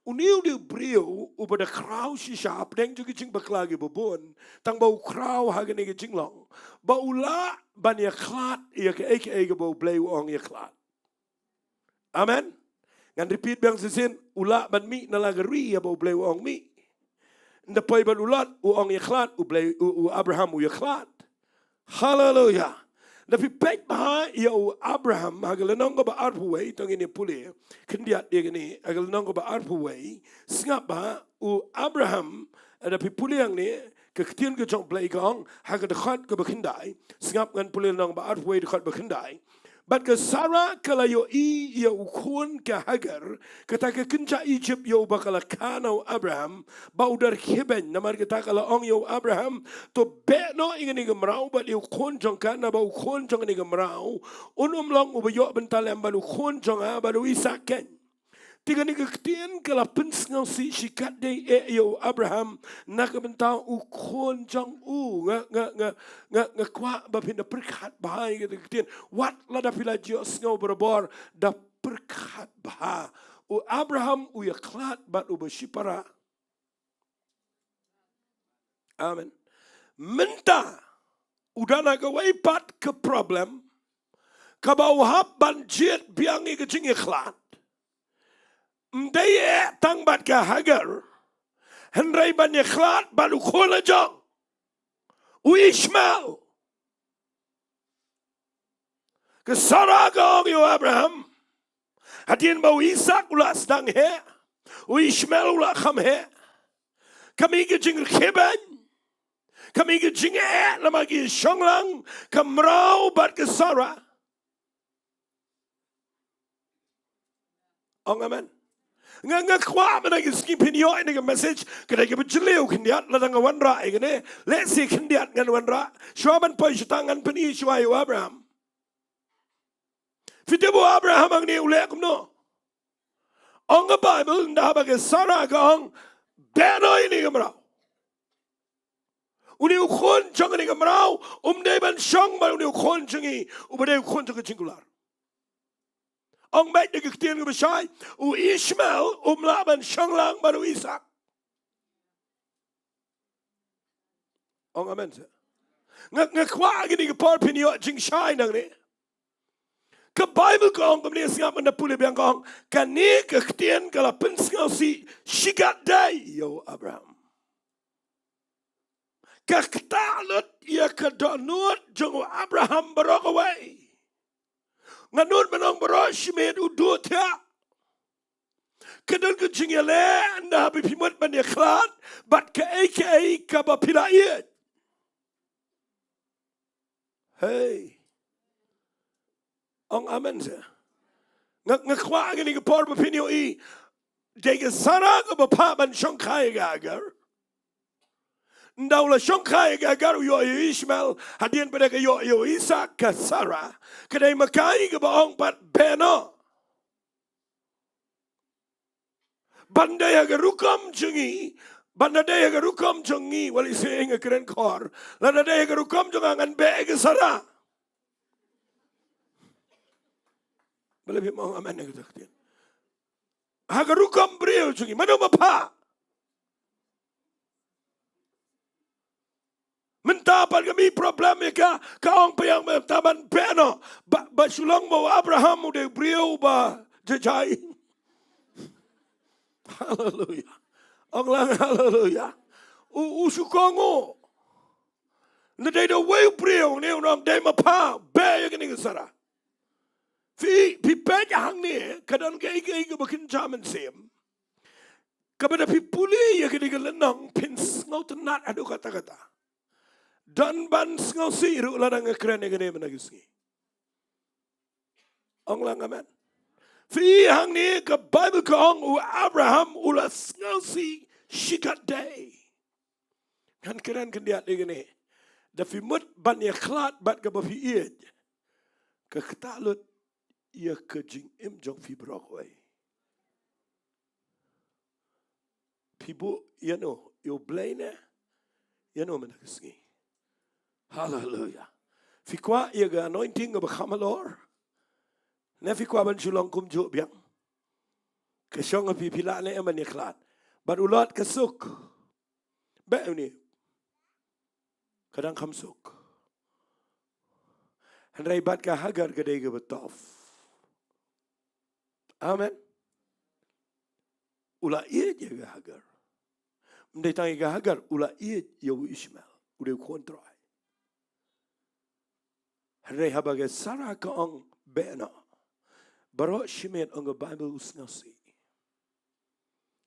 Une u dei u briew uba da khraw shisha hapdeng jong ki jingbakla kiba bun, tang ba u khraw ha kane ka jinglong ba u lah ban ïakhlad ïa kaei kaei kaba U Blei u ong ïakhlad. Amen. Ngan repeat biang shisien, u lah ban mih na la ka ri haba U Blei u ong mih. Ynda poi bad u Lot, u ong ïakhlad, U Blei, u, u Abraham u ïakhlad. Haleluia. Lada phi peit bha ïa u Abraham ha ka lynnong kaba arphew wei, to ngin ïa pule khyndiat ïa kane, ha ka lynnong kaba arphew wei, sngap bha, u Abraham, lada phi pule hangne, ka ktien ka jong U Blei ka ong ha ka dkhot kaba khyndai, sngap, ngan pule lynnong ba arphew wei dkhot ba khyndai. Bad ka Sara ka la ïohi ïa u khun ka Hagar, kata ka kynja Ijipt ïa uba ka la kha na u Abraham, ba u da rkhie beiñ, namar kata ka la ong ïa u Abraham, to beh noh ïa kane ka mraw bad ïa u khun jong ka, naba u khun jong kane ka mraw un ym long uba ïoh bynta lem bad u khun jong nga, bad u Isaak keiñ. Te kane ka ktien ka la pynsngewsih shikatdei eh ïa u Abraham na ka bynta u khun jong u. Nga, nga, nga, nga, nga kwah ba phin da pyrkhat bha ïa kata ka ktien. Wat lada phi la ïohsngew barabor, da pyrkhat bha. U Abraham u ïakhlad bad uba shipara. Amen. Mynta u dang na kawei pat ka problem kaba u hap ban jied biang ïa ka jingïakhlad. Ym dei eh tang bad ka Hagar, hynrei ban ïakhlad bad u khun la jong, u Ishmael. Ka Sara ka ong ïa u Abraham, hadien ba u Isaak u la sdang heh, u Ishmael u la kham heh, ka mih ka jingrkhie beiñ, ka mih ka jingeh, namar ki shong lang ka mraw bad ka Sara. Ong amen. Nga, nga kwah mynta ka sngi phin ïoh ïa kane ka message, ka dei kaba jylliew khyndiat, lada nga wanrah ïa kane, lehse khyndiat ngan wanrah. Shuwa ban poi shatang ngan pyni shuwa ïa u Abraham. Phi tip u Abraham hangne u leh kumno? Ong ka Baibl, ynda haba ka Sara ka ong, beh noh ïa kane ka mraw. Une u khun jong kane ka mraw um dei ban shong bad une u khun jong ngi, uba dei u khun jong ka jingkular. Ong beit da ka ktien kaba shai, u Ishmael um lah ban shong lang bad u Isaak. Ong amen seh. Nga, nga kwah kine ki por phin ïoh jingshai nangne. Ka Baibl ka ong kumne, sngap, ngan da pule biang, ka ong, kane ka ktien ka la pynsngewsih shikatdei ïa u Abraham. Ka ktah lut ïa ka dohnud jong u Abraham baroh kawei. Nga nud ban ong baroh shi miet u duh thiah. Ka don ka jingïaleh ynda haba phi mut ban ïakhlad bad kaei kaei kaba phi la ïeit. Hei. Ong amen seh. Nga, nga kwah kane ka por ba phin ïohi. Dei ka Sara kaba phah ban shongkha ïa ka Hagar. Ynda u la shongkha ïa ka Hagar u ïoh ïa u Ishmael. Hadien ba dei ka ïoh ïa u Isak ka Sara. Ka dei ma ka kaba ong pat beh noh. Ban dei ha ka rukom jong ngi, ban da dei ha ka rukom jong ngi, wat lehse nga kren khor, lada dei ha ka rukom jong nga ngan beh ïa ka Sara. Balei phim ong amen ïa kata ka ktien? Ha ka rukom briew jong ngi, mano ba phah? Mynta pat ka mih problem ïa ka, ka ong pyrshang mynta ban beh noh. Ba, ba shu long ba u Abraham u dei briew ba jai jai. Haleluya. Ong lang haleluya. U, u shu kohnguh. Ynda dei da uwei u briew ne u ong dei ma pha, beh ïa kane ka Sara. Phi, phi peit hangne, ka don kaei kaei kaba kynja mynsiem. Kaba da phi pule ïa kane ka lynnong phin sngewtynnat haduh katta katta. Don ban sngewsih ruh lada nga kren ïa kane mynta ka sngi. Ong lang amen. Phi hangne ka Baibl ka ong u Abraham u la sngewsih shikatdei. Ngan kren khyndiat ïa kane. Da phi mut ban ïakhlad bad kaba phi ïeit, ka ktah lut ïa ka jingim jong phi baroh kawei. Phi buh ïano, ïa U Blei ne ïano mynta ka sngi? Haleluya. Phi kwah ïa ka anointing kaba kham halor, ne phi kwah ban shu long kumjuh biang? Ka shong ha phi, phi lah ne em ban ïakhlad bad u Lot? Ka suk. Beh une, ka dang kham suk. Hynrei bad ka Hagar ka dei kaba tough. Amen. U la ïeit ïa ka Hagar. Ym dei tang ïa ka Hagar, u la ïeit ïa u Ishmael, u dei u khun trai. Hynrei haba ka Sara ka ong beh noh, baroh shimet, ong ka Baibl, u sngewsih.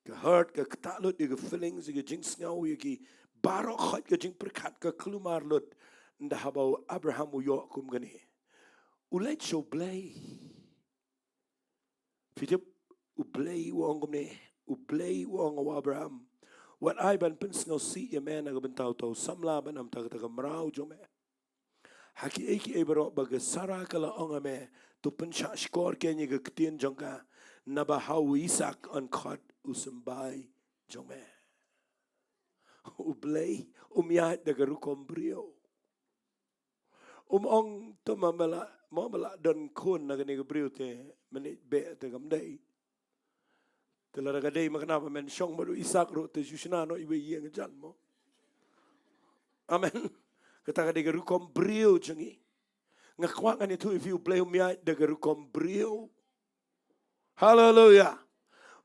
Ka hurt, ka ktah lut ïa ka feelings, ïa ka jingsngew, ïa ki baroh khoit, ka jingpyrkhat ka kulmar lut. Ynda haba u Abraham u ïoh kum kane, u leit sha U Blei. Phi tip U Blei u ong kumne, U Blei u ong ha u Abraham, wat ai ban pynsngewsih ïa me na ka bynta uto u samla bad na ka bynta kata ka mraw jong me. Ha kiei kiei baroh ba ka Sara ka la ong ha me, to pynshah shkor keiñ ïa ka ktien jong ka, naba ha u Isak yn khot u symbai jong me. U Blei um ïaid da ka rukom briew. Um ong to ma me la, mo me la don khun na kane ka briew te, mynne beh te kam dei. Te lada ka dei ma kane ba men shong bad u Isak ruh te shu shna noh iwei ïing jan mo. Amen. Kata ka dei ka rukom briew jong ngi. Nga kwah ngan ïathuh ïa phi, U Blei um ïaid da ka rukom briew. Haleluya.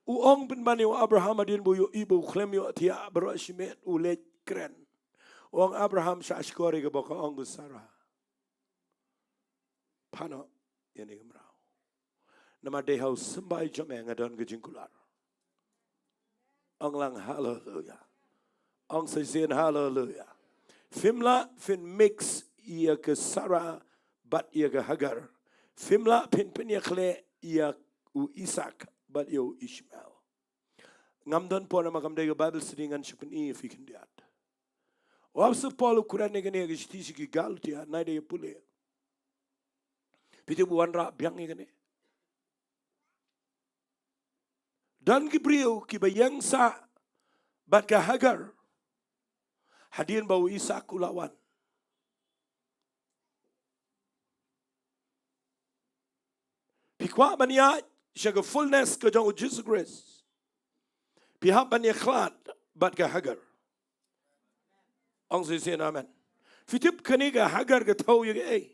U ong pynban ïa u Abraham hadien ba u ïohi ba u khlem ïohthiah baroh shimet, u leit kren. U ong, Abraham, shah shkor ïa kaba ka ong ka Sara. Phah noh ïa kane ka mraw. Namar dei ha u symbai jong me nga don ka jingkular. Ong lang haleluya. Ong shisien haleluya. Phim lah phin mix ïa ka Sara bad ïa ka Hagar. Phim lah phin pynïakhleh ïa u Isak bad ïa u Ishmael. Ngam don por namar kam dei ka Bible study, ngan shu pyni ïa phi khyndiat. U Apostol Paul u kren ïa kane ha ka shithi sha ki Galatia, nai da ïa pule. Phi tip u wanrah biang ïa kane. Don ki briew kiba ïeng sah bad ka Hagar hadien ba u Isak u la wan. Phi kwah ban ïaid sha ka fullness ka jong u Jisu Khrist, phi hap ban ïakhlad bad ka Hagar. Ong shisien amen. Phi tip kane ka Hagar ka thew ïa kaei?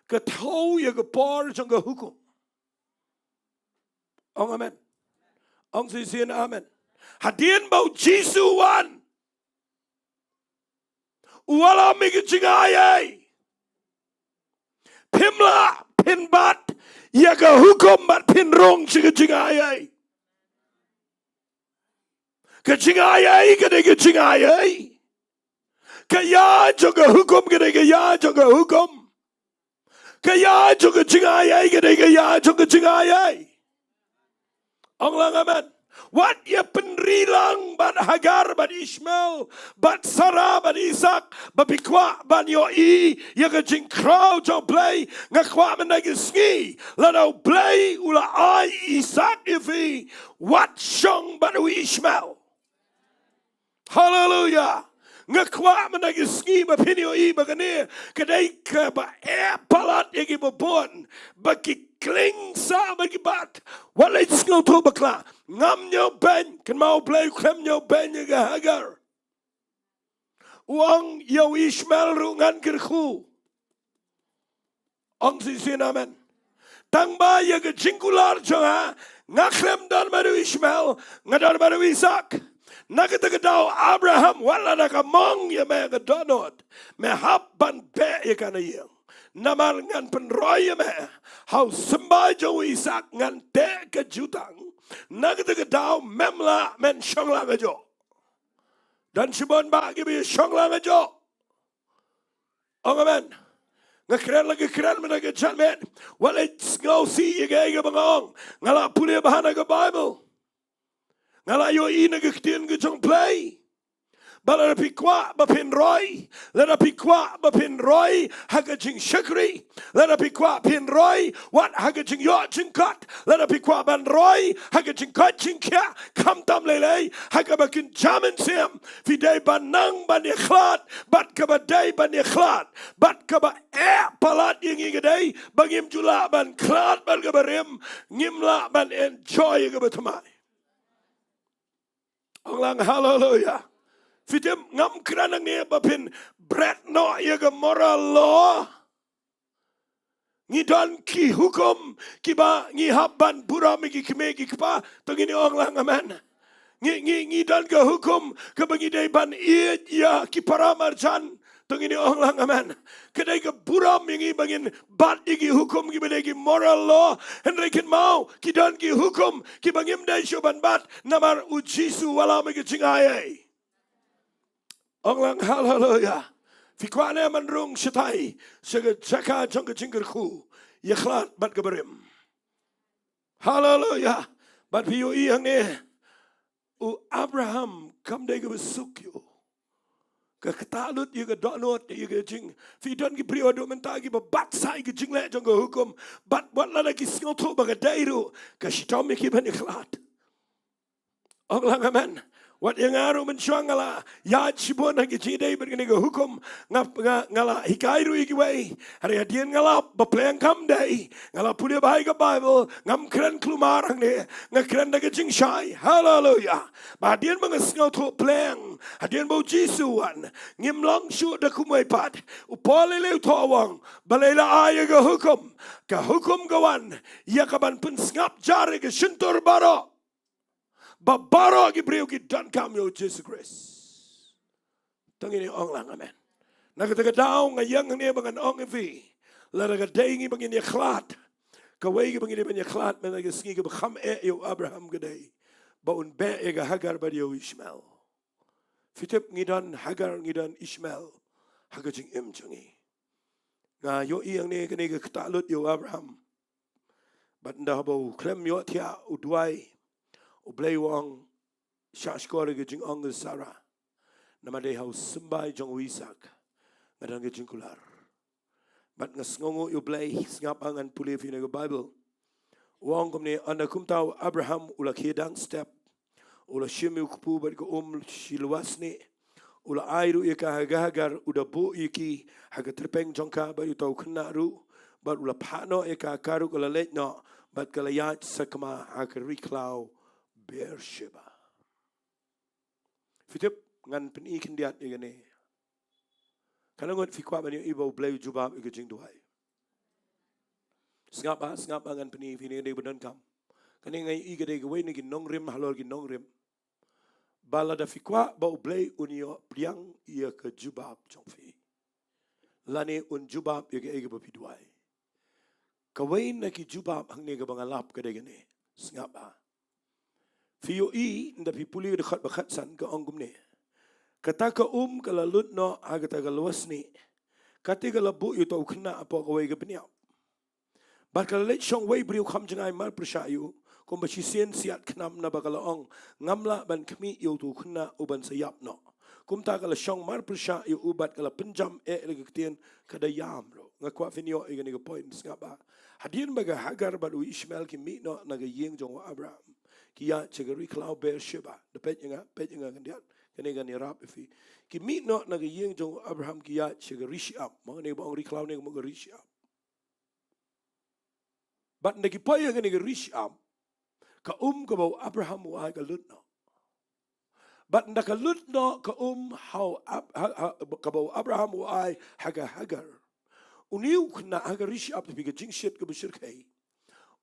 Ka thew ïa ka por jong ka hukum. Ong amen. Ong shisien amen. Hadien ba u Jisu u wan, u wallam ïa ka jingai ei. Phim lah phin bat ïa ka hukum bad phin rung sha ka jingai ei. Ka jingai ei ka dei ka jingai ei. Ka ïa jong ka hukum ka dei ka ïa jong ka hukum. Ka ïa jong ka jingai ei ka dei ka ïa jong ka jingai ei. Ong lang amen. Wat ïa pynri lang bad Hagar bad Ishmael bad Sarah bad Isak ba phi kwah ban ïohi ïa ka jingkhraw jong U Blei. Nga kwah mynta ka sngi lada U Blei u la ai Isak ïa phi, wat shong bad u Ishmael. Haleluya. Nga kwah mynta ka sngi ba phin ïohi ba kane ka dei kaba eh palat ïa kiba bun ba ki kling sah bad ki bat. Wat leit sngewthuh bakla. Ngam ñiewbeiñ, kynmaw U Blei u khlem ñiewbeiñ ïa ka Hagar. U ong ïa u Ishmael ruh ngan kyrkhu. Ong shisien amen. Tang ba ïa ka jingkular jong nga, nga khlem don bad u Ishmael, nga don bad u Isak. Na kata ka daw Abraham, wat lada ka mong ïa me ka dohnud, me hap ban beh ïa ka na ïing. Namar ngan pynroi ïa me ha u symbai jong u Isak, ngan teh ka jutang. Na kata ka daw mem lah men shong lang hajuh. Don shibun bah kiba ïa shong lang hajuh. Ong amen. Nga kren la ka kren mynta ka janmiet. Wat leit sngewsih ïa kaei kaba nga ong. Nga la pule bha na ka Baibl. Nga la ïohi na ka ktien ka jong U Blei. Ba lada phi kwah ba phin roi, lada phi kwah ba phin roi ha ka jingshakri, lada phi kwah phin roi wat ha ka jingïoh jingkot, lada phi kwah ban roi ha ka jingkoit jingkhiah, khamtam lei lei ha kaba kynja mynsiem, phi dei ban nang ban ïakhlad bad kaba dei ban ïakhlad. Bad kaba eh palat ïa ngi ka dei ba ngim ju lah ban khlad bad kaba rim, ngim lah ban enjoy ïa kaba thymmai. Ong lang haleluya. Phi tip, ngam kren hangne ba phin bret noh ïa ka moral law. Ngi don ki hukum kiba ngi hap ban burom ïa ki kmie ki kpa, to ngin ong lang amen. Ngi, ngi, ngi don ka hukum kaba ngi dei ban ïeit ïa ki para marjan, to ngin ong lang amen. Ka dei ka burom ïa ngi ba ngin bat ïa ki hukum kiba dei ki moral law. Hynrei kynmaw, ki don ki hukum kiba ngim dei shuh ban bat namar u Jisu u la lam ïa ka jingai ei. Ong lang haleluya. Phi kwah ne ban rung shatai sha ka jaka jong ka jingkyrkhu ïakhlad bad kaba rim? Haleluya. Bad phi ïohi hangne, u Abraham kam dei kaba suk ïa u. Ka ktah lut ïa ka dohnud, ïa ka jing. Phi don ki briew haduh mynta kiba bat sah ïa ka jingleh jong ka hukum. Bad wat lada ki sngewthuh ba ka dei ruh, ka shitom ïa ki ban ïakhlad. Ong lang amen. Wat ïa nga ruh mynshuwa nga la ïaid shibun ha ki jingïadei bad kane ka hukum. Nga, nga, nga la hikai ruh ïa kiwei. Hynrei hadien nga lap ba pleng kam dei, nga la pule bha ïa ka Baibl, ngam kren kulmar hangne, nga kren da ka jingshai. Haleluya. Ba hadien ba nga sngewthuh pleng, hadien ba u Jisu u wan, ngim long shuh da kumwei pat. U Paul lei lei u thoh u ong, balei la ai ïa ka hukum? Ka hukum ka wan ïa ka ban pynsngap jar ïa ka shyntur baroh. Ba baroh ki briew ki donkam ïa u Jisu Khrist. To ngin ong lang amen. Na kata ka daw nga ïeng hangne ba ngan ong ïa phi, lada ka dei ngi ba ngin ïakhlad, kawei kaba ngi dei ban ïakhlad mynta ka sngi kaba kham eh ïa u Abraham ka dei ba un beh ïa ka Hagar bad ïa u Ishmael. Phi tip, ngi don Hagar, ngi don Ishmael ha ka jingim jong ngi. Nga ïohi hangne kane ka ktah lut ïa u Abraham. Bad ynda haba u khlem ïohthiah u duwai, U Blei u ong, shah shkor ïa ka jingong ka Sarah. Namar dei ha u symbai jong u Isak nga don ka jingkular. Bad nga sngewnguh ïa U Blei, sngap ba ngan pule ïa phi na ka Baibl. U ong kumne, ynda kumta u Abraham u la khie dang step, u la shim ïa u kpu bad ka um shi lwasnieh, u la ai ruh ïa ka ha ka Hagar, u da buh ïa ki ha ka tyrpeng jong ka bad uta u khynnah ruh, bad u la phah noh ïa ka, ka ruh ka la leit noh bad ka la ïaid sakma ha ka ri khlaw Beersheba. Phi tip, ngan pyni khyndiat ïa kane. Ka la ngut, phi kwah ban ïohi ba U Blei u jubab ïa ka jingduwai? Sngap ba, sngap ba ngan pyni ïa phi, ne dei ba donkam. Kane nga ïohi ka dei kawei na ki nongrim halor ki nongrim. Ba lada phi kwah ba U Blei un ïoh pdiang ïa ka jubab jong phi, lane un jubab ïa kaei kaba phi duwai, kawei na ki jubab hangne kaba nga lap ka dei kane. Sngap ba. Phi ïohi, ynda phi pule ka dkhot ba khatsan ka ong kumne. Kata ka um ka la lut noh ha kata ka lwasnieh. Kata ka la buh ïa uta u khynnah hapoh kawei ka bniap. Bad ka la leit shong wei briew kham jngai mar pyrshah ïa u, kumba shisien siat khnam, naba ka la ong, ngam lah ban khmih ïa uto u khynnah u ban sa ïap noh. Kumta ka la shong mar pyrshah ïa u bad ka la pynjam eh ïa la ka ktien, ka da ïam ruh. Nga kwah phin ïoh ïa kane ka point, sngap ba hadien ba ka Hagar bad u Ishmael ki mih noh na ka ïing jong u Abraham, ki ïaid sha ka ri khlaw Beersheba. Da peit ïa nga, peit ïa nga khyndiat, kane kan ïarap ïa phi. Ki mih noh na ka ïing jong u Abraham, ki ïaid sha ka ri shyiap. Mo, kane ba ong ri khlaw ne ka mut ka ri shyiap. Bad ynda ki poi ha kane ka ri shyiap, ka um kaba u Abraham u ai ka lut noh. Bad ynda ka lut noh ka um ha u Ab-, ha, ha, kaba u Abraham u ai ha ka Hagar, une u khynnah ha ka ri shyiap, te phi, ka jingshit kaba shyrkhei,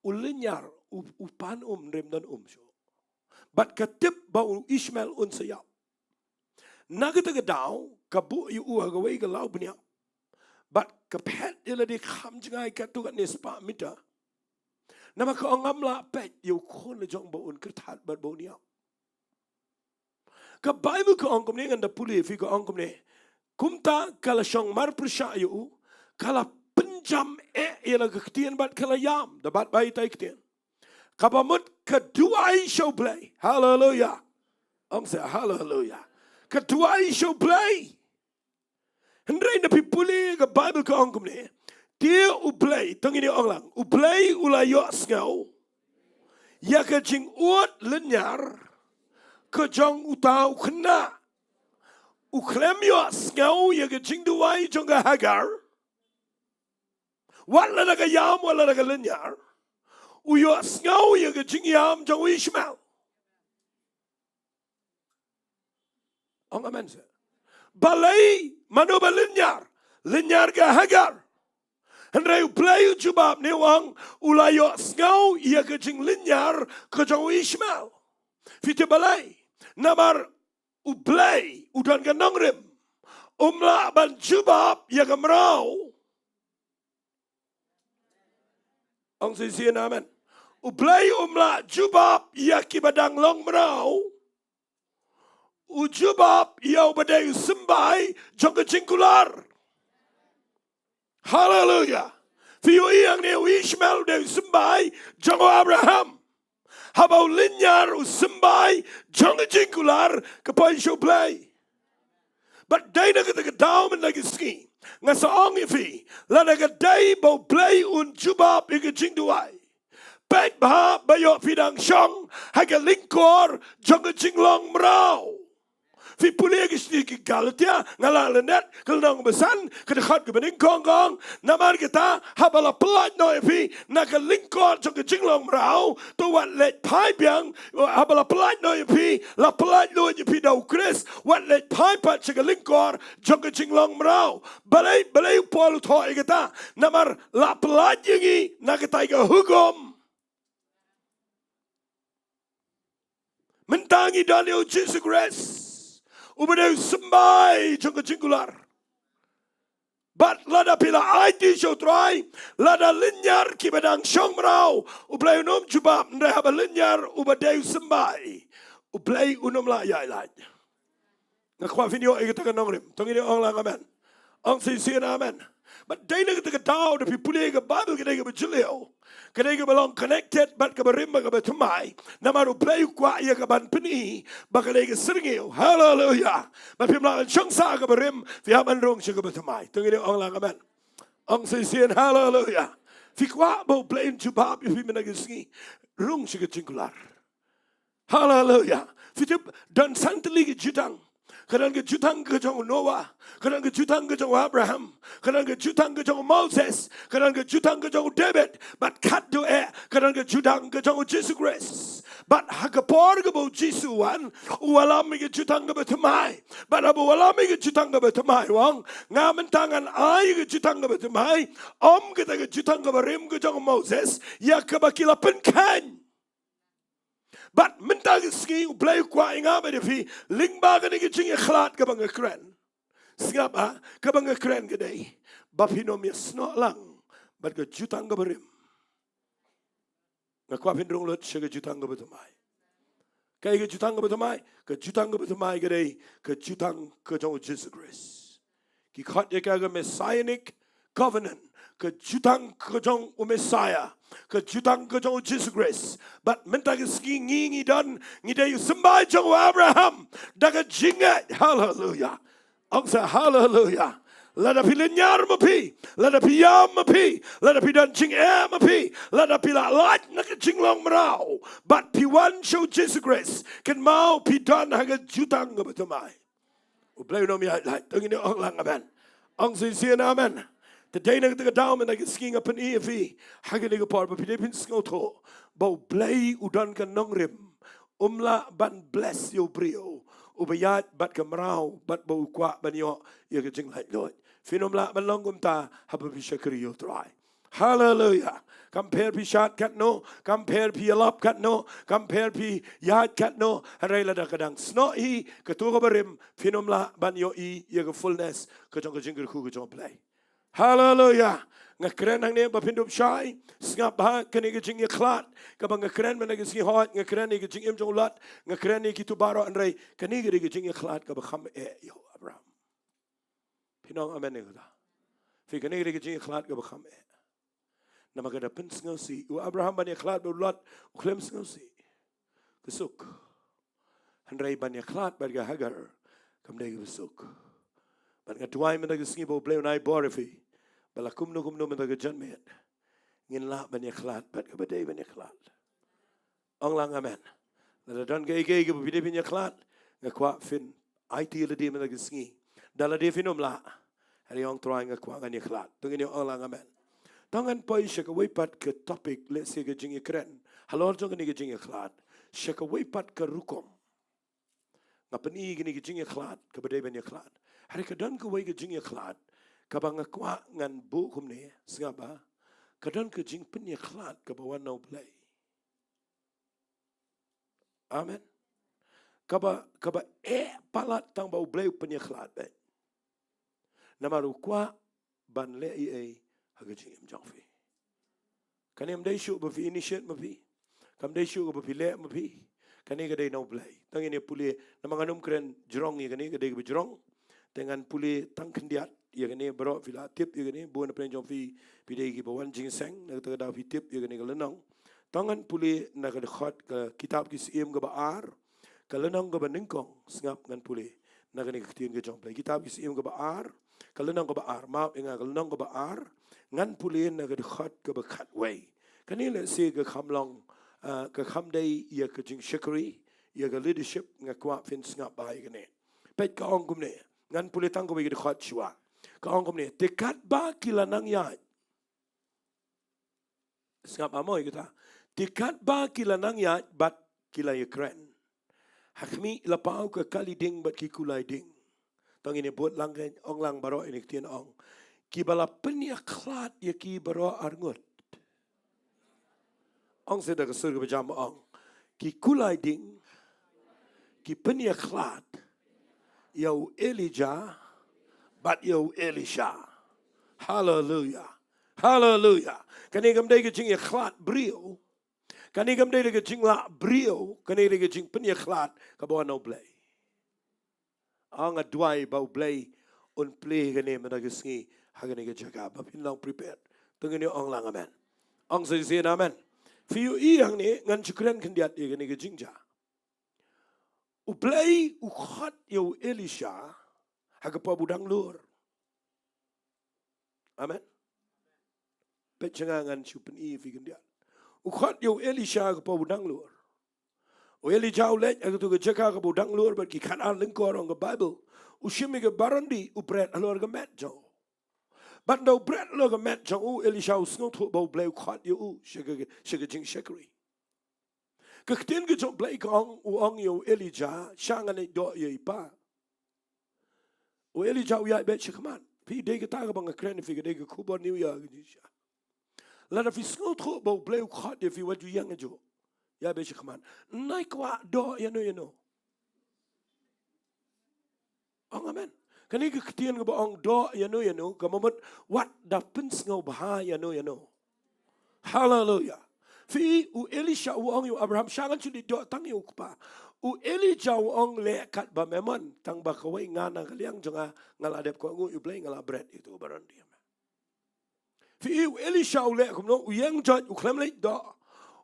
u lynñiar, u, u pan um, ym don um shuh. Bad ka tip ba u Ishmael un sa ïap. Na kata ka daw ka buh ïa u ha kawei ka law bniap, bad ka phet ïa lade kham jngai katto katne spah mitar. Namar ka ong, ngam lah peit ïa u khun la jong ba un kyrthat bad ba un ïap. Ka Baibl ka ong kumne, ngan da pule ïa phi, ka ong kumne. Kumta ka la shong mar pyrshah ïa u, ka la pynjam eh ïa la ka ktien bad ka la ïam. Da bat ba ïa ita i ktien, kaba mut ka duwai sha U Blei. Haleluya. Ong sa haleluya. Ka duwai sha U Blei. Hynrei ynda phi pule ka Baibl ka ong kumne, te U Blei, to ngin ïa ong lang, U Blei u la ïohsngew ïa ka jingud lynñiar ka jong uta u khynnah. U khlem ïohsngew ïa ka jingduwai jong ka Hagar, wat lada ka ïam, wat lada ka lynñiar. U ïohsngew ïa ka jingïam jong u Ishmael. Ong amen seh. Balei, mano ba lynñiar? Lynñiar ka Hagar. Hynrei U Blei u jubab ne u ong, u la ïohsngew ïa ka jinglynñiar ka jong u Ishmael. Phi tip balei? Namar U Blei u don ka nongrim, um lah ban jubab ïa ka mraw. Ong shisien amen. U Blei um lah jubab ïa kiba dang long mraw. U jubab ïa uba dei u symbai jong ka jingkular. Haleluya. Phi ïohi hangne u Ishmael u dei u symbai jong u Abraham. Haba u lynñiar u symbai jong ka jingkular, ka poi sha U Blei. Bad dei na kata ka daw mynta ka sngi nga sa ong ïa phi, lada ka dei ba U Blei un jubab ïa ka jingduwai, peit bha ba ïoh phi dang shong ha ka lyngkor jong ka jinglong mraw. Phi pule ka shithi ki Galatia, nga la lyndet, ka lynnong ba san, ka dkhot kaba nyngkong ka ong, namar kata, haba la pyllait noh ïa phi na ka lyngkor jong ka jinglong mraw, to wat leit phai biang. Haba la pyllait noh ïa phi, la pyllait noh ïa phi da U Khrist, wat leit phai pat sha ka lyngkor jong ka jinglong mraw. Balei, balei u Paul u thoh ïa kata? Namar la pyllait ïa ngi na kata ka hukum. Mynta ngi don ïa u Jisu Khrist, uba dei u symbai jong ka jingkular. Bad lada phi la aiti sha U Trai, lada lynñiar kiba dang shong mraw, U Blei un ym jubab, hynrei haba lynñiar uba dei u symbai, U Blei un ym lah ïaid lait. Nga kwah phin ïoh ïa kata ka nongrim. To ngin ong lang amen. Ong shisien amen. Bad dei na kata ka daw, da phi pule ka Baibl, ka dei kaba jylliew, ka dei kaba long connected bad kaba rim bad kaba thymmai. Namar U Blei u kwah ïa ka ban pyni ba ka dei ka syrngiew. Haleluya. Bad phim lah ban shong sha kaba rim, phi hap ban rung sha kaba thymmai. To ngin ong lang amen. Ong shisien haleluya. Phi kwah ba U Blei un jubab ïa phi mynta ka sngi, rung sha ka jingkular. Haleluya. Phi tip, don san tylli ki jutang. Ka don ka jutang ka jong u Noah, ka don ka jutang ka jong u Abraham, ka don ka jutang ka jong u Moses, ka don ka jutang ka jong u David, bad katto eh, ka don ka jutang ka jong u Jisu Khrist. Bad ha ka por kaba u Jisu u wan, u wallam ïa ka jutang kaba thymmai. Bad haba u wallam ïa ka jutang kaba thymmai, u ong, nga mynta ngan ai ïa ka jutang kaba thymmai, ym kata ka jutang kaba rim ka jong u Moses, ïa kaba ki la pynkheiñ. Bad mynta ka sngi U Blei u kwah ïa nga bad ïa phi, lyngba kane ka jingïakhlad kaba nga kren, sngap, ah, kaba nga kren ka dei ba phin ym ïasnoh lang bad ka jutang kaba rim. Nga kwah phin rung lut sha ka jutang kaba thymmai. Kaei ka jutang kaba thymmai? Ka jutang kaba thymmai ka dei ka jutang ka jong u Jisu Khrist. Ki khot ïa ka ka Messianic covenant, ka jutang ka jong u Messiah, ka jutang ka jong u Jisu Khrist. Bad mynta ka sngi ngi ngi don, ngi dei u symbai jong u Abraham da ka jingngeit. Haleluya. Ong sa haleluya. Lada phi lynñiar ma phi, lada phi ïam ma phi, lada phi don jingeh ma phi, lada phi la lait na ka jinglong mraw, bad phi wan sha u Jisu Khrist, kynmaw phi don ha ka jutang kaba thymmai. U Blei un ym ïaid lait. To ngin ong lang amen. Ong shisien amen. Te dei na kata ka daw mynta ka sngi nga pyni ïa phi ha kane ka por ba phi dei phin sngewthuh ba U Blei u don ka nongrim. Um lah ban bless ïa u briew uba ïaid bad ka mraw bad ba u kwah ban ïoh ïa ka jinglaitluid. Phin ym lah ban long kumta haba phi shakri ïa U Trai. Haleluya. Kam pher phi shad katno, kam pher phi ïalap katno, kam pher phi ïaid katno, hynrei lada ka dang snoh hi kato kaba rim, phin ym lah ban ïohi ïa ka fullness ka jong ka jingkyrkhu ka jong U Blei. Haleluya. Nga kren hangne ba phin dup shai. Sngap bha, kane ka jingïakhlad kaba nga kren mynta ka sngi, hooid nga kren ïa ka jingim jong u Lot, nga kren ïa kito baroh, hynrei kane ka dei ka jingïakhlad kaba kham eh ïa u Abraham. Phin ong amen ïa kata? Phi, kane ka dei ka jingïakhlad kaba kham eh. Namar ka da pynsngewsih. U Abraham ban ïakhlad bad u Lot u khlem sngewsih, ka suk. Hynrei ban ïakhlad bad ka Hagar kam dei kaba suk. Bad nga duwai mynta ka sngi ba U Blei un ai bor ïa phi ba la kumno kumno mynta ka janmiet ngin lah ban ïakhlad bad kaba dei ban ïakhlad. Ong lang amen. Lada don kaei kaei kaba phi dei phin ïakhlad, nga kwah phin aiti lade mynta ka sngi. Da lade phin ym lah, hynrei ong, Trai nga kwah ngan ïakhlad. To ngin ong lang amen. To ngan poi sha kawei pat ka topic, lehse ka jingïakren halor jong kane ka jingïakhlad. Sha kawei pat ka rukom. Nga pyni kane ka jingïakhlad kaba dei ban ïakhlad. Hynrei ka don kawei ka jingïakhlad kaba nga kwah ngan buh kumne, sngap bha. Ka don ka jingpynïakhlad kaba wan na U Blei. Amen. Kaba, kaba eh palat tang ba U Blei u pynïakhlad beit. Namar u kwah ban leh ei ei ha ka jingim jong phi. Kane kam dei shuh ba phi initiate ma phi. Kam dei shuh ba phi leh ma phi. Kane ka dei na U Blei. Tang ïa kane pule, namar ngan ym kren jrong ïa kane, ka dei kaba jrong. Te ngan pule tang khyndiat ïa kane, baroh phi la tip ïa kane, bun na pdeng jong phi, phi dei kiba wan jingïaseng, na kata ka daw phi tip ïa kane ka lynnong. To ngan pule na ka dkhot ka kitab Ki Syiem kaba ar, ka lynnong kaba nyngkong, sngap ngan pule na kane ka ktien ka jong U Blei. Kitab Ki Syiem kaba ar, ka lynnong kaba ar, map ïa nga, ka lynnong kaba ar, ngan pule na ka dkhot kaba khatwei. Kane lehse ka kham long, ah, ka kham dei ïa ka jingshakri, ïa ka leadership, nga kwah phin sngap bha ïa kane. Peit ka ong kumne, ngan pule tang kawei ka dkhot shuwa. Ka ong kumne, te katba ki la nang ïaid. Sngap bha mo ïa kata. Te katba ki la nang ïaid bad ki la ïakren, ha khmih la paw ka kali ding bad ki kulai ding. To ngin ïa bud lang, ka ong lang baroh ïa kane ka ktien, ong, kiba la pynïakhlad ïa ki baroh arngut. Ong sa da ka sur kaba jam, ong, ki kulai ding, ki pynïakhlad ïa u Elijah bad ïa u Elisha. Haleluya. Haleluya. Kane kam dei ka jingïakhlad briew. Kane kam dei ka jinglah briew. Kane dei ka jingpynïakhlad kaba wan na U Blei. Nga duwai ba U Blei un plie kane mynta ka sngi ha kane ka jaka ba phin long prepared. To ngin ong lang amen. Ong sa shisien amen. Phi ïohi hangne, ngan shu kren khyndiat ïa kane ka jingjia. U Blei u khot ïa u Elisha ha ka por ba u dang lur. Amen. Peit sha nga, ngan shu pyni ïa phi khyndiat. U khot ïa u Elisha ha ka por ba u dang lur. U Elijah u leit ha kato ka jaka kaba u dang lur bad ki khatar lyngkor, ong ka Baibl. U shim ïa ka barondi, u bret halor ka met jong u. Bad ynda u bret halor ka met jong u, u Elisha u sngewthuh ba U Blei u khot ïa u sha ka, sha ka jingshakri. Ka ktien ka jong U Blei ka ong, u ong ïa u Elijah, sha ngan leit doh ïa i pa. U Elijah u ïaid beit shakhmat. Phi, dei kata kaba nga kren ïa phi, ka dei ka khubor New Year ka jingshisha. Lada phi sngewthuh ba U Blei u khot ïa phi, wat ju ïeng ajuh. Ïaid beit shakhmat. Nai kwah doh ïano ïano. Ong amen. Kane ka ktien kaba ong doh ïano ïano, ka mut wat da pynsngewbha ïano ïano. Haleluya. Phi, u Elisha u ong ïa u Abraham, sha ngan shu leit doh tang ïa u kpa. U Elijah u ong, leh katba me mon, tang ba kawei nga na ka liang jong nga, nga la dep kohnguh ïa U Blei, nga la bret ïa kato ka barondi. Phi i u Elisha u leh kumno, u ïeng jot, u khlem leit doh.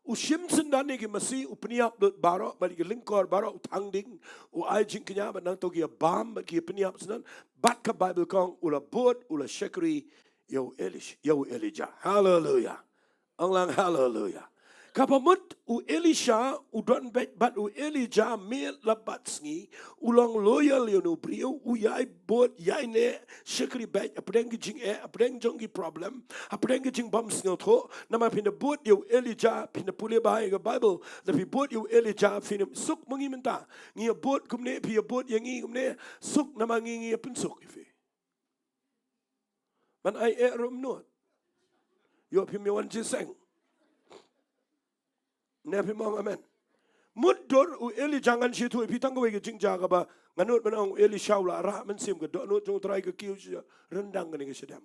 U shim syndon ïa ki masi, u pynïap lut baroh, bad ki lyngkor baroh, u thang ding, u ai jingkñia, bad nangta ki ïabam, bad ki pynïap syndon, bad ka Bible ka ong, u la bud, u la shakri, ïa u Elisha, ïa u Elijah. Haleluya. Ong lang haleluya. Kaba mut u Elisha, u don beit bad u Elijah miet la bad sngi, u long loyal ïa une u briew, u ïai bud, ïai neh, shakri beit, hapdeng ki jingeh, hapdeng jong ki problem, hapdeng ki jingbym sngewthuh, namar phin da bud ïa u Elijah, phin da pule bha ïa ka Bible, lada phi bud ïa u Elijah, phin ym suk ma ngi mynta. Ngi ïa bud kumne, phi ïa bud ïa ngi kumne, suk namar ngi ngi ïa pynsuk ïa phi. Ban ai eh ruh ym nud. Ïoh phim ïa wan jingïaseng. Ne phim ong amen. Mutdur u Elijah, ngan sa ïathuh ïa phi tang kawei ka jingjia kaba nga nud ban ong u Elisha u la rah mynsiem, ka dohnud jong u Trai ka kiew sha ryndang kane ka shadem.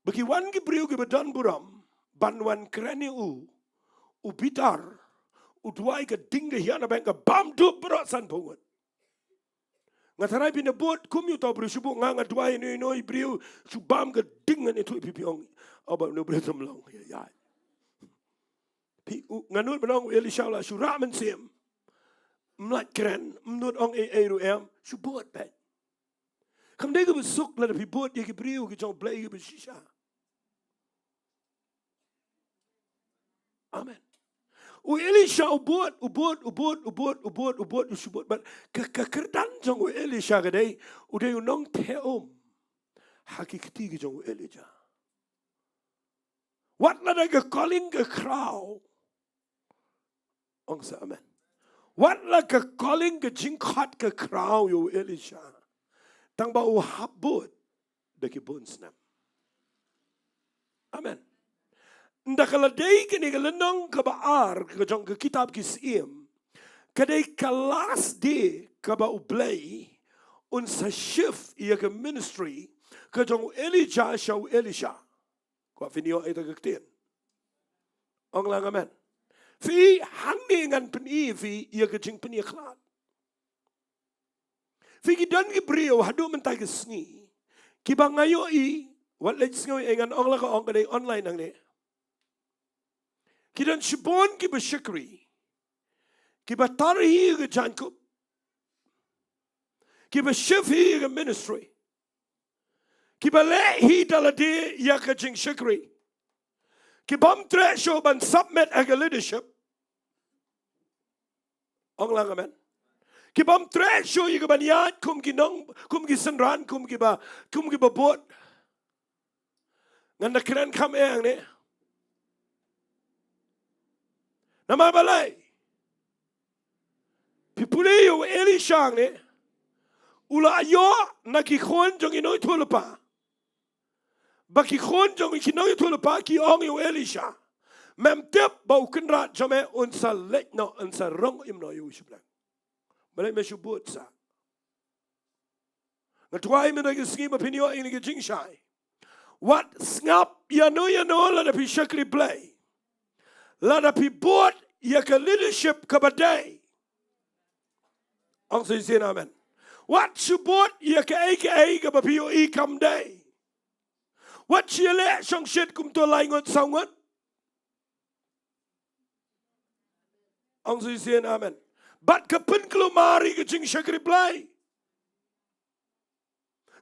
Ba ki wan ki briew kiba don burom ban wan kren ïa u, u bitar, u duwai ka ding ka hiar na beng, ka bam dup baroh sanphew ngut. Nga tharai phin da bud kum ïa uta u briew, shu bud, nga, nga duwai ïa ino ino i briew, shu bam ka ding, ngan ïathuh ïa phi, phi ong, oh, ba une u briew tymlong, ïa, ïa. Phi, u, nga nud ban ong u Elisha u la shu rah mynsiem. Ym lah kren, ym nud ong ei ei ruh em, shu bud beit. Kam dei kaba suk lada phi bud ïa ki briew ki jong u Blei kiba shisha. Amen. U Elisha u bud, u bud, u bud, u bud, u bud, u bud, u shu bud. Bad ka, ka kyrdan jong u Elisha ka dei, u dei u nongteh um ha ki kti ki jong u Elijah. Wat la da ka calling ka khraw. Ong sa amen. Wat la ka calling, ka jingkhot, ka khraw ïa u Elisha, tang ba u hap bud da ki bun snem. Amen. Ynda ka la dei kane ka lynnong kaba ar ka jong ka kitab Ki Syiem, ka dei ka last day kaba u Blei un sa shift ïa ka ministry ka jong u Elijah sha u Elisha. Kwah phin ïoh ïa kata ka ktien? Ong lang amen. Phi, hangne ngan pyni ïa phi ïa ka jingpynïakhlad. Phi, ki don ki briew haduh mynta ka sngi kiba nga ïohi, wat leit sngew ïa ngan ong la ka ong ka dei online hangne. Ki don shibun kiba shakri, kiba tar hi ïa ka jaiñkup, kiba shift hi ïa ka ministry, kiba leh hi da lade ïa ka jingshakri, ki bym treh shuh ban submit ha ka leadership. Ong lang amen. Ki bym treh shuh ïa ka ban ïaid kum ki nong, kum ki synran, kum kiba, kum kiba bud. Ngan da kren kham eh hangne. Namar balei? Phi pule ïa u Elisha hangne, u la ïoh na ki khun jong ki nongïathuhlypa. Ba ki khun jong ki nongïathuhlypa ki ong ïa u Elisha, mem tip ba u kynrad jong me un sa leit noh, un sa rung im noh ïa u sha Blei. Balei me shu bud sah? Nga duwai mynta ka sngi ba phin ïoh ïa kane ka jingshai. Wat sngap ïano ïano lada phi shakri Blei, lada phi bud ïa ka leadership kaba dei. Ong sa shisien amen. Wat shu bud ïa kaei kaei kaba phi ïohi kam dei. Wat shu ïaleh shongshit kumto lai ngut saw ngut. Ong sa shisien amen. Bad ka pynkulmar ïa ka jingshakri Blei.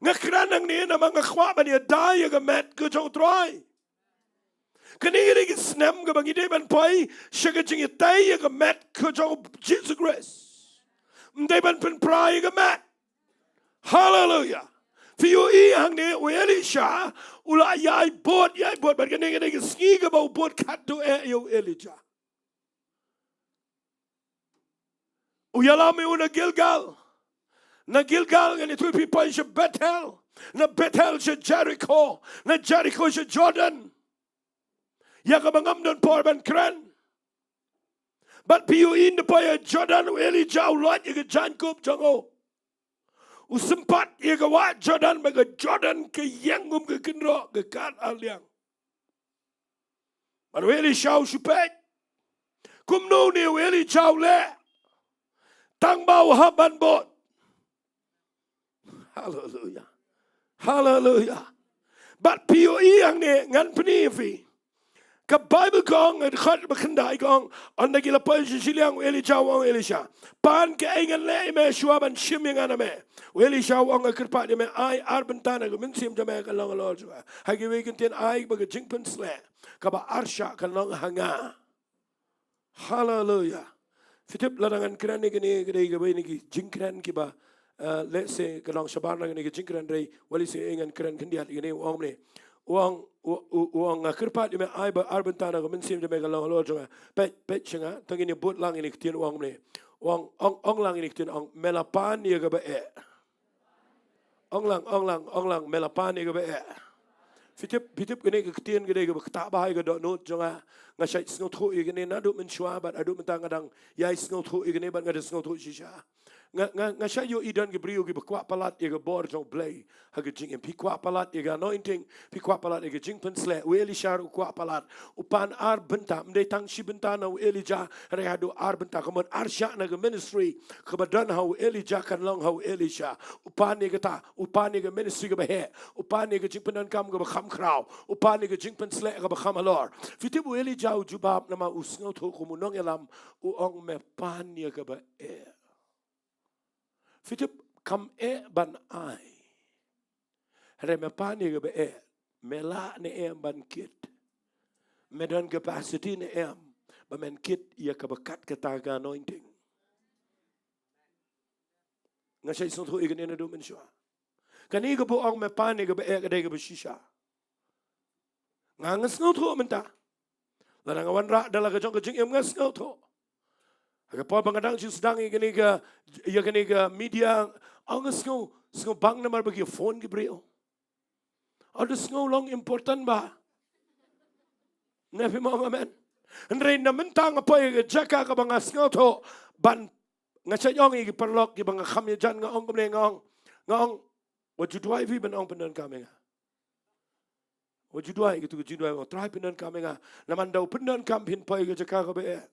Nga kren hangne namar nga kwah ban ïada ïa ka met ka jong u Trai. Kane ka dei ka snem kaba ngi dei ban poi sha ka jingïatai ïa ka met ka jong u Jisu Khrist. Ym dei ban pynpra ïa ka met. Haleluya. Phi ïohi hangne u Elisha u la ïai bud, ïai bud, bad kane ka dei ka sngi kaba u bud khadduh eh ïa u Elijah. U ïalam ïa u na Gilgal. Na Gilgal ngan ïathuh ïa phi poi sha Bethel. Na Bethel sha Jericho. Na Jericho sha Jordan. Ïa kaba ngam don por ban kren. Bad phi ïohi ynda poi ha Jordan u Elijah u law ïa ka jaiñkup jong u. U sympat ïa ka wah Jordan, ba ka Jordan ka ïeng kum ka kynroh, ka kat ar liang. Bad u Elisha u shu peit. Kumno ne u Elijah u leh? Tang ba u hap ban bud. Haleluya. Haleluya. Bad phi ïohi hangne, ngan pyni ïa phi. Ka Baibl ka ong, ha ka dkhot ba khyndai ka ong, ynda ki la poi sha shiliang, u Elijah u ong ïa u Elisha, pan kaei ngan leh ïa me shuwa ban shim ïa nga na me. U Elisha u ong, nga kyrpad ïa me, ai ar bynta na ka mynsiem jong me kan long halor jong nga. Ha kiwei ki ktien, ai ba ka jingpynshlur kaba arshah kan long ha nga. Haleluya. Phi tip, lada ngan kren ïa kane, ka dei kawei na ki jingkren kiba, eh, lehse ka long shabar na kane ka jingkren, hynrei wat lehse ngan kren khyndiat ïa kane, u ong kumne. U ong, u, u, u ong, nga kyrpad ïa me, ai ba ar bynta na ka mynsiem jong me kan long halor jong nga. Peit, peit sha nga, tang ngin ïa bud lang ïa kine ki ktien, u ong kumne. U ong, ong, ong lang ïa kine ki ktien, ong, me la pan ïa kaba eh. Ong lang, ong lang, ong lang, me la pan ïa kaba eh. Phi tip, phi tip kane ka ktien ka dei kaba ktah bha ïa ka dohnud jong nga. Nga shait sngewthuh ïa kane naduh mynshuwa bad haduh mynta nga dang ïai sngewthuh ïa kane bad nga dang sngewthuh shisha. Nga, nga, nga shait ïohi don ki briew kiba kwah palat ïa ka bor jong U Blei ha ka jingim. Phi kwah palat ïa ka anointing, phi kwah palat ïa ka jingpynshlur. U Elisha ruh u kwah palat. U pan ar bynta, ym dei tang shi bynta na u Elijah, hynrei haduh ar bynta, ka mut arshah na ka ministry kaba don ha u Elijah kan long ha u Elisha. U pan ïa kata, u pan ïa ka ministry kaba heh, u pan ïa ka jingpyndonkam kaba kham khraw, u pan ïa ka jingpynshlur kaba kham halor. Phi tip u Elijah u jubab, namar u sngewthuh kum u nongïalam, u ong me pan ïa kaba eh. Phi tip, kam eh ban ai. Hynrei me pan ïa kaba eh, me lah ne em ban kit? Me don capacity ne em ba men kit ïa kaba kat kata ka anointing? Nga shait sngewthuh ïa kane naduh mynshuwa. Kane kaba u ong me pan ïa kaba eh ka dei kaba shisha. Nga, nga sngewthuh mynta. Lada nga wanrah da la ka jong ka jingim nga sngewthuh. Ha ka por ba nga dang shu sdang ïa kane ka, ïa kane ka media, ong nga sngew, sngewbang namar ba ki phone ki briew. Ong da sngew long important bha. Ne phi ong amen? Hynrei na mynta nga poi ïa ka jaka kaba nga sngewthuh ban, nga shait ong ïa ki paralok kiba nga kham ïajan, nga ong kumne, nga ong, nga ong, wat ju duwai phi ban ong pyndonkam ïa nga. Wat ju duwai, kito ki ju duwai, ong Trai pyndonkam ïa nga. Namar da u pyndonkam phin poi ka jaka kaba eh.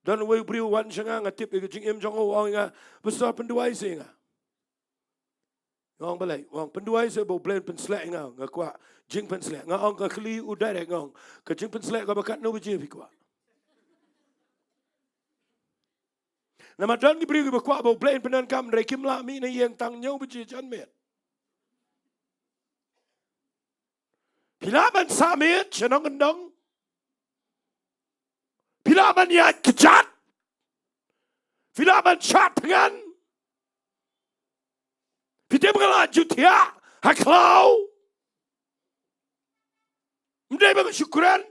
Don uwei u briew wan sha nga, nga tip ïa ka jingim jong u, u ong ïa nga, Pastor, pynduwai seh ïa nga. Nga ong balei? U ong pynduwai seh ba U Blei un pynshlur ïa nga, nga kwah jingpynshlur. Nga ong, ka khlieh u direct, nga ong, ka jingpynshlur kaba katno baje phi kwah? Namar don ki briew kiba kwah ba U Blei un pyndonkam, hynrei kim lah mih na ïing tang hynñiew baje janmiet. Phi lah ban sah miet sha nongkyndong? Phi lah ban ïaid kjat? Phi lah ban shad thngan? Phi tip nga la ju thiah ha khlaw? Ym dei ba nga shu kren.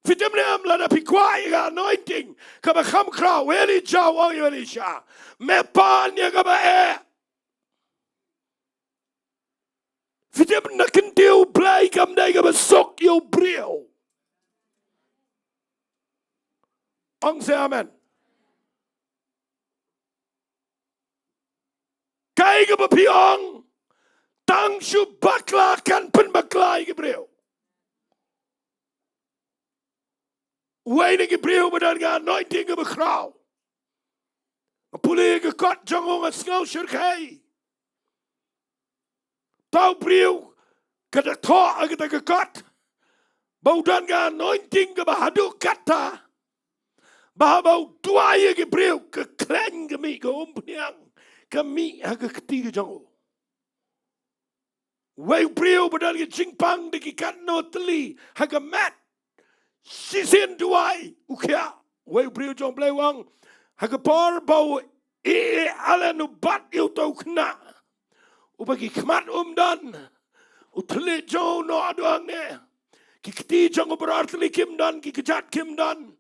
Phi tip ne em, lada phi kwah ïa ka anointing kaba kham khraw, u Elijah u ong ïa u Elisha, me pan ïa kaba eh. Phi tip, na kyntien U Blei kam dei kaba suk ïa u briew. Ong seh amen. Kaei kaba phi ong, tang shu bakla kan pynbakla ïa ki briew. Uwei na ki briew ba don ka anointing kaba khraw, nga pule ïa ka kot jong u, nga sngew shyrkhei. Uta u briew ka da thoh ha kata ka kot ba u don ka anointing kaba haduh katta ba haba u duwai ïa ki briew, ka khleiñ ka mih, ka umphniang ka mih ha ka kti ka jong u. Uwei u briew ba don ka jingpang da ki katno tylli ha ka met, shisien duwai u khiah. Uwei u briew jong U Blei u ong, ha ka por ba u Ïallen u bat ïa uta u khynnah uba ki khmat um don, u thylliej jong u u noh haduh hangne. Ki kti jong u baroh ar tylli kim don, ki kjat kim don.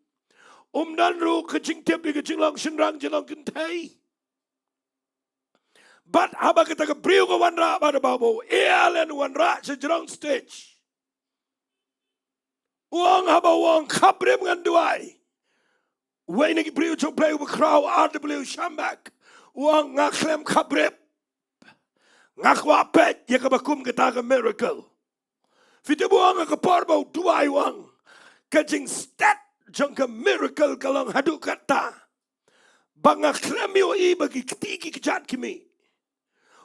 Um don ruh ka jingtip ïa ka jinglong shynrang jinglong kynthei. Bad haba kata ka briew ka wanrah, bad haba u Ïallen u wanrah sha jrong stage, u ong, haba u ong khabrip ngan duwai, uwei na ki briew jong U Blei uba khraw, R W Schambach, u ong, nga khlem khabrip. Nga kwah peit ïa kaba kum kata ka miracle. Phi tip, u ong ha ka por ba u duwai, u ong, ka jingstet jong ka miracle ka long haduh katta Ba nga khlem ïohi ba ki kti ki kjat ki mih.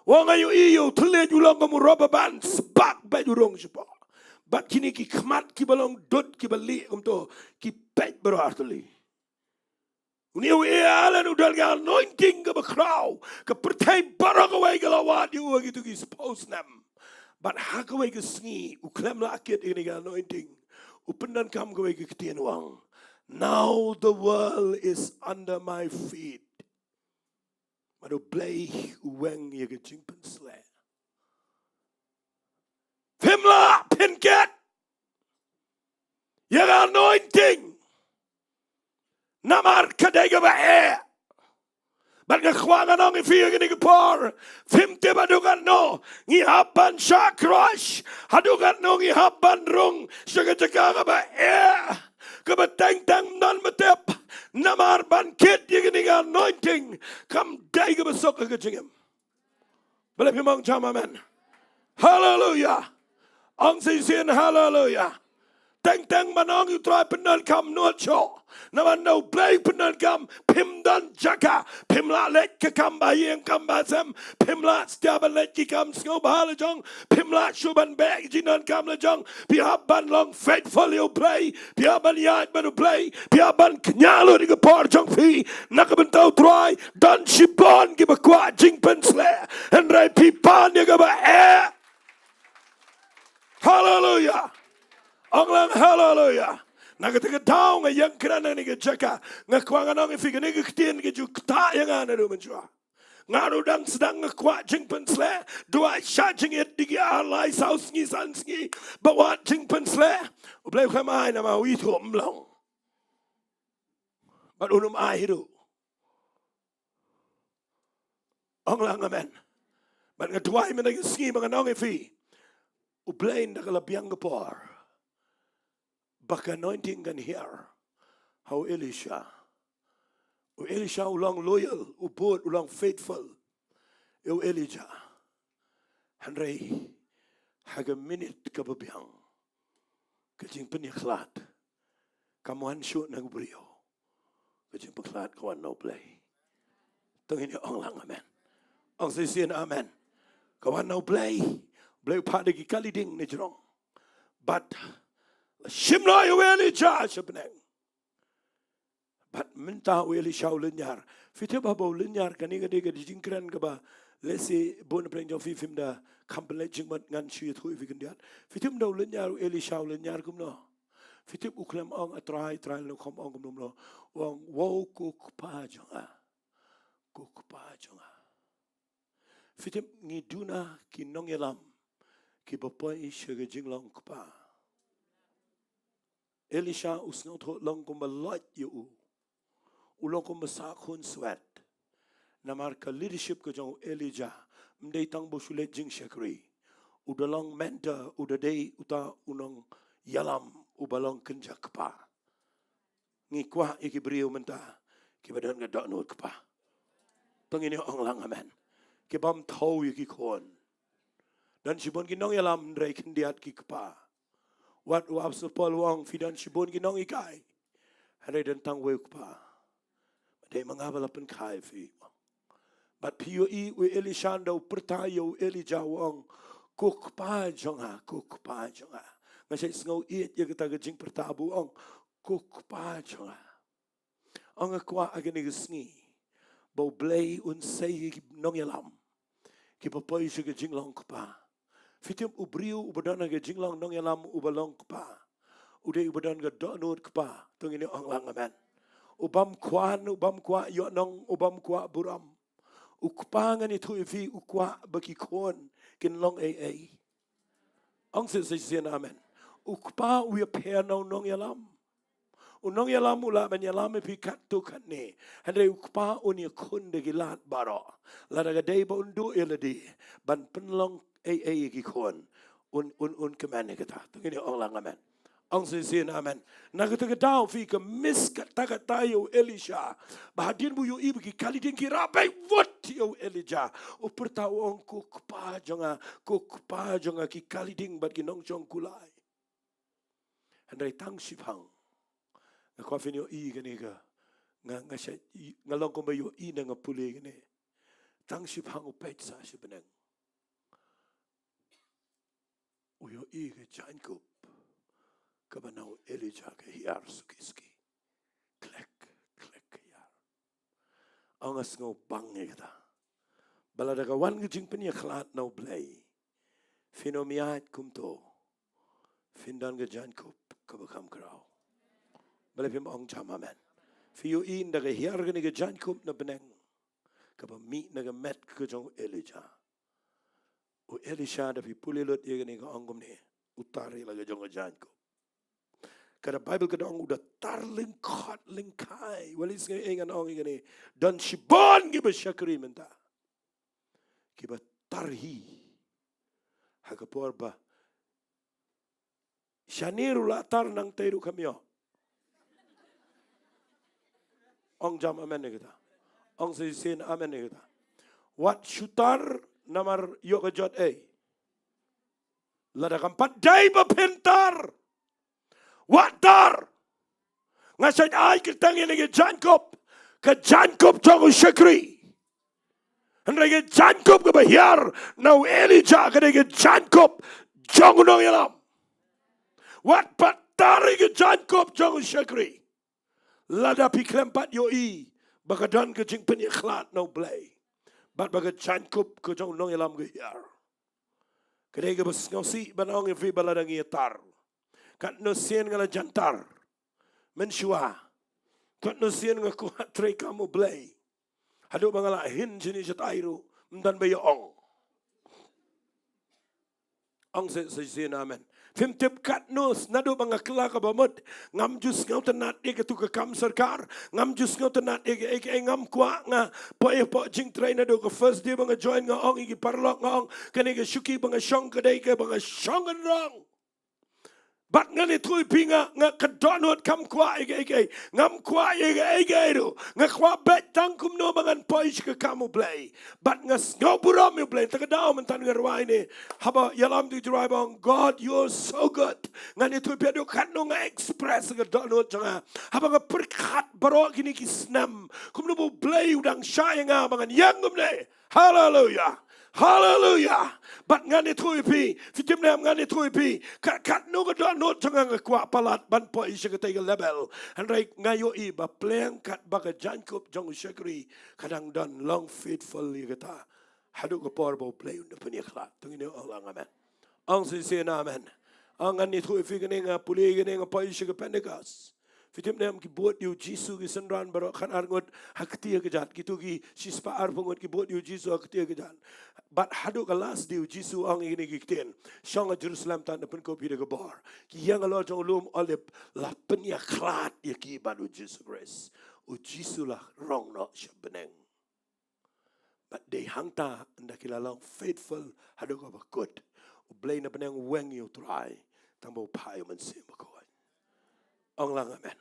Wa nga ïohi ïa u thylliej u long kum u rubber band, sbak beit u rung shapoh. Bad kine ki khmat kiba long dud kiba lieh kumto, ki peit baroh artylli. Une u Allen u don ka anointing kaba khraw, ka pyrthei baroh kawei ka la wad ïa u ha kito ki spah snem. Bad ha kawei ka sngi u khlem lah kit ïa kane ka anointing. U pyndonkam kawei ka ktien, u ong, "Now the world is under my feet." Bad U Blei u weng ïa ka jingpynsleh. Phim lah pynkit ïa ka anointing. Namar ka dei kaba eh. Bad nga kwah ngan ong ïa phi ha kane ka por, phim tip haduh katno ngi hap ban shah crush, haduh katno ngi hap ban rung sha ka jaka kaba eh, kaba teng teng ym don ba tip. Namar ban kit ïa kane ka anointing kam dei kaba suk ha ka jingim. Balei phim ong jam amen? Haleluya. Ong shisien haleluya. Teng teng ban ong ïa U Trai pyndonkam, nud shuh. Namar U Blei pyndonkam, phim don jaka, phim lah leit ka kam ba ïing kam ba sem, phim lah stia ban leit ki kam sngewbha la jong, phim lah shuh ban beh ki jingdonkam la jong. Phi hap ban long faithful ïa U Blei, phi hap ban ïaid bad U Blei, phi hap ban kñia lut ïa ka por jong phi na ka bynta U Trai. Don shibun kiba kwah jingpynsleh, hynrei phi pan ïa kaba eh. Haleluya. Ong lang haleluya. Na kata ka daw nga ïeng kren ha kane ka jaka, nga kwah ngan ong ïa phi, kane ka ktien ka ju ktah ïa nga naduh mynshwa. Nga ruh dang sdang nga kwah jingpynsleh, duwai shah jingit da ki ar lai saw sngi san sngi ba wat jingpynsleh. U Blei u khlem ai namar u ithuh ym long. Bad un ym ai hi ruh. Ong lang amen. Bad nga duwai mynta ka sngi ba ngan ong ïa phi, U Blei ynda ka la biang ka por ba ka anointing kan hiar ha u Elisha. U Elisha u long loyal, u bud, u long faithful ïa u Elijah. Hynrei ha ka minit kaba biang, ka jingpynïakhlad kam wan shuh na u briew. Ka jingpynkhlad ka wan na U Blei. To ngin ong lang amen. Ong shisien amen. Ka wan na U Blei. U Blei u phah da ki kali ding na jrong. Bad la shim noh ïa u Elijah sha bneng. Bad mynta u Elisha u lynñiar. Phi tip ba u lynñiar, kane ka dei ka jingkren kaba lehse bun na pdeng jong phi phim da kham pynleit jingmut, ngan shu ïathuh ïa phi khyndiat. Phi tip ynda u lynñiar, u Elisha u lynñiar kumno? Phi tip u khlem ong, "A Trai, Trai, lano kham ong kumno kumno." U ong, "Wow, ko Kpa jong nga. Ko Kpa jong nga." Phi tip ngi duna ki nongïalam kiba poi sha ka jinglong kpa. Elisha u sngewthuh long kumba loit ïa u. U long kumba sah khun swet. Namar ka leadership ka jong u Elijah ym dei tang ba u shu leit jingshakri. U da long mentor, u da dei uta u nongïalam uba long kynja kpa. Ngi kwah ïa ki briew mynta kiba don ka dohnud kpa. To ngin ong lang amen. Ki bym thaw ïa ki khun. Don shibun ki nongïalam hynrei khyndiat ki kpa. Wat u Apostol Paul u ong, phi don shibun ki nonghikai, hynrei don tang uwei u kpa. Bad dei ma nga ba la pynkha ïa phi. Bad phi ïohi u Elisha ynda u pyrta ïa u Elijah u ong, "Ko Kpa jong nga, ko Kpa jong nga." Nga shait sngew ïeit ïa kata ka jingpyrta ba u ong, "Ko Kpa jong nga." Ong nga kwah ha kane ka sngi ba U Blei un sei ïa ki nongïalam kiba poi sha ka jinglong kpa. Phi tip u briew uba don ha ka jinglong nongïalam uba long kpa, u dei uba don ka dohnud kpa. To ngin ong lang amen. U bym kwah, u bym kwah ïohnong, u bym kwah burom. U kpa, ngan ïathuh ïa phi, u kwah ba ki khun kin long ei ei. Ong shisien amen. U kpa u ïapher na u nongïalam. U nongïalam u lah ban ïalam ïa phi katto katne, hynrei u kpa un ïakhun da ki lad baroh. Lada ka dei ba un duh ïa lade ban pynlong ei ei ïa ki khun, un, un, un kmen ïa kata. To ngin ong lang amen. Ong shisien amen. Na kata ka daw phi, ka miss kata kata ïa u Elisha. Ba hadien ba u ïohi ba ki kali ding ki rah beit wut ïa u Elijah, u pyrta u ong, "Ko Kpa jong nga, ko Kpa jong nga, ki kali ding bad ki nongshong kulai." Hynrei tang shipang nga kwah phin ïohi kane ka, Nga, nga sha, nga long kumba ïohi na nga pule kane. Tang shiphang u peit sa sha bneng, u ïohi ka jaiñkup kaba na u Elijah ka hiar suki suki. Klek, klek ka hiar. Ong nga sngew bang ïa kata. Ba lada ka wan ka jingpynïakhlad na u Blei, phin ym ïaid kumto. Phin don ka jaiñkup kaba kham khraw. Balei phim ong jam amen? Phi ïohi ynda ka hiar kane ka jaiñkup na bneng, kaba mih na ka met ka jong u Elijah. U Elisha, da phi pule lut ïa kane, ka ong kumne, u tar ïa la ka jong ka jaiñkup. Ka da Baibl ka da ong u da tar lyngkhot lyngkhai. Wat lei sngew ei ngan ong ïa kane. Don shibun kiba shakri mynta kiba tar hi ha ka por ba shane ruh la tar, nangtei ruh kham ïoh. Ong jam amen ïa kata. Ong sa shisien amen ïa kata. Wat shu tar namar ïoh ka jot ei. Lada kam pat dei ba phin tar, wat tar. Nga shait ai kyrteng ïa kane ka jaiñkup, ka jaiñkup jong u shakri. Hynrei ka jaiñkup kaba hiar na u Elijah ka dei ka jaiñkup jong u nongïalam. Wat pat tar ïa ka jaiñkup jong u shakri. Lada phi khlem pat ïohi ba ka don ka jingpynïakhlad na u Blei, bad ba ka jaiñkup ka jong u nongïalam ka hiar, ka dei kaba sngewsih ban ong ïa phi ba lada ngi ïatar. Katno sien nga la jan tar mynshuwa. Katno sien nga kwah treikam u Blei. Haduh ba nga la hin shane shatai ruh, ym don ba ïa ong. Ong sa shisien amen. Phim tip katno, naduh ba nga kylla kaba mut, ngam ju sngewtynnat ïa katu ka kam sorkar, ngam ju sngewtynnat ïa ka, ïa ka, ngam kwah, nga poi hapoh jingtrei naduh ka first day ba nga join, nga ong ïa ki paralok, nga ong kane ka shuki ba nga shong ka dei kaba nga shong kynrong. Bad ngan ïathuh ïa phi, nga, nga ka dohnud kam kwah ïa kaei kaei. Ngam kwah ïa kaei kaei ruh. Nga kwah beit tang kumno ba ngan poi sha ka kam u Blei. Bad nga sngew burom ïa u Blei. Te ka daw mynta nga rwai ne, haba ïalam te ka jingrwai ba ong, "God, you're so good." Ngan ïathuh ïa phi haduh katno nga express ka dohnud jong nga haba nga pyrkhat baroh kine ki snem, kumno ba u Blei u dang shah ïa nga ba ngan ïeng kumne. Haleluya. Haleluya. Bad ngan ïathuh ïa phi, phi tip ne em, ngan ïathuh ïa phi, ka, katno ka dohnud jong nga nga kwah palat ban poi sha katei ka level. Hynrei nga ïohi ba pleng katba ka jaiñkup jong u shakri ka dang don, long faithful ïa kata haduh ka por ba u Blei un da pynïakhlad. To ngin ong lang amen. Ong sa shisien amen. Ong, ngan ïathuh ïa phi kane, nga pule kane, nga poi sha ka Pentecost. Phi tip ne em, ki bud ïa u Jisu, ki synran baroh khatar ngut ha ka kti ha kjat, kito ki shispah arphew ngut ki bud ïa u Jisu ha ka kti ha kjat. Bad haduh ka last day u Jisu u ong ïa kine ki ktien, shong ha Jerusalem, tang da pynkup ïa ka bor. Ki ïeng halor jong u lum Olib, la pynïakhlad ïa ki bad u Jisu Khrist. U Jisu la rong noh sha bneng. Bad dei hangta ynda ki la long faithful haduh kaba kut, u Blei na bneng u weng ïa u Trai, tang ba u phai u Mynsiem Bakhuid. Ong lang amen.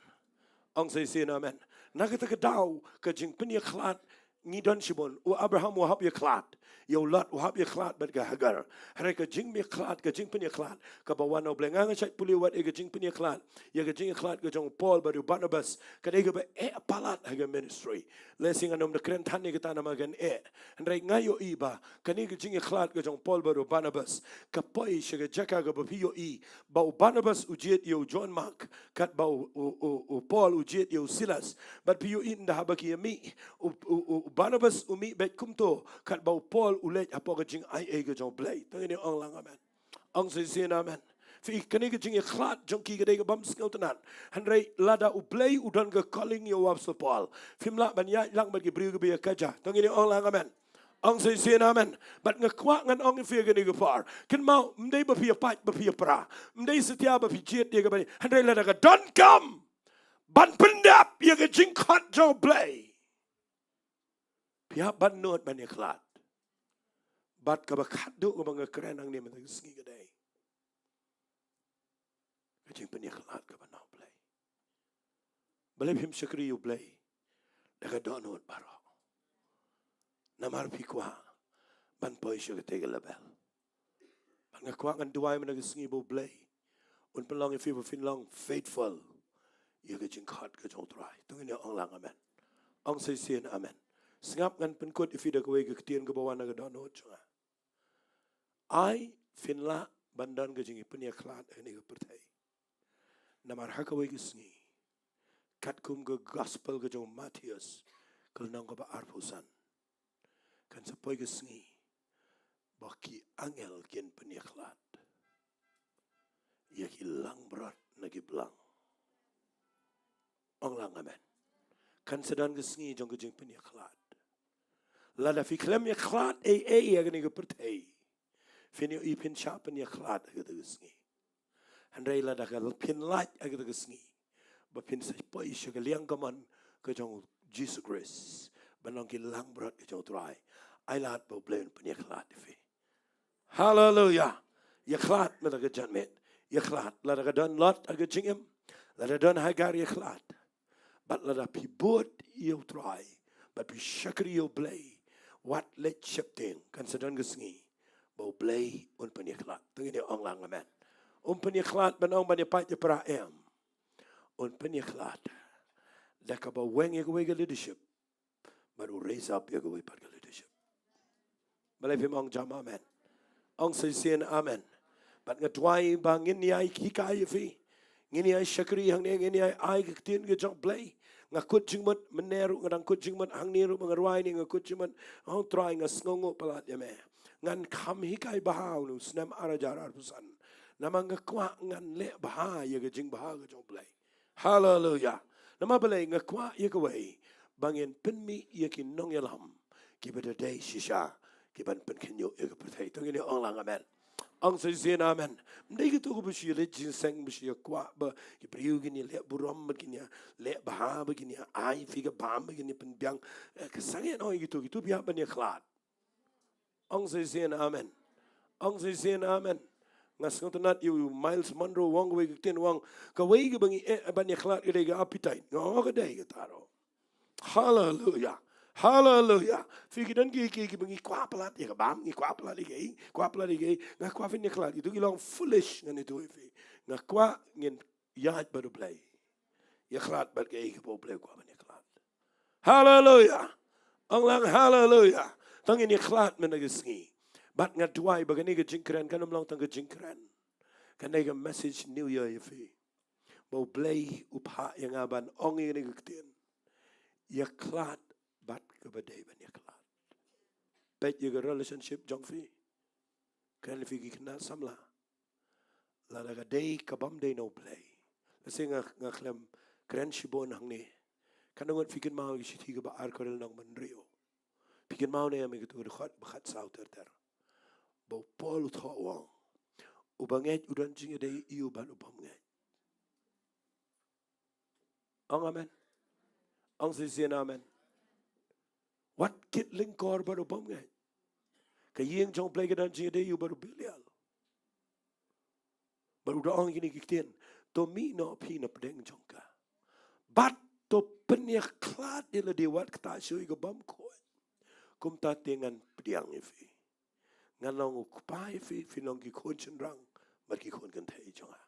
Ong sa shisien amen. Na kata ka daw ka jingpynïakhlad ngi don shibun. U Abraham u hap ïakhlad, ïa u Lot u hap ïakhlad bad ka Hagar. Hynrei ka jingïakhlad, ka jingpynïakhlad kaba wan na u Blei. Nga, nga shait pule wat ïa ka jingpynïakhlad, ïa ka jingïakhlad ka jong u Paul bad u Barnabas, ka dei kaba eh palat ha ka ministry. Lehse ngan ym da kren than ïa kata namar kan eh. Hynrei nga ïohi ba kane ka jingïakhlad ka jong u Paul bad u Barnabas ka poi sha ka jaka kaba phi ïohi ba u Barnabas u jied ïa u John Mark, katba u, u, u, u Paul u jied ïa u Silas. Bad phi ïohi ynda haba ki ïa mih, u, u, u, u Barnabas u mih beit kumto, katba u Paul u leit hapoh ka jingai ei ka jong u Blei. To ngin ong lang amen. Ong sa shisien amen. Phi, kane ka jingïakhlad jong ki ka dei ka bym sngewtynnat. Hynrei lada u Blei u don ka calling ïa u Apostol Paul, phim lah ban ïaid lang bad ki briew kiba ïakajia. To ngin ong lang amen. Ong sa shisien amen. Bad nga kwah ngan ong ïa phi ha kane ka por, kynmaw, ym dei ba phi ïapait, ba phi ïapra, ym dei satia ba phi jied ïa kaba, hynrei lada ka donkam ban pyndep ïa ka jingkhot jong u Blei, phi hap ban nud ban ïakhlad. Bad kaba khatduh kaba nga kren hangne mynta ka sngi ka dei ka jingpynïakhlad kaba na u Blei. Balei phim shakri ïa u Blei da ka dohnud baroh? Namar phi kwah ban poi sha katei ka level. Bad nga kwah ngan duwai mynta ka sngi ba u Blei un pynlong ïa phi ba phin long faithful ïa ka jingkhot ka jong u Trai. To ngin ong lang amen. Ong sa shisien amen. Sngap, ngan pynkut ïa phi da kawei ka ktien kaba wan na ka dohnud jong nga. Ai phin lah ban don ka jingpynïakhlad ha kane ka pyrthei. Namar ha kawei ka sngi, katkum ka gospel ka jong u Mathaios, ka lynnong kaba arphew san, kan sa poi ka sngi ba ki angel kin pynïakhlad ïa ki langbrot na ki blang. Ong lang amen. Kan sa don ka sngi jong ka jingpynïakhlad. Lada phi khlem ïakhlad ei ei ha kane ka pyrthei, phin ïohi phin shah pynïakhlad ha kata ka sngi. Hynrei lada ka phin lait ha kata ka sngi ba phin sa poi sha ka liang kamon ka jong u Jisu Khrist ban long ki langbrot ka jong u Trai, ai lad ba U Blei un pynïakhlad ïa phi. Haleluya. Ïakhlad mynta ka janmiet. Ïakhlad lada ka don Lot ha ka jingim, lada don Hagar, ïakhlad. Bad lada phi bud ïa u Trai, bad phi shakri ïa U Blei, wat leit sheptieng, kan sa don ka sngi ba U Blei un pynïakhlad. To ngin ïa ong lang amen. Un pynïakhlad ban ong ban ïa pait ïa para, em. Un pynïakhlad da kaba weng ïa kawei ka leadership bad u raise up ïa kawei pat ka leadership. Balei phim ong jam amen? Ong sa shisien amen. Bad nga duwai ba ngin ïai hikai ïa phi, ngin ïai shakri hangne, ngin ïai ai ka ktien ka jong U Blei. Nga kut jingmut mynne ruh, nga dang kut jingmut hangne ruh, ba nga rwai ne nga kut jingmut, ong Trai, nga sngewnguh palat ïa me. Ngan kham hikai bha ha une u snem ar hajar arphew san. Namar nga kwah ngan leh bha ïa ka jingbha ka jong U Blei. Haleluya. Namar balei? Nga kwah ïa kawei, ba ngin pynmih ïa ki nongïalam kiba da dei shisha, ki ban pynkhynñiuh ïa ka pyrthei. To ngin ïa ong lang amen. Ong sa shisien amen. Ym dei kito kiba shu ïaleit jingïaseng, ba shu ïa kwah ba ki briew kin ïa leh burom, ba kin ïa leh bha, ba kin ïa ai phi ka bam, ba kin ïa pynbiang. Eh, ka sangeh noh ïa kito, kito ba ïa ban ïakhlad. Ong sa shisien amen. Ong sa shisien amen. Nga sngewtynnat ïa u Myles Munroe u ong kawei ka ktien, u ong, kawei kaba ngi, eh, ban ïakhlad ka dei ka appetite. Nga ong ka dei kata ruh. Haleluya. Haleluya. Phi, ki don ki, ki, kiba ngi kwah palat ïa ka bam, ngi kwah palat ïa ka ei, kwah palat ïa ka ei. Nga kwah phin ïakhlad. Itu ki long foolish ngan itu ïa phi. Nga kwah ngin ïaid bad U Blei. Ïakhlad bad kaei kaba U Blei u kwah ban ïakhlad. Haleluya. Ong lang haleluya. To ngin ïakhlad mynta ka sngi. Bad nga duwai ba kane ka jingkren kan ym long tang ka jingkren. Kane ka message New Year ïa phi, ba U Blei u phah ïa nga ban ong ïa kane ka ktien. Ïakhlad bad kaba dei ban ïakhlad. Peit ïa ka relationship jong phi. Kren ïa phi ki khynnah samla. Lada ka dei ka bym dei na U Blei. Lehse nga, nga khlem kren shibun hangne. Katno ngut phi kynmaw ïa ka shithi kaba ar Korinth lynnong ba hynriew? Phi kynmaw ne em ïa kato ka dkhot ba khatsaw ter ter, ba u Paul u thoh u ong, u bangeit u don jingïadei ïa u bad u bymngeit. Ong amen. Ong shisien amen. Wat kit lyngkor bad u bymngeit. Ka ïing jong U Blei ka don jingïadei ïa u bad u Belial. Bad u da ong kine ki ktien, to mih noh phi na pdeng jong ka, bad to pynïakhlad ïa lade, wat kata shuh ïa ka bymkhuid. Kumta te ngan pdiang ïa phi. Ngan long u kpa ïa phi, phin long ki khun shynrang bad ki khun kynthei jong nga.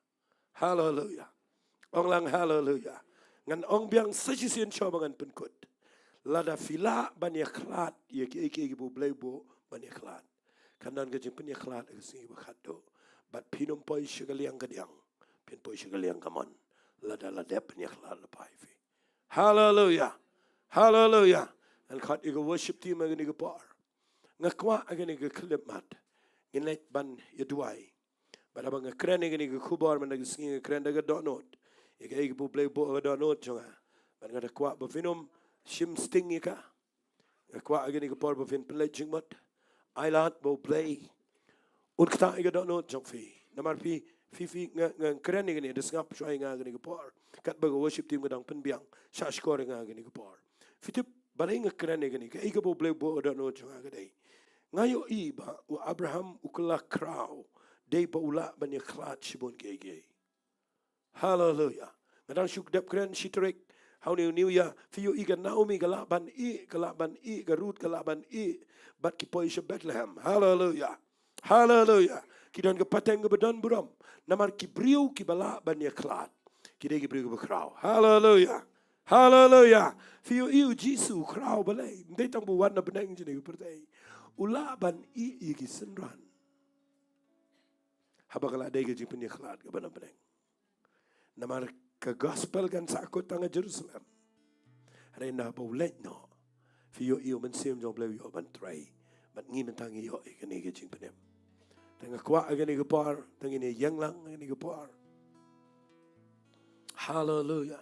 Haleluya. Ong lang haleluya. Ngan ong biang sa shisien shuwa ba ngan pynkut. Lada phi lah ban ïakhlad ïa kiei kiei kiba U Blei u buh ban ïakhlad, kan don ka jingpynïakhlad ha ka sngi ba khatduh. Bad phin ym poi sha ka liang kadiang, phin poi sha ka liang kamon. Lada la dep pynïakhlad lypa ïa phi. Haleluya. Haleluya. Ngan khot ïa ka worship team ha kane ka por. Nga kwah ha kane ka khyllipmat ngin leit ban ïa duwai. Bad haba nga kren ïa kane ka khubor mynta ka sngi, nga kren da ka dohnud. Ïa kaei kaba U Blei u buh ha ka dohnud jong nga. Bad nga da kwah ba phin ym shim sting ïa ka. Nga kwah ha kane ka por ba phin pynleit jingmut. Ai lad ba U Blei un ktah ïa ka dohnud jong phi. Namar phi, phi, phi, nga, nga kren ïa kane, da sngap shuwa ïa nga ha kane ka por. Katba ka worship team ka dang pynbiang, shah shkor ïa nga ha kane ka por. Phi tip balei nga kren ïa kane, kaei kaba U Blei u buh ha ka dohnud jong nga ka dei, nga ïohi ba u Abraham u kylla khraw dei ba u lah ban ïakhlad shibun kiei kiei. Haleluya. Nga dang shu dep kren shi tarik ha une u New Year. Phi ïohi ka Naomi ka lah ban ïeh, ka lah ban ïeh, ka Ruth ka lah ban ïeh. Bad ki poi sha Bethlehem. Haleluya. Haleluya. Ki don ka pateng kaba don burom. Namar ki briew kiba lah ban ïakhlad, ki dei ki briew kiba khraw. Haleluya. Haleluya. Phi ïohi u Jisu u khraw balei? Ym dei tang ba u wan na bneng jong kane ka pyrthei. U lah ban ïeh ïa ki synran. Haba ka la dei ka jingpynïakhlad kaba na bneng. Namar ka gospel kan sa kut tang ha Jerusalem. Hynrei ynda haba u leit noh, phi ïohi u Mynsiem jong u Blei u ïoh ban trei bad ngi mynta ngi ïoh ïa kane ka jingpynim. Te nga kwah ha kane ka por, te ngin ïeng lang ha kane ka por. Haleluya.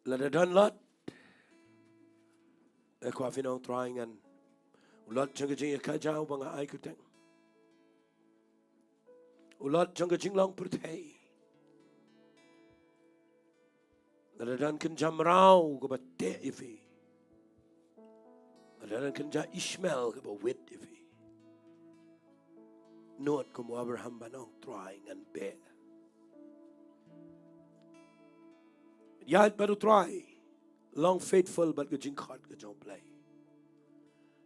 Lada don lot, nga kwah phin ong, Trai, ngan, u lot jong ka jingïakajia uba nga ai kyrteng, u lot jong ka jinglong pyrthei. Lada don kynja mraw kaba teh ïa phi, lada don kynja Ishmael kaba wit ïa phi, nud kum u Abraham ban ong, Trai, ngan beh. Ïaid bad u Trai, long faithful bad ka jingkhot ka jong u Blei.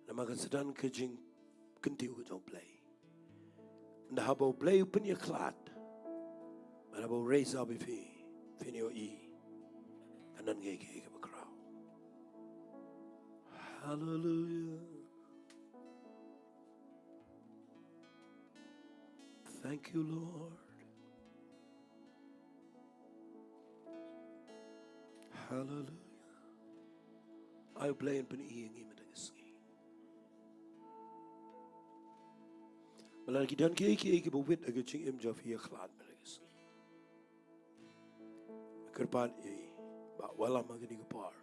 Namar kan sa don ka jingkyntiew ka jong u Blei. Ynda haba u Blei u pynïakhlad, bad haba u raise up ïa phi, phin ïohi, kan don kiei kiei kiba khraw. Haleluya. Thank you, Lord. Haleluya. Ai u Blei un pyni ïa ngi mynta ka sngi. Ba lada ki don kiei kiei kiba wit ha ka jingim jong phi, ïakhlad mynta ka sngi. Kyrpad ïa i Bah Wallam ha kane ka por.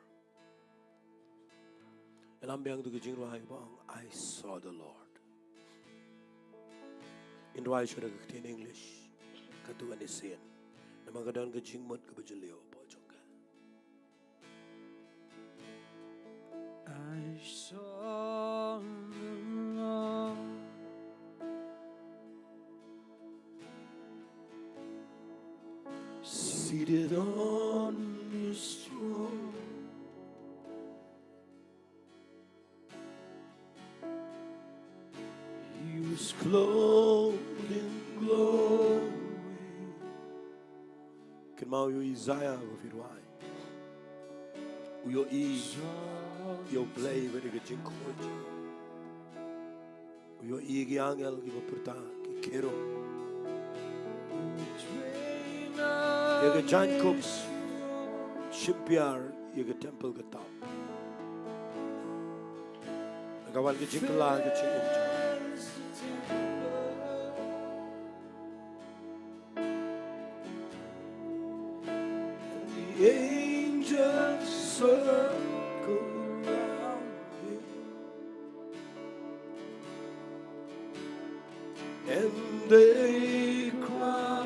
Ïalam biang da ka jingrwai ba ong, I saw the Lord. Ngin rwai shuh da ka ktien English, katto katne sien. Namar ka don ka jingmut kaba jylliew hapoh jong ka. I saw the Lord seated on his throne. He was clothed in glory. Kynmaw ïa u Isaiah ba phi rwai. U ïohi ïa u Blei bad ïa ka jingkhuid. U ïohi ïa ki angel kiba pyrta, ki cherub. Ïa ka jaiñkup shim piar ïa ka temple ka tap. Ka wan ka jingkylla ka jingim. The angels circle round him, and they cry,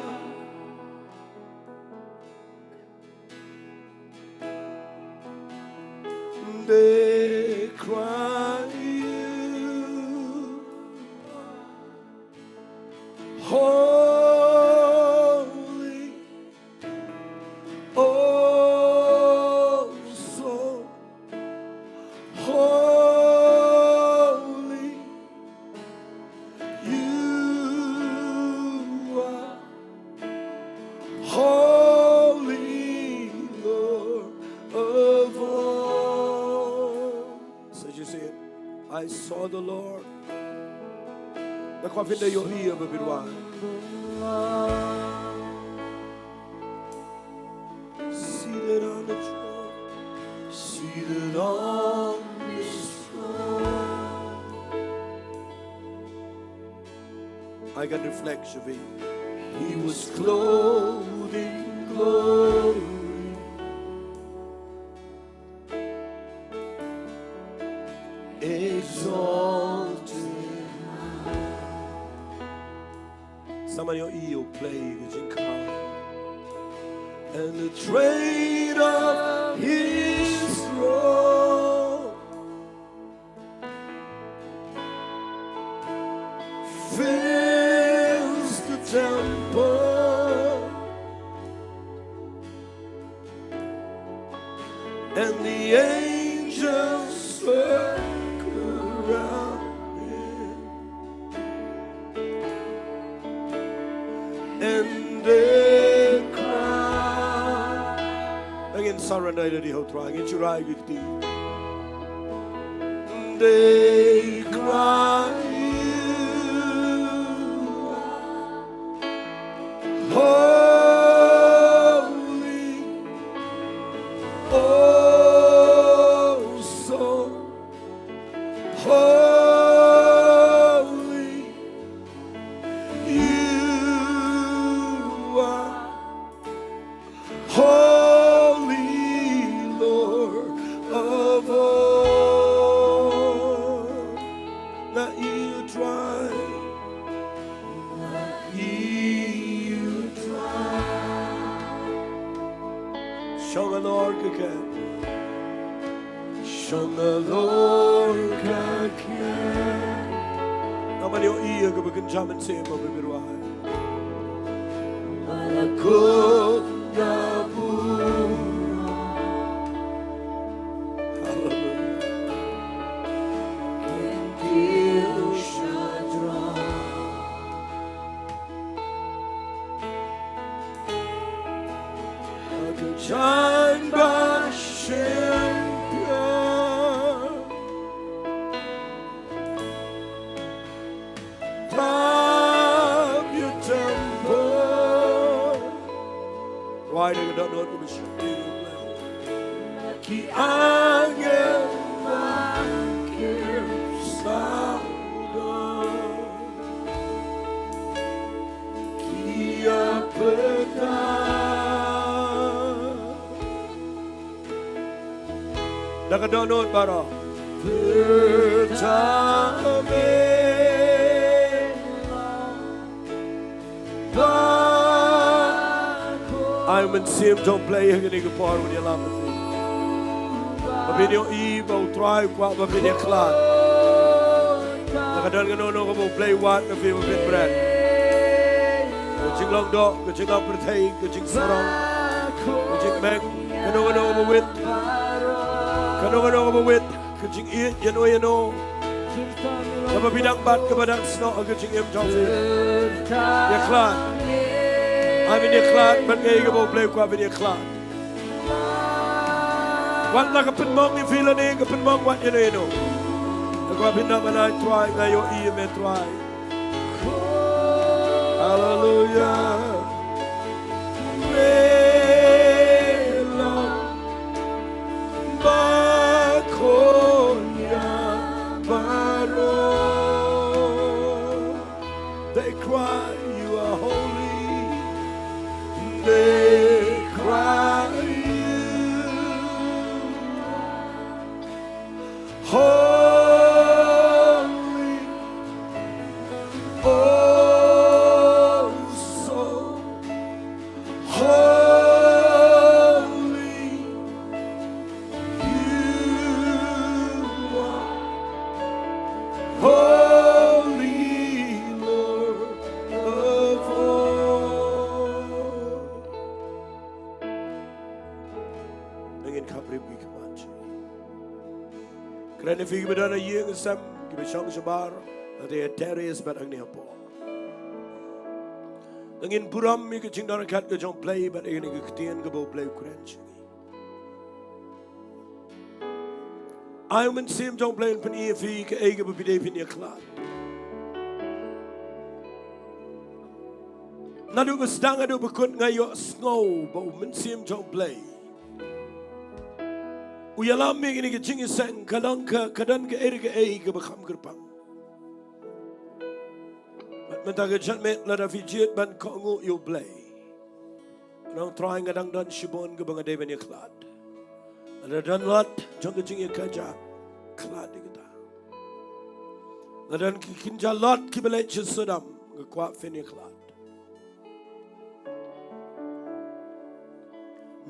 they cry, "You are holy, oh, so holy. You are holy, Lord of all." So you see it. I saw the Lord. Nga kwah phin da ïohi ïa ba phi rwai. Seated on the throne. Seated on his throne. I can reflect, Shavi. He was clothed in glory, exalted high. Sa man ïohi ïa u Blei ka jingkhraw. And the train of his robe fills the temple, and the angels circle around him, and they cry, Surrender ïa lade ha u Trai, ngin shu rah ïa ki kti. They cry, "You are holy, oh, so holy, you are holy, Lord of all." Nga ïohi ïa u Trai. Nga ïohi ïa u Trai. Shong halor ka khet. Shong halor ka khet. Namar ïohi ïa kaba kynja mynsiem, Babiruai. Malakut ka burom. Haleluia. Kin kiew sha jrong. Ha ka jaiñ ba shim pieng. Tap ïa u templ. Rwai da ka dohnud kaba sheptieng. Ki angel ba ki sawdong. Ki ïa pyrta. Da ka dohnud baroh. Pyrta me. Ai u Mynsiem jong U Blei ha kane ka por un ïalam ïa phi. Ba phin ïohi ba U Trai u kwah ba phin ïakhlad. Lada ka don kano kano kaba U Blei u wad na phi ba phin bret. Ka jinglong doh, ka jinglong pyrthei, ka jingsarong, ka jingmeng, kano kano kaba wit. Kano kano kaba wit. Ka jingïeit ïano ïano. Kaba phi dang bat, kaba dang snoh ha ka jingim jong phi. Ïakhlad. Ai phin ïakhlad bad ngi, kaba U Blei u kwah phin ïakhlad. Wat la ka pynmong ïa phi lane ka pynmong wat ïano ïano. Nga kwah phin ong, Trai, nga ïohi ïa me Trai. Haleluia. Me long ba khun ïa baroh. They cry, "You are holy." They cry, "You are holy." Oh, so holy, you are holy, Lord of all. Nangin khaprim ki khmat. Kren ïa phi kiba don ha ïing ha sem, kiba shong shabar, lada ïa terrace bad hangne hapoh. Nangin burom ïa ka jingdon ryngkat ka jong U Blei bad ïa kane ka ktien kaba U Blei u kren sha ngi. Ai u Mynsiem jong U Blei un pyni ïa phi kaei kaba phi dei phin ïakhlad. Naduh ba sdang haduh ba kut nga ïohsngew ba u Mynsiem jong U Blei u ïalam ïa kane ka jingïaseng, ka long ka, ka don kaei re kaei kaba kham kyrpang. Bad mynta ka janmiet lada phi jied ban kohnguh ïa U Blei, ngan ong, Trai, nga dang don shibun kaba nga dei ban ïakhlad. Lada don lot jong ka jingïakajia, khlad ïa kata. Lada don ki kynja lot kiba leit sha Sodom, nga kwah phin ïakhlad.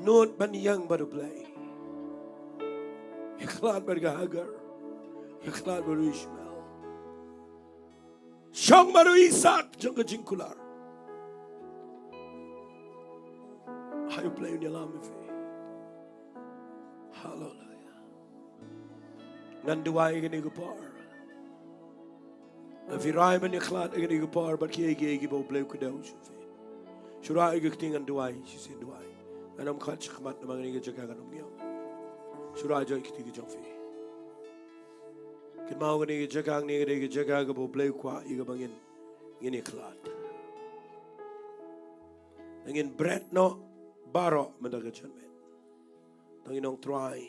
Nud ban ïeng bad U Blei. Ïakhlad bad ka Hagar. Ïakhlad bad u Ishmael. Shong bad u Isaak jong ka jingkular. Ai u Blei un ïalam ïa phi. Haleluia. Ngan duwai ha kane ka por. Lada phi rai ban ïakhlad ha kane ka por bad kiei kiei kiba U Blei u kdew sha phi, shu rah ïa ka kti, ngan duwai shisien, duwai. Ngan ym khot shakhmat namar kane ka jaka kan ym ngiam. Shu rai jooh ïa ka kti ka jong phi. Kynmaw kane ka jaka, kane ka dei ka jaka kaba U Blei u kwah ïa kaba ngin, ngin ïakhlad. Ngin bret noh baroh mynta ka janmiet. Tang ngin ong Trai,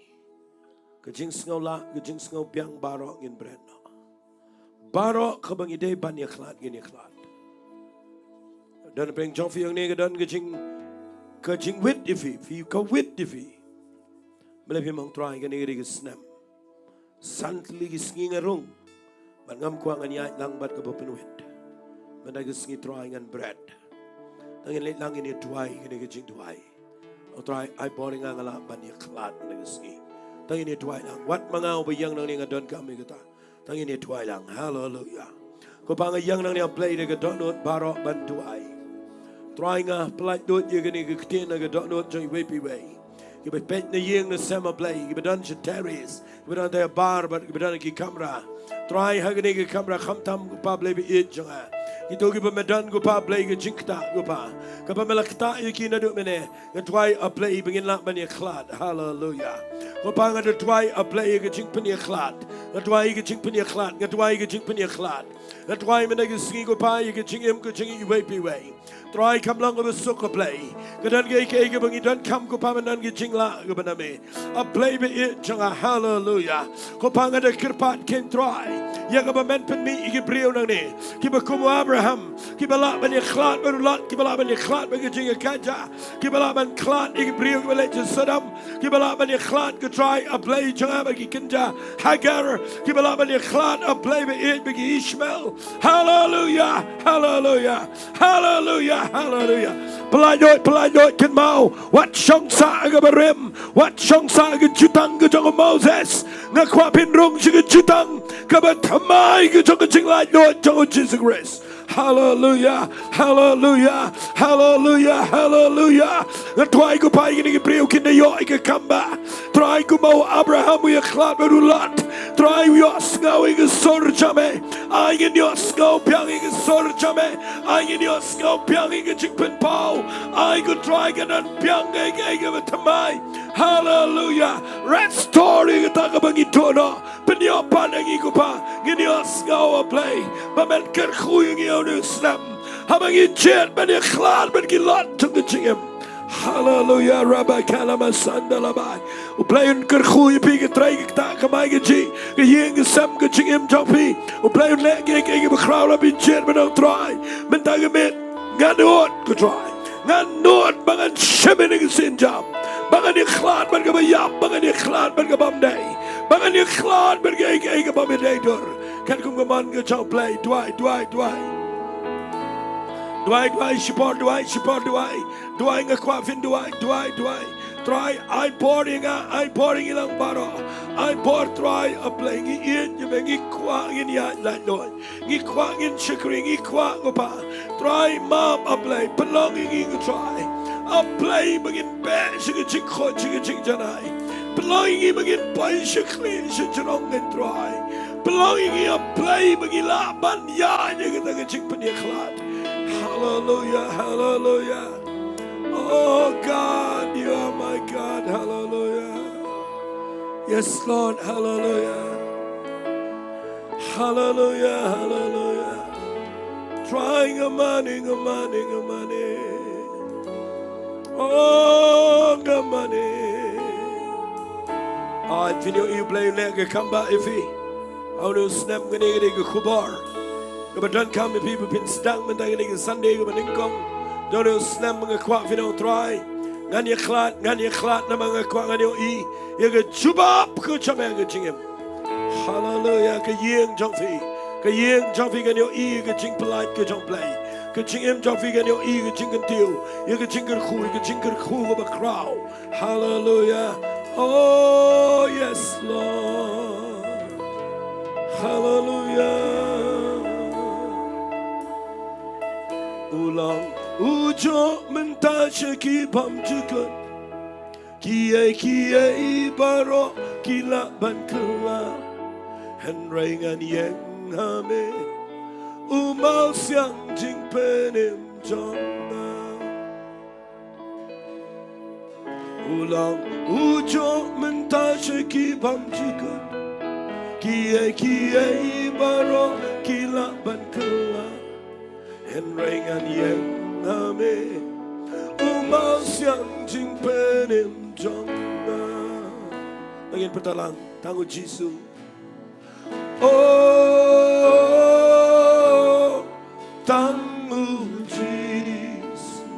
ka jingsngew lah, ka jingsngew biang baroh ngin bret noh. Baroh kaba ngi dei ban ïakhlad ngin ïakhlad. Don pdeng jong phi hangne ka don ka jing, ka jingwit ïa phi, phi ka wit ïa phi. Balei phim ong Trai kane ka dei ka snem. San tylli ki sngi nga rung. Bad ngam kwah ngan ïaid lang bad kaba pynwit. Mynta ka sngi Trai ngan bret. Tang ngin leit lang ngin ïa duwai kane ka jingduwai. O Trai, ai bor ïa nga nga lah ban ïakhlad mynta ka sngi. Tang ngin ïa duwai lang. Wat ma nga uba ïeng nangne nga donkam ïa kata. Tang ngin ïa duwai lang. Haleluya. Ko Pa nga ïeng nangne A Blei da ka dohnud baroh ban duwai. Trai nga pyllait lut ïa kane ka ktien na ka dohnud jong iwei pa iwei. Kiba peit na ïing na sem A Blei, kiba don sha terrace, kiba don ha bar bad kiba don ha ki kamra. Trai ha kane ka kamra khamtam ko Pa Blei ba ïeit jong nga. Kito kiba me don ko Pa Blei ka jingktah ko Pa. Kaba me la ktah ïa ki naduh mynne. Nga duwai A Blei ba ngin lah ban ïakhlad. Haleluya. Ko Pa nga duwai A Blei ïa ka jingpynïakhlad. Nga duwai ïa ka jingpynïakhlad. Nga duwai ïa ka jingpynïakhlad. Nga duwai mynta ka sngi ko Pa ïa ka jingim ka jong iwei pa iwei. Trai kam long kaba suk A Blei. Ka don kaei kaei kaba ngi donkam ko Pa mynta ka jinglah kaba na me. A Blei ba ïeit jong nga, haleluya. Ko Pa nga da kyrpad kein Trai ïa kaba men pynmih ïa ki briew nangne kiba kum u Abraham, kiba lah ban ïakhlad bad u Lot, kiba lah ban ïakhlad bad ka jingïakajia, kiba lah ban khlad ïa ki briew kiba leit sha Sodom, kiba lah ban ïakhlad ko Trai A Blei jong nga bad ki kynja Hagar, kiba lah ban ïakhlad A Blei ba ïeit bad ki Ishmael. Haleluya, haleluya, haleluya, haleluya. Pyllait lut, pyllait lut, kynmaw wat shong sah ha kaba rim, wat shong sah ha ka jutang ka jong u Moses. Nga kwah phin rung sha ka jutang kaba thymmai ka jong ka jinglaitluid jong u Jisu Khrist. Haleluya, haleluya, haleluya, haleluya. Nga duwai ko Pa ïa kine ki briew kin da ïoh ïa ka kam ba Trai kumba u Abraham u ïakhlad bad u Lot. Trai u ïohsngew ïa ka sur jong me. Ai ngin ïohsngew biang ïa ka sur jong me. Ai ngin ïohsngew biang ïa ka jingpynpaw. Ai ko Trai ka don biang kaei kaei kaba thymmai. Haleluya. Restore ïa kata kaba ngi duh noh. Pynïoh pat ïa ngi ko Pa. Ngin ïohsngew A Blei ba men kyrkhu ïa ngi ha une u snem. Haba ngi jied ban ïakhlad bad ki lad jong ka jingim. Haleluya, rabba kalama sanda labai. U Blei un kyrkhu ïa phi ka trei ka ktah kamai kajih, ka ïing ka sem ka jingim jong phi. U Blei un leh kiei kiei kiba khraw lada phi jied ban ong Trai. Mynta ka miet ngan nud ko Trai. Ngan nud ba ngan shim ïa ka sienjam. Ba ngan ïakhlad bad kaba ïap, ba ngan ïakhlad bad ka bym dei. Ba ngan ïakhlad bad kiei kiei ka bym dei dur. Katkum ka mon ka jong U Blei, duwai, duwai, duwai. Duwai, duwai, shipor, duwai, shipor, duwai. Duwai nga kwah phin duwai, duwai, duwai. Trai, ai bor ïa nga, ai bor ïa ngi lang baroh. Ai bor Trai, A Blei ngi ïeit ïa me ngi kwah ngin ïaid laitluid. Ngi kwah ngin shakri, ngi kwah ko Pa. Trai map A Blei, pynlong ïa ngi ko Trai. A Blei ba ngin beh sha ka jingkhuid, sha ka jingjanai. Pynlong ïa ngi ba ngin poi sha khlieh sha jrong ngin Trai. Pynlong ïa ngi A Blei ba ngi lah ban ïaid ïa kata ka jingpynïakhlad. Haleluya, haleluya. Oh God, you are my God. Haleluya. Yes, Lord. Haleluya. Haleluya, haleluya. Trai nga mane, nga mane, nga mane. Oh, nga mane. Ai phin ïohi U Blei un leh ka kam ba ïa phi. Ha une u snem kane ka dei ka khubor kaba donkam ïa phi ba phin sdang mynta kane ka Sunday kaba nyngkong. Ha une u snem nga kwah phin ong Trai, ngan ïakhlad, ngan ïakhlad namar nga kwah ngan ïohi ïa ka jubab ka jong me ha ka jingim. Haleluya, ka ïing jong phi, ka ïing jong phi kan ïohi ïa ka jingpyllait ka jong U Blei. Ka jingim jong phi kan ïohi ïa ka jingkyntiew, ïa ka jingkyrkhu, ïa ka jingkyrkhu kaba khraw. Haleluya. Oh yes, Lord. Haleluya. U long u jong mynta sha ki bymjukut. Kiei kiei baroh ki lah ban kylla. Hynrei ngan ïeng ha me, u mawsiang jingpynim jong nga. U long u juh mynta sha ki bymjukut. Kiei kiei baroh ki lah ban kylla. Hynrei ngan ïeng ha me, u mawsiang jingpynim jong nga. Ngin pyrta lang, tang u Jisu. Oh, tang u Jisu.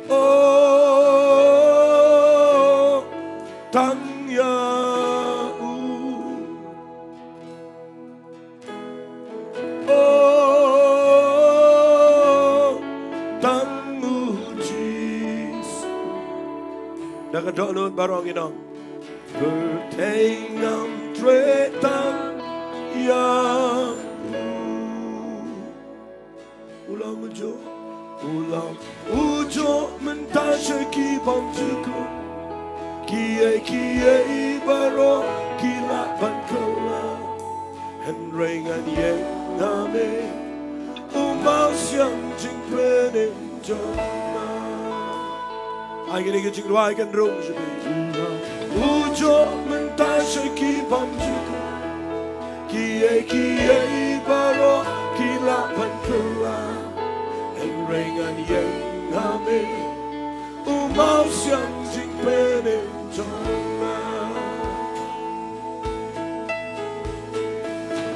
Oh, tang ïa u. Oh, tang u Jisu. Da ka dohnud baroh ngin ong. Pyrthei ngam treh tang ïa u. U long u juh, u long u juh mynta sha ki bymjukut. Kiei kiei baroh ki lah ban kylla. Hynrei ngan ïeng ha me, u mawsiang jingpynim jong nga. Ai kane ka jingrwai kan rung sha phi. U juh mynta sha ki bymjukut. Kiei kiei baroh ki lah ban kylla. Hynrei ngan ïeng ha me, u mawsiang jingpynim jong nga.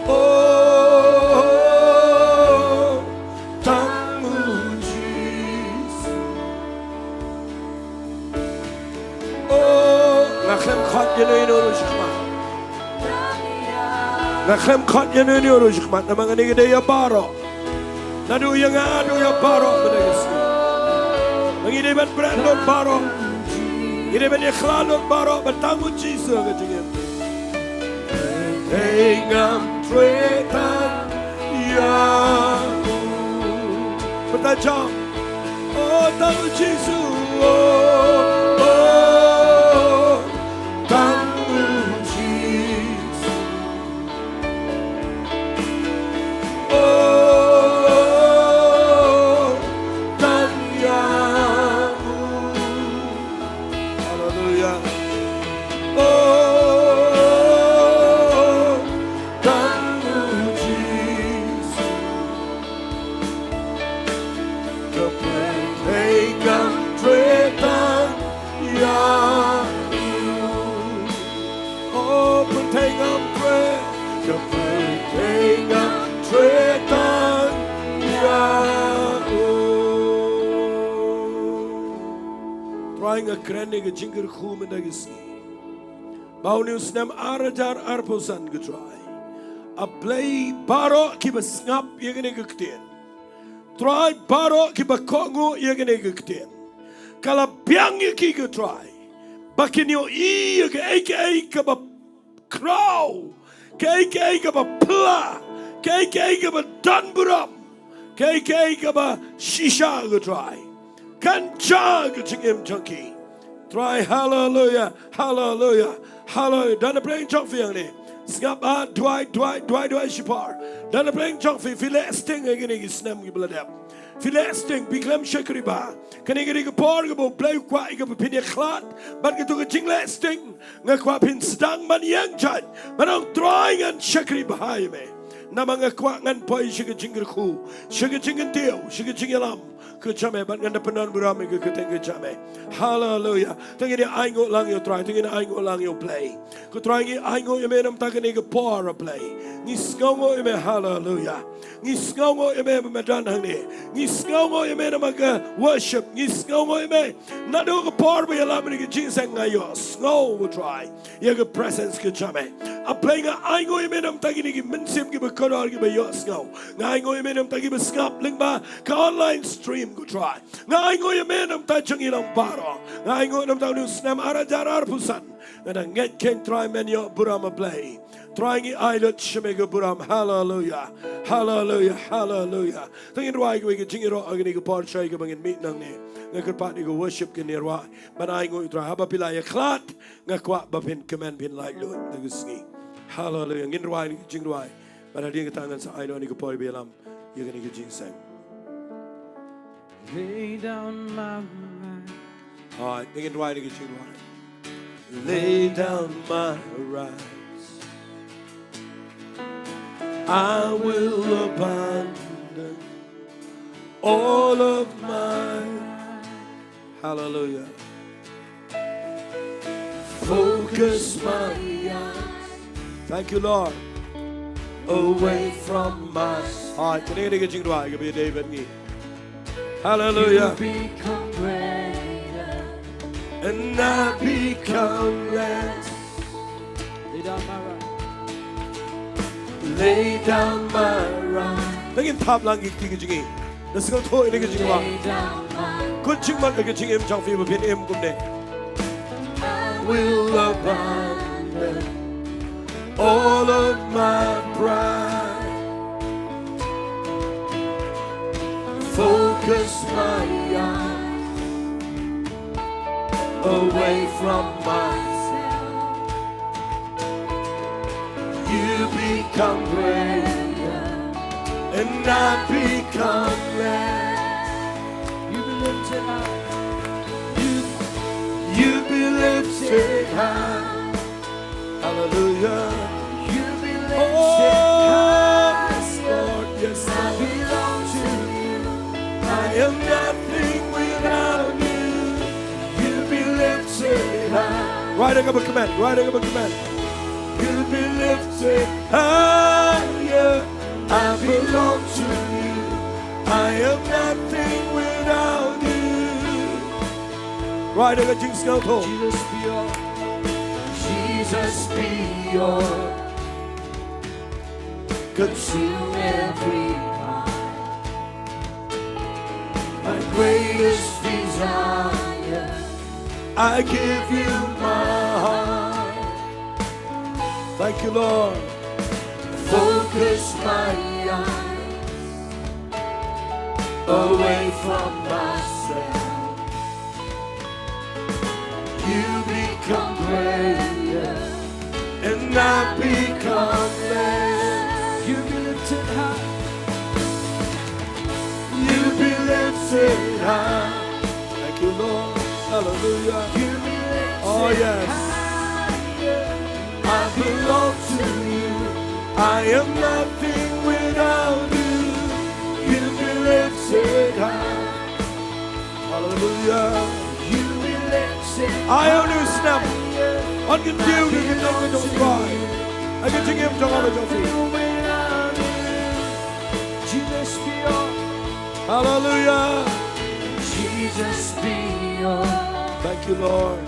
Oh, tang u Jisu. Oh, nga khlem khot ïa uno uno ruh shakhmat. Nga khlem khot ïa uno uno ruh shakhmat, namar kane ka dei ïa baroh. Naduh ïa nga haduh ïa baroh mynta ka sngi. Ngi dei ban bret lut baroh. Ngi dei ban ïakhlad lut baroh bad tang u Jisu ha ka jingim. Hynrei ngam treh tang ïa u. Pyrta jam. Oh, tang u Jisu. Oh, oh, tang u Jisu. Oh, tang ïa u. Haleluia. Oh, tang u Jisu. Ka pyrthei ngam treh tang ïa u. Oh, pyrthei ngam treh, ka pyrthei ngam treh tang ïa u. Trai, nga kren ïa ka jingkyrkhu mynta ka sngi. Ba une u snem ar hajar arphew san, ko Trai, A Blei, baroh kiba sngap ïa kane ka ktien, Trai, baroh kiba kohnguh ïa kane ka ktien, ka la biang ïa ki, ko Trai, ba kin ïohi ïa kaei kaei kaba khraw, kaei kaei kaba phylla, kaei kaei kaba don burom, kaei kaei kaba shisha, ko Trai. Kan jia ka jingim jong ki, Trai. Haleluia, haleluia, haleluia. Don na pdeng jong phi hangne. Sngap, ah, duwai, duwai, duwai, duwai shipor. Don na pdeng jong phi, phi leh sting ha kine ki snem kiba la dep. Phi leh sting, phi khlem shakri bha. Kane ka dei ka por kaba U Blei u kwah ïa kaba phin ïakhlad bad kato ka jingleh sting. Nga kwah phin sdang ban ïeng jait, ban ong, Trai, ngan shakri bha ïa me. Namar nga kwah ngan poi sha ka jingkyrkhu, sha ka jingkyntiew, sha ka jingïalam, ko Trai, bad ngan da pyndonkam ïa ka kyrteng, ko Trai. Haleluia. Te ngin ïa ainguh lang ïa U Trai, te ngin ïa ainguh lang ïa U Blei. Ko Trai, ngi ainguh ïa me na ka bynta kane ka por, A Blei. Ngi sngewnguh ïa me, haleluia. Ngi sngewnguh ïa me ba me don hangne. Ngi sngewnguh ïa me namar ka worship. Ngi sngewnguh ïa me. Naduh ka por ba ïalam ïa ka jingïaseng nga ïohsngew, ko Trai, ïa ka presence, ko Trai. A Blei, nga ainguh ïa me na ka bynta kine ki mynsiem kiba kordor kiba ïohsngew. Nga ainguh ïa me na ka bynta kiba sngap lyngba ka online stream, ko Trai. Nga ainguh ïa me na ka bynta jong ngi lang baroh. Nga ainguh na ka bynta une u snem ar hajar arphew san. Nga da ngeit kheiñ, Trai, men ïoh burom, A Blei. Trai, ngi ai lut sha me ka burom. Haleluia. Haleluia. Haleluia. Te ngin rwai kawei ka jingïaroh ha kane ka por shai kaba ngin mih nangne. Nga kyrpad ïa ka worship kin ïa rwai ban ainguh, Trai. Haba phi la ïakhlad, nga kwah ba phin kmen, phin laitluid na ka sngi. Haleluia. Ngin rwai kane ka jingrwai. Bad hadien kata ngan sa ai lut ha kane ka por ba ïalam ïa kane ka jingïaseng. Lay down my rights. All right, begin to write again, children. Lay down my rights. I will abandon all of my, hallelujah. Focus my eyes. Thank you, Lord. Away from us. All right, kane ka jingduwai kaba ïadei bad ngi. Hallelujah. You become greater and I become less. Lay down my right. Lay down my right. Nangin thap lang ki kti ki jingim. Na single throat ïa ka jingim. Lay down my right. Khun jingmut ïa ka jingim jong phi ba phin im kumne. I will abandon all of my pride. Focus my eyes away from myself. You become greater and I become less. You be lifted high. You, you be lifted high. Hallelujah. You be lifted high. Oh, yes, Lord. Yes, Lord. I belong to you. I am nothing without you. You be lifted high. Riding up a command. Riding up a command. You be lifted higher. I belong to you. I am nothing without you. Riding a jinx go to. Jesus be your, Jesus be your, consume every part. My greatest desire, I give you my heart. Thank you, Lord. Focus my eyes away from myself. You become greater and I become less. You be lifted high. You be lifted high. Thank you, Lord. Hallelujah. You be lifted high. Oh, yes. I belong to you. I am nothing without you. You be lifted high. Hallelujah. Ai u snem. Yn kyntiew ïa ka jingim jong u Trai. Ïa ka jingim jong u Trai. Hallelujah. Jesus be your, thank you, Lord.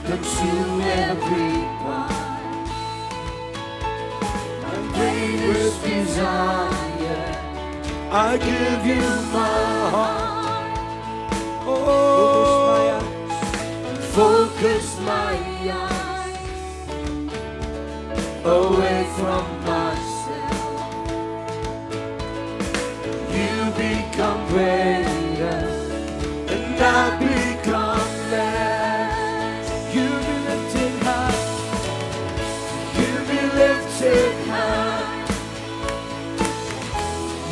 Consume every part. My greatest desire, I give you my heart. Oh, focus my eyes away from myself. You become greater and I become less. You be lifted high. You be lifted high.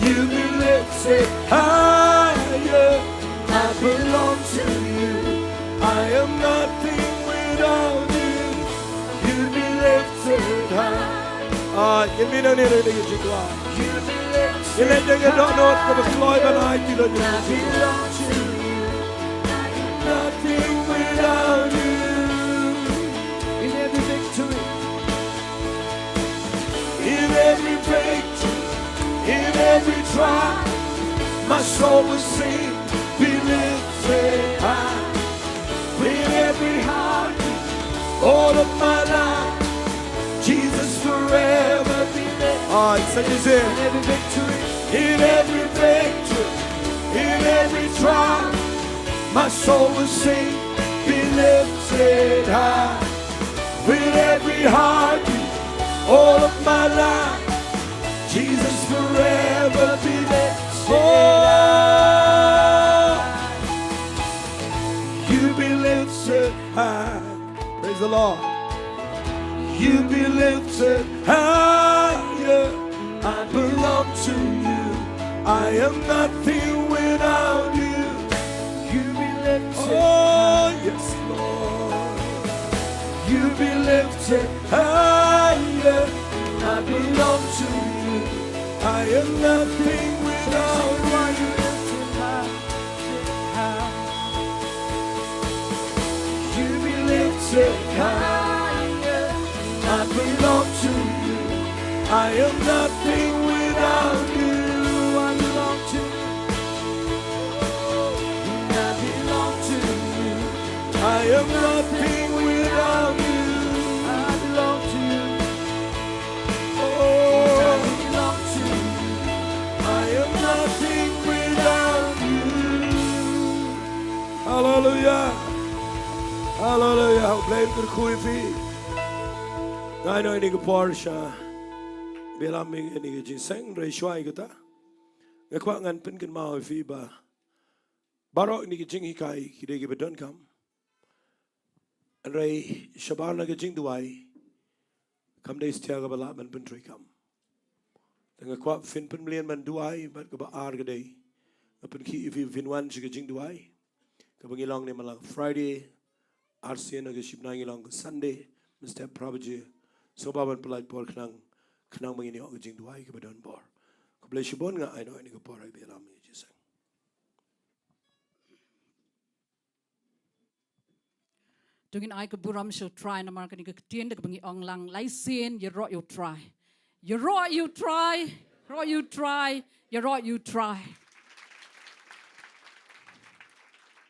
You be lifted higher. I belong to you. I am nothing without you. You be lifted high. Ah, ngin mih nangne ïa ka jingduwai. You be lifted high. Ngin leit ïa ka dohnud kaba kloi ban ai ïa ki dohnud. I belong to you. I am nothing without you. In every victory, in every victory, in every trial, my soul will sing, be lifted high. In every heartbeat, all of my life, Jesus forever be lifted. Ah, it's a music. In every victory, in every victory, in every trial, my soul will sing, be lifted high. With every heartbeat, all of my life, Jesus forever be lifted high. You be lifted high. Praise the Lord. You be lifted higher. I belong to you. I am nothing without you. Higher, I belong to you. I am nothing without you. You be lifted higher. I belong to you. I am nothing without you. I belong to you. I belong to you. I am nothing without you. I belong to you. Oh, I belong to you. I am nothing without you. Hallelujah. Hallelujah. Blame kyrkhu ïa phi. Ngai noh ïa kane ka por sha ba ïalam ïa kane ka jingseng, hynrei shuwa ïa kata nga kwah ngan pynkynmaw ïa phi ba baroh kine ki jinghikai ki dei kiba donkam. Hynrei shabar na ka jingduwai kam dei satia kaba lah ban pyntreikam. Te nga kwah phin pynmlien ban duwai bad kaba ar ka dei, nga pynkhih ïa phi phin wan sha ka jingduwai kaba ngi long ne man la ka Friday, arsien ha ka shiphew ngi long ka Sunday mynstep phra baje. Sngewbha ban pyllait por khnang, khnang ba ngin ïoh ka jingduwai kaba don bor. Khublei shibun, nga ai noh ïa kane ka por ïa ka ba ïalam ïa ka jingseng. To ngin ai ka burom sha U Trai namar kane ka ktien da kaba ngi ong lang lai sien, ïaroh ïa U Trai. Ïaroh ïa U Trai, ïaroh ïa U Trai, ïaroh ïa U Trai.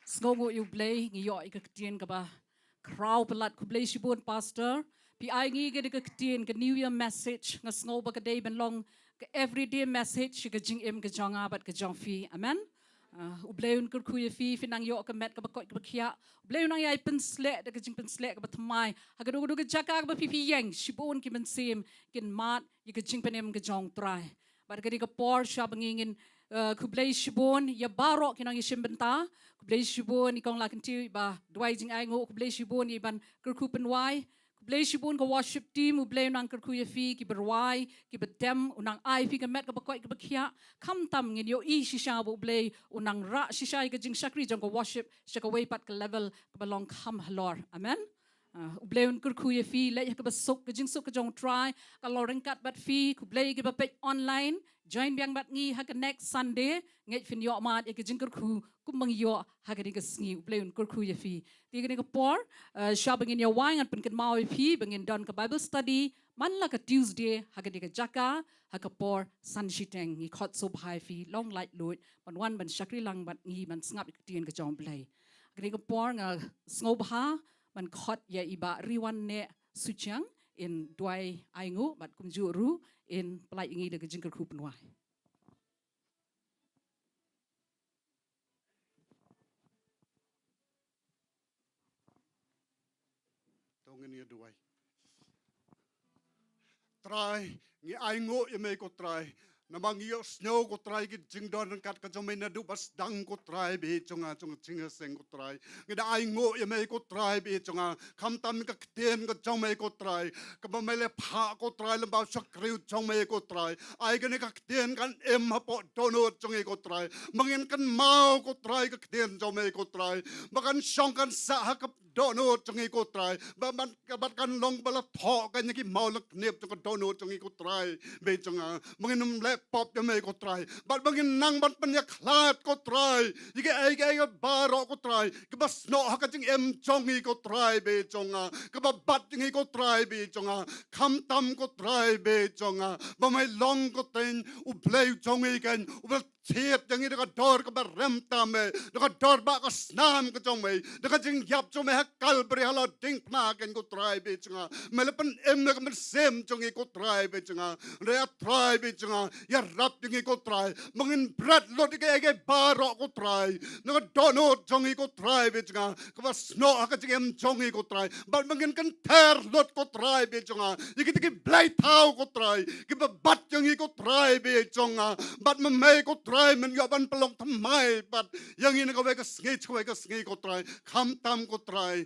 Sngewnguh ïa U Blei, ngi ïoh ïa ka ktien kaba khraw palat. Khublei shibun Pastor. Phi ai ngi kane ka ktien, ka New Year message, nga sngew ba ka dei ban long ka everyday message sha ka jingim ka jong nga bad ka jong phi. Amen. Ah, U Blei un kyrkhu ïa phi, phin nang ïoh ka met kaba koit kaba khiah. U Blei un nang ïai pynsleh da ka jingpynsleh kaba thymmai ha kano kano ka jaka kaba phi phi ïeng. Shibun ki mynsiem kin mad ïa ka jingpynim ka jong U Trai. Bad kane ka por sha ba ngi ngin, eh, khublei shibun ïa baroh ki nongïashim bynta. Khublei shibun i Kong Lahkyntiew iba duwai jingainguh. Khublei shibun iban kyrkhu pynwai. Khublei shibun ka worship team, U Blei un nang kyrkhu ïa phi, kiba rwai, kiba tem, un nang ai phi ka met kaba koit kaba khiah. Khamtam ngin ïohi shisha ba U Blei un nang rah shisha ïa ka jingshakri jong ka worship sha kawei pat ka level kaba long kham halor. Amen. Ah, U Blei un kyrkhu ïa phi, leit ha kaba suk, ka jingsuk ka jong U Trai ka long ryngkat bad phi. Khublei kiba peit online, join biang bad ngi ha ka next Sunday. Ngeit phin ïoh mad ïa ka jingkyrkhu kumba ngi ïoh ha kane ka sngi. U Blei un kyrkhu ïa phi. Te kane ka por, eh, sha ba ngin ïa wai, ngan pynkynmaw ïa phi ba ngin don ka Bible study man la ka Tuesday ha kane ka jaka ha ka por san shiteng. Ngi khot sngewbha ïa phi, long laitluid ban wan ban shakri lang bad ngi, ban sngap ïa ka ktien ka jong U Blei. Ha kane ka por nga sngewbha ban khot ïa i Bah Riwan Neh Suchiang in duwai ainguh bad kumjuh ruh in pyllait ïa ngi da ka jingkyrkhu pynwai. To ngin ïa duwai. Trai, ngi ainguh ïa me ko Trai. Namar ngi ïohsngew ko Trai ki jingdon ryngkat ka jong me naduh ba sdang ko Trai baieit jong nga jong ka jingïaseng ko Trai. Ngi da ainguh ïa me ko Trai baieit jong nga. Khamtam ka ktien ka jong me ko Trai. Kaba me la phah ko Trai lyngba u shakri jong me ko Trai. Ai kane ka ktien kan im hapoh dohnud jong ngi ko Trai. Ba ngin kynmaw ko Trai ka ktien jong me ko Trai. Ba kan shong kan sah ha ka dohnud jong ngi ko Trai. Ba, ba, ba kan long ba la thoh kan ïa ki maw la kniep jong ka dohnud jong ngi ko Trai. Baieit jong nga. Ba ngin ym leh pop ïa me ko Trai. Bad ba ngin nang ban pynïakhlad ko Trai. Ïa kiei kiei baroh ko Trai. Kiba snoh ha ka jingim jong ngi ko Trai baieit jong nga. Kiba bat jong ngi ko Trai baieit jong nga. Khamtam ko Trai baieit jong nga. Ba me long ko Trai U Blei jong ngi kan. Uba thied ïa ngi da ka dor kaba rem tam eh. Da ka dor ba ka snam ka jong me. Da ka jingïap jong me ha Kalbari ha la diengphna kan ko Trai baieit jong nga. Me la pynim ïa ka mynsiem jong ngi ko Trai baieit jong nga. Re A Trai baieit jong nga. Ïarap ïa ngi ko Trai. Ba ngin bret lut ïa kiei kiei baroh ko Trai. Na ka dohnud jong ngi ko Trai baieit jong nga. Kaba snoh ha ka jingim jong ngi ko Trai. Bad ba ngin kynther lut ko Trai baieit jong nga. Ïa kita ki blei thaw ko Trai. Kiba bat ïa ngi ko Trai baieit jong nga. Bad ma me ko Trai men ïoh ban pynlong thymmai bad ïa ngi na kawei ka sngi sha kawei ka sngi ko Trai. Khamtam ko Trai.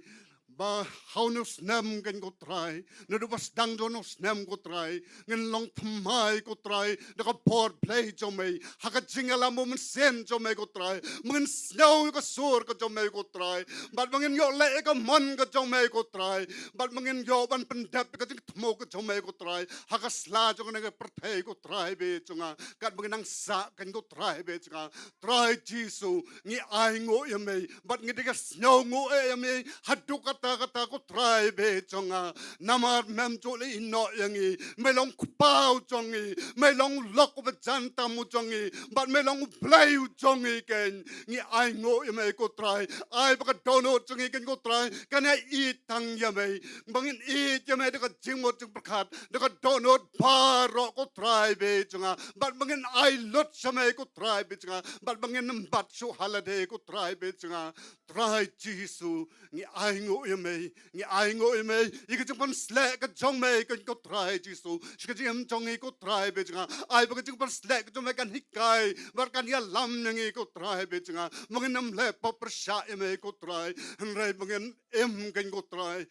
ba ha une u snem kein ko Trai, naduh ba sdang jong une u snem ko Trai, ngin long thymmai ko Trai da ka bor Blei jong me ha ka jingïalam u Mynsiem jong me ko Trai. Ba ngin sngew ïa ka sur ka jong me ko Trai, bad ba ngin ïoh leh ïa ka mon ka jong me ko Trai, bad ba ngin ïoh ban pyndep ïa ka jingthmu ka jong me ko Trai ha ka sla jong kane ka pyrthei ko Trai bad jong nga. Katba ngin nang sah kein ko Trai bad jong nga, Trai Jisu, ngi ainguh ïa me bad ngi dei ka sngewnguh ïa me haduh katta katta ko Trai bad jong nga. Namar mem ju leh ïehnoh ïa ngi, me long u Kpa u jong ngi, me long u lok uba jan tam u jong ngi, bad me long u Blei u jong ngi kein. Ngi ainguh ïa me ko Trai, ai ba ka dohnud jong ngi kein ko Trai kan ïaieit tang ïa me, ba ngin ïeit ïa me da ka jingmut jingpyrkhat, da ka dohnud baroh ko Trai bad jong nga, bad ba ngin ai lut sha me ko Trai bad jong nga, bad ba ngin ym bat shuh ha lade ko Trai bad jong nga. Trai Jisu, ngi ainguh ïa me, ngi ainguh ïa me ïa ka jingpynsleh ka jong me kein ko Trai Jisu sha ka jingim jong ngi ko Trai bad jong nga. Ai ba ka jingpynsleh ka jong me kan hikai bad kan ïalam ïa ngi ko Trai bad jong nga. Ba ngin ym leh pop pyrshah ïa me ko Trai, hynrei ba ngin im kein ko Trai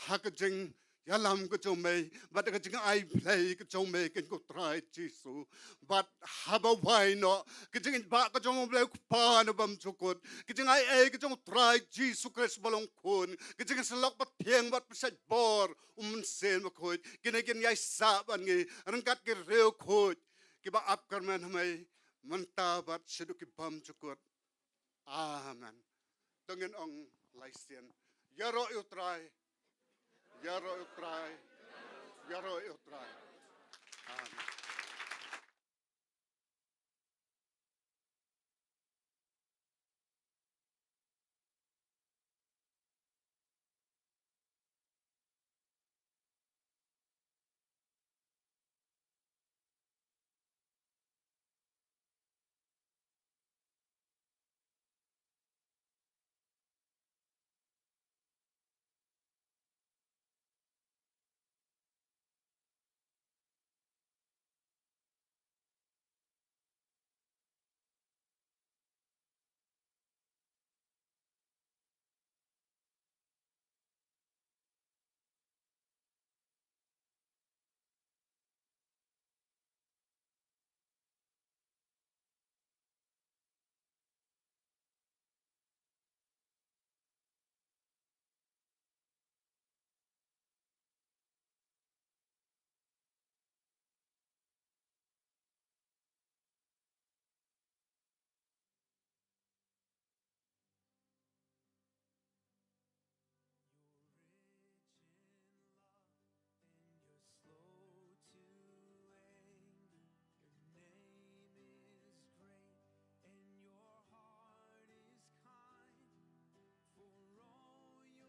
ha ka jing ïalam ka jong me bad ka jingai Blei ka jong me kein ko Trai Jisu. Bad haba wai noh ka jingïeit ka jong u Blei u Kpa na bymjukut, ka jingai ei ka jong u Trai Jisu Khrist ba long Khun, ka jingïasyllok bathiang bad pynshait bor u Mynsiem Bakhuid, kine kin ïaisah bad ngi ryngkat ki riewkhuid kiba ap kyrmen ha me mynta bad shaduh ki bymjukut. Amen. To ngin ong lai sien: Ïaroh ïa u Trai. Ïaroh ïa u Trai. Ïaroh ïa u Trai. Amen.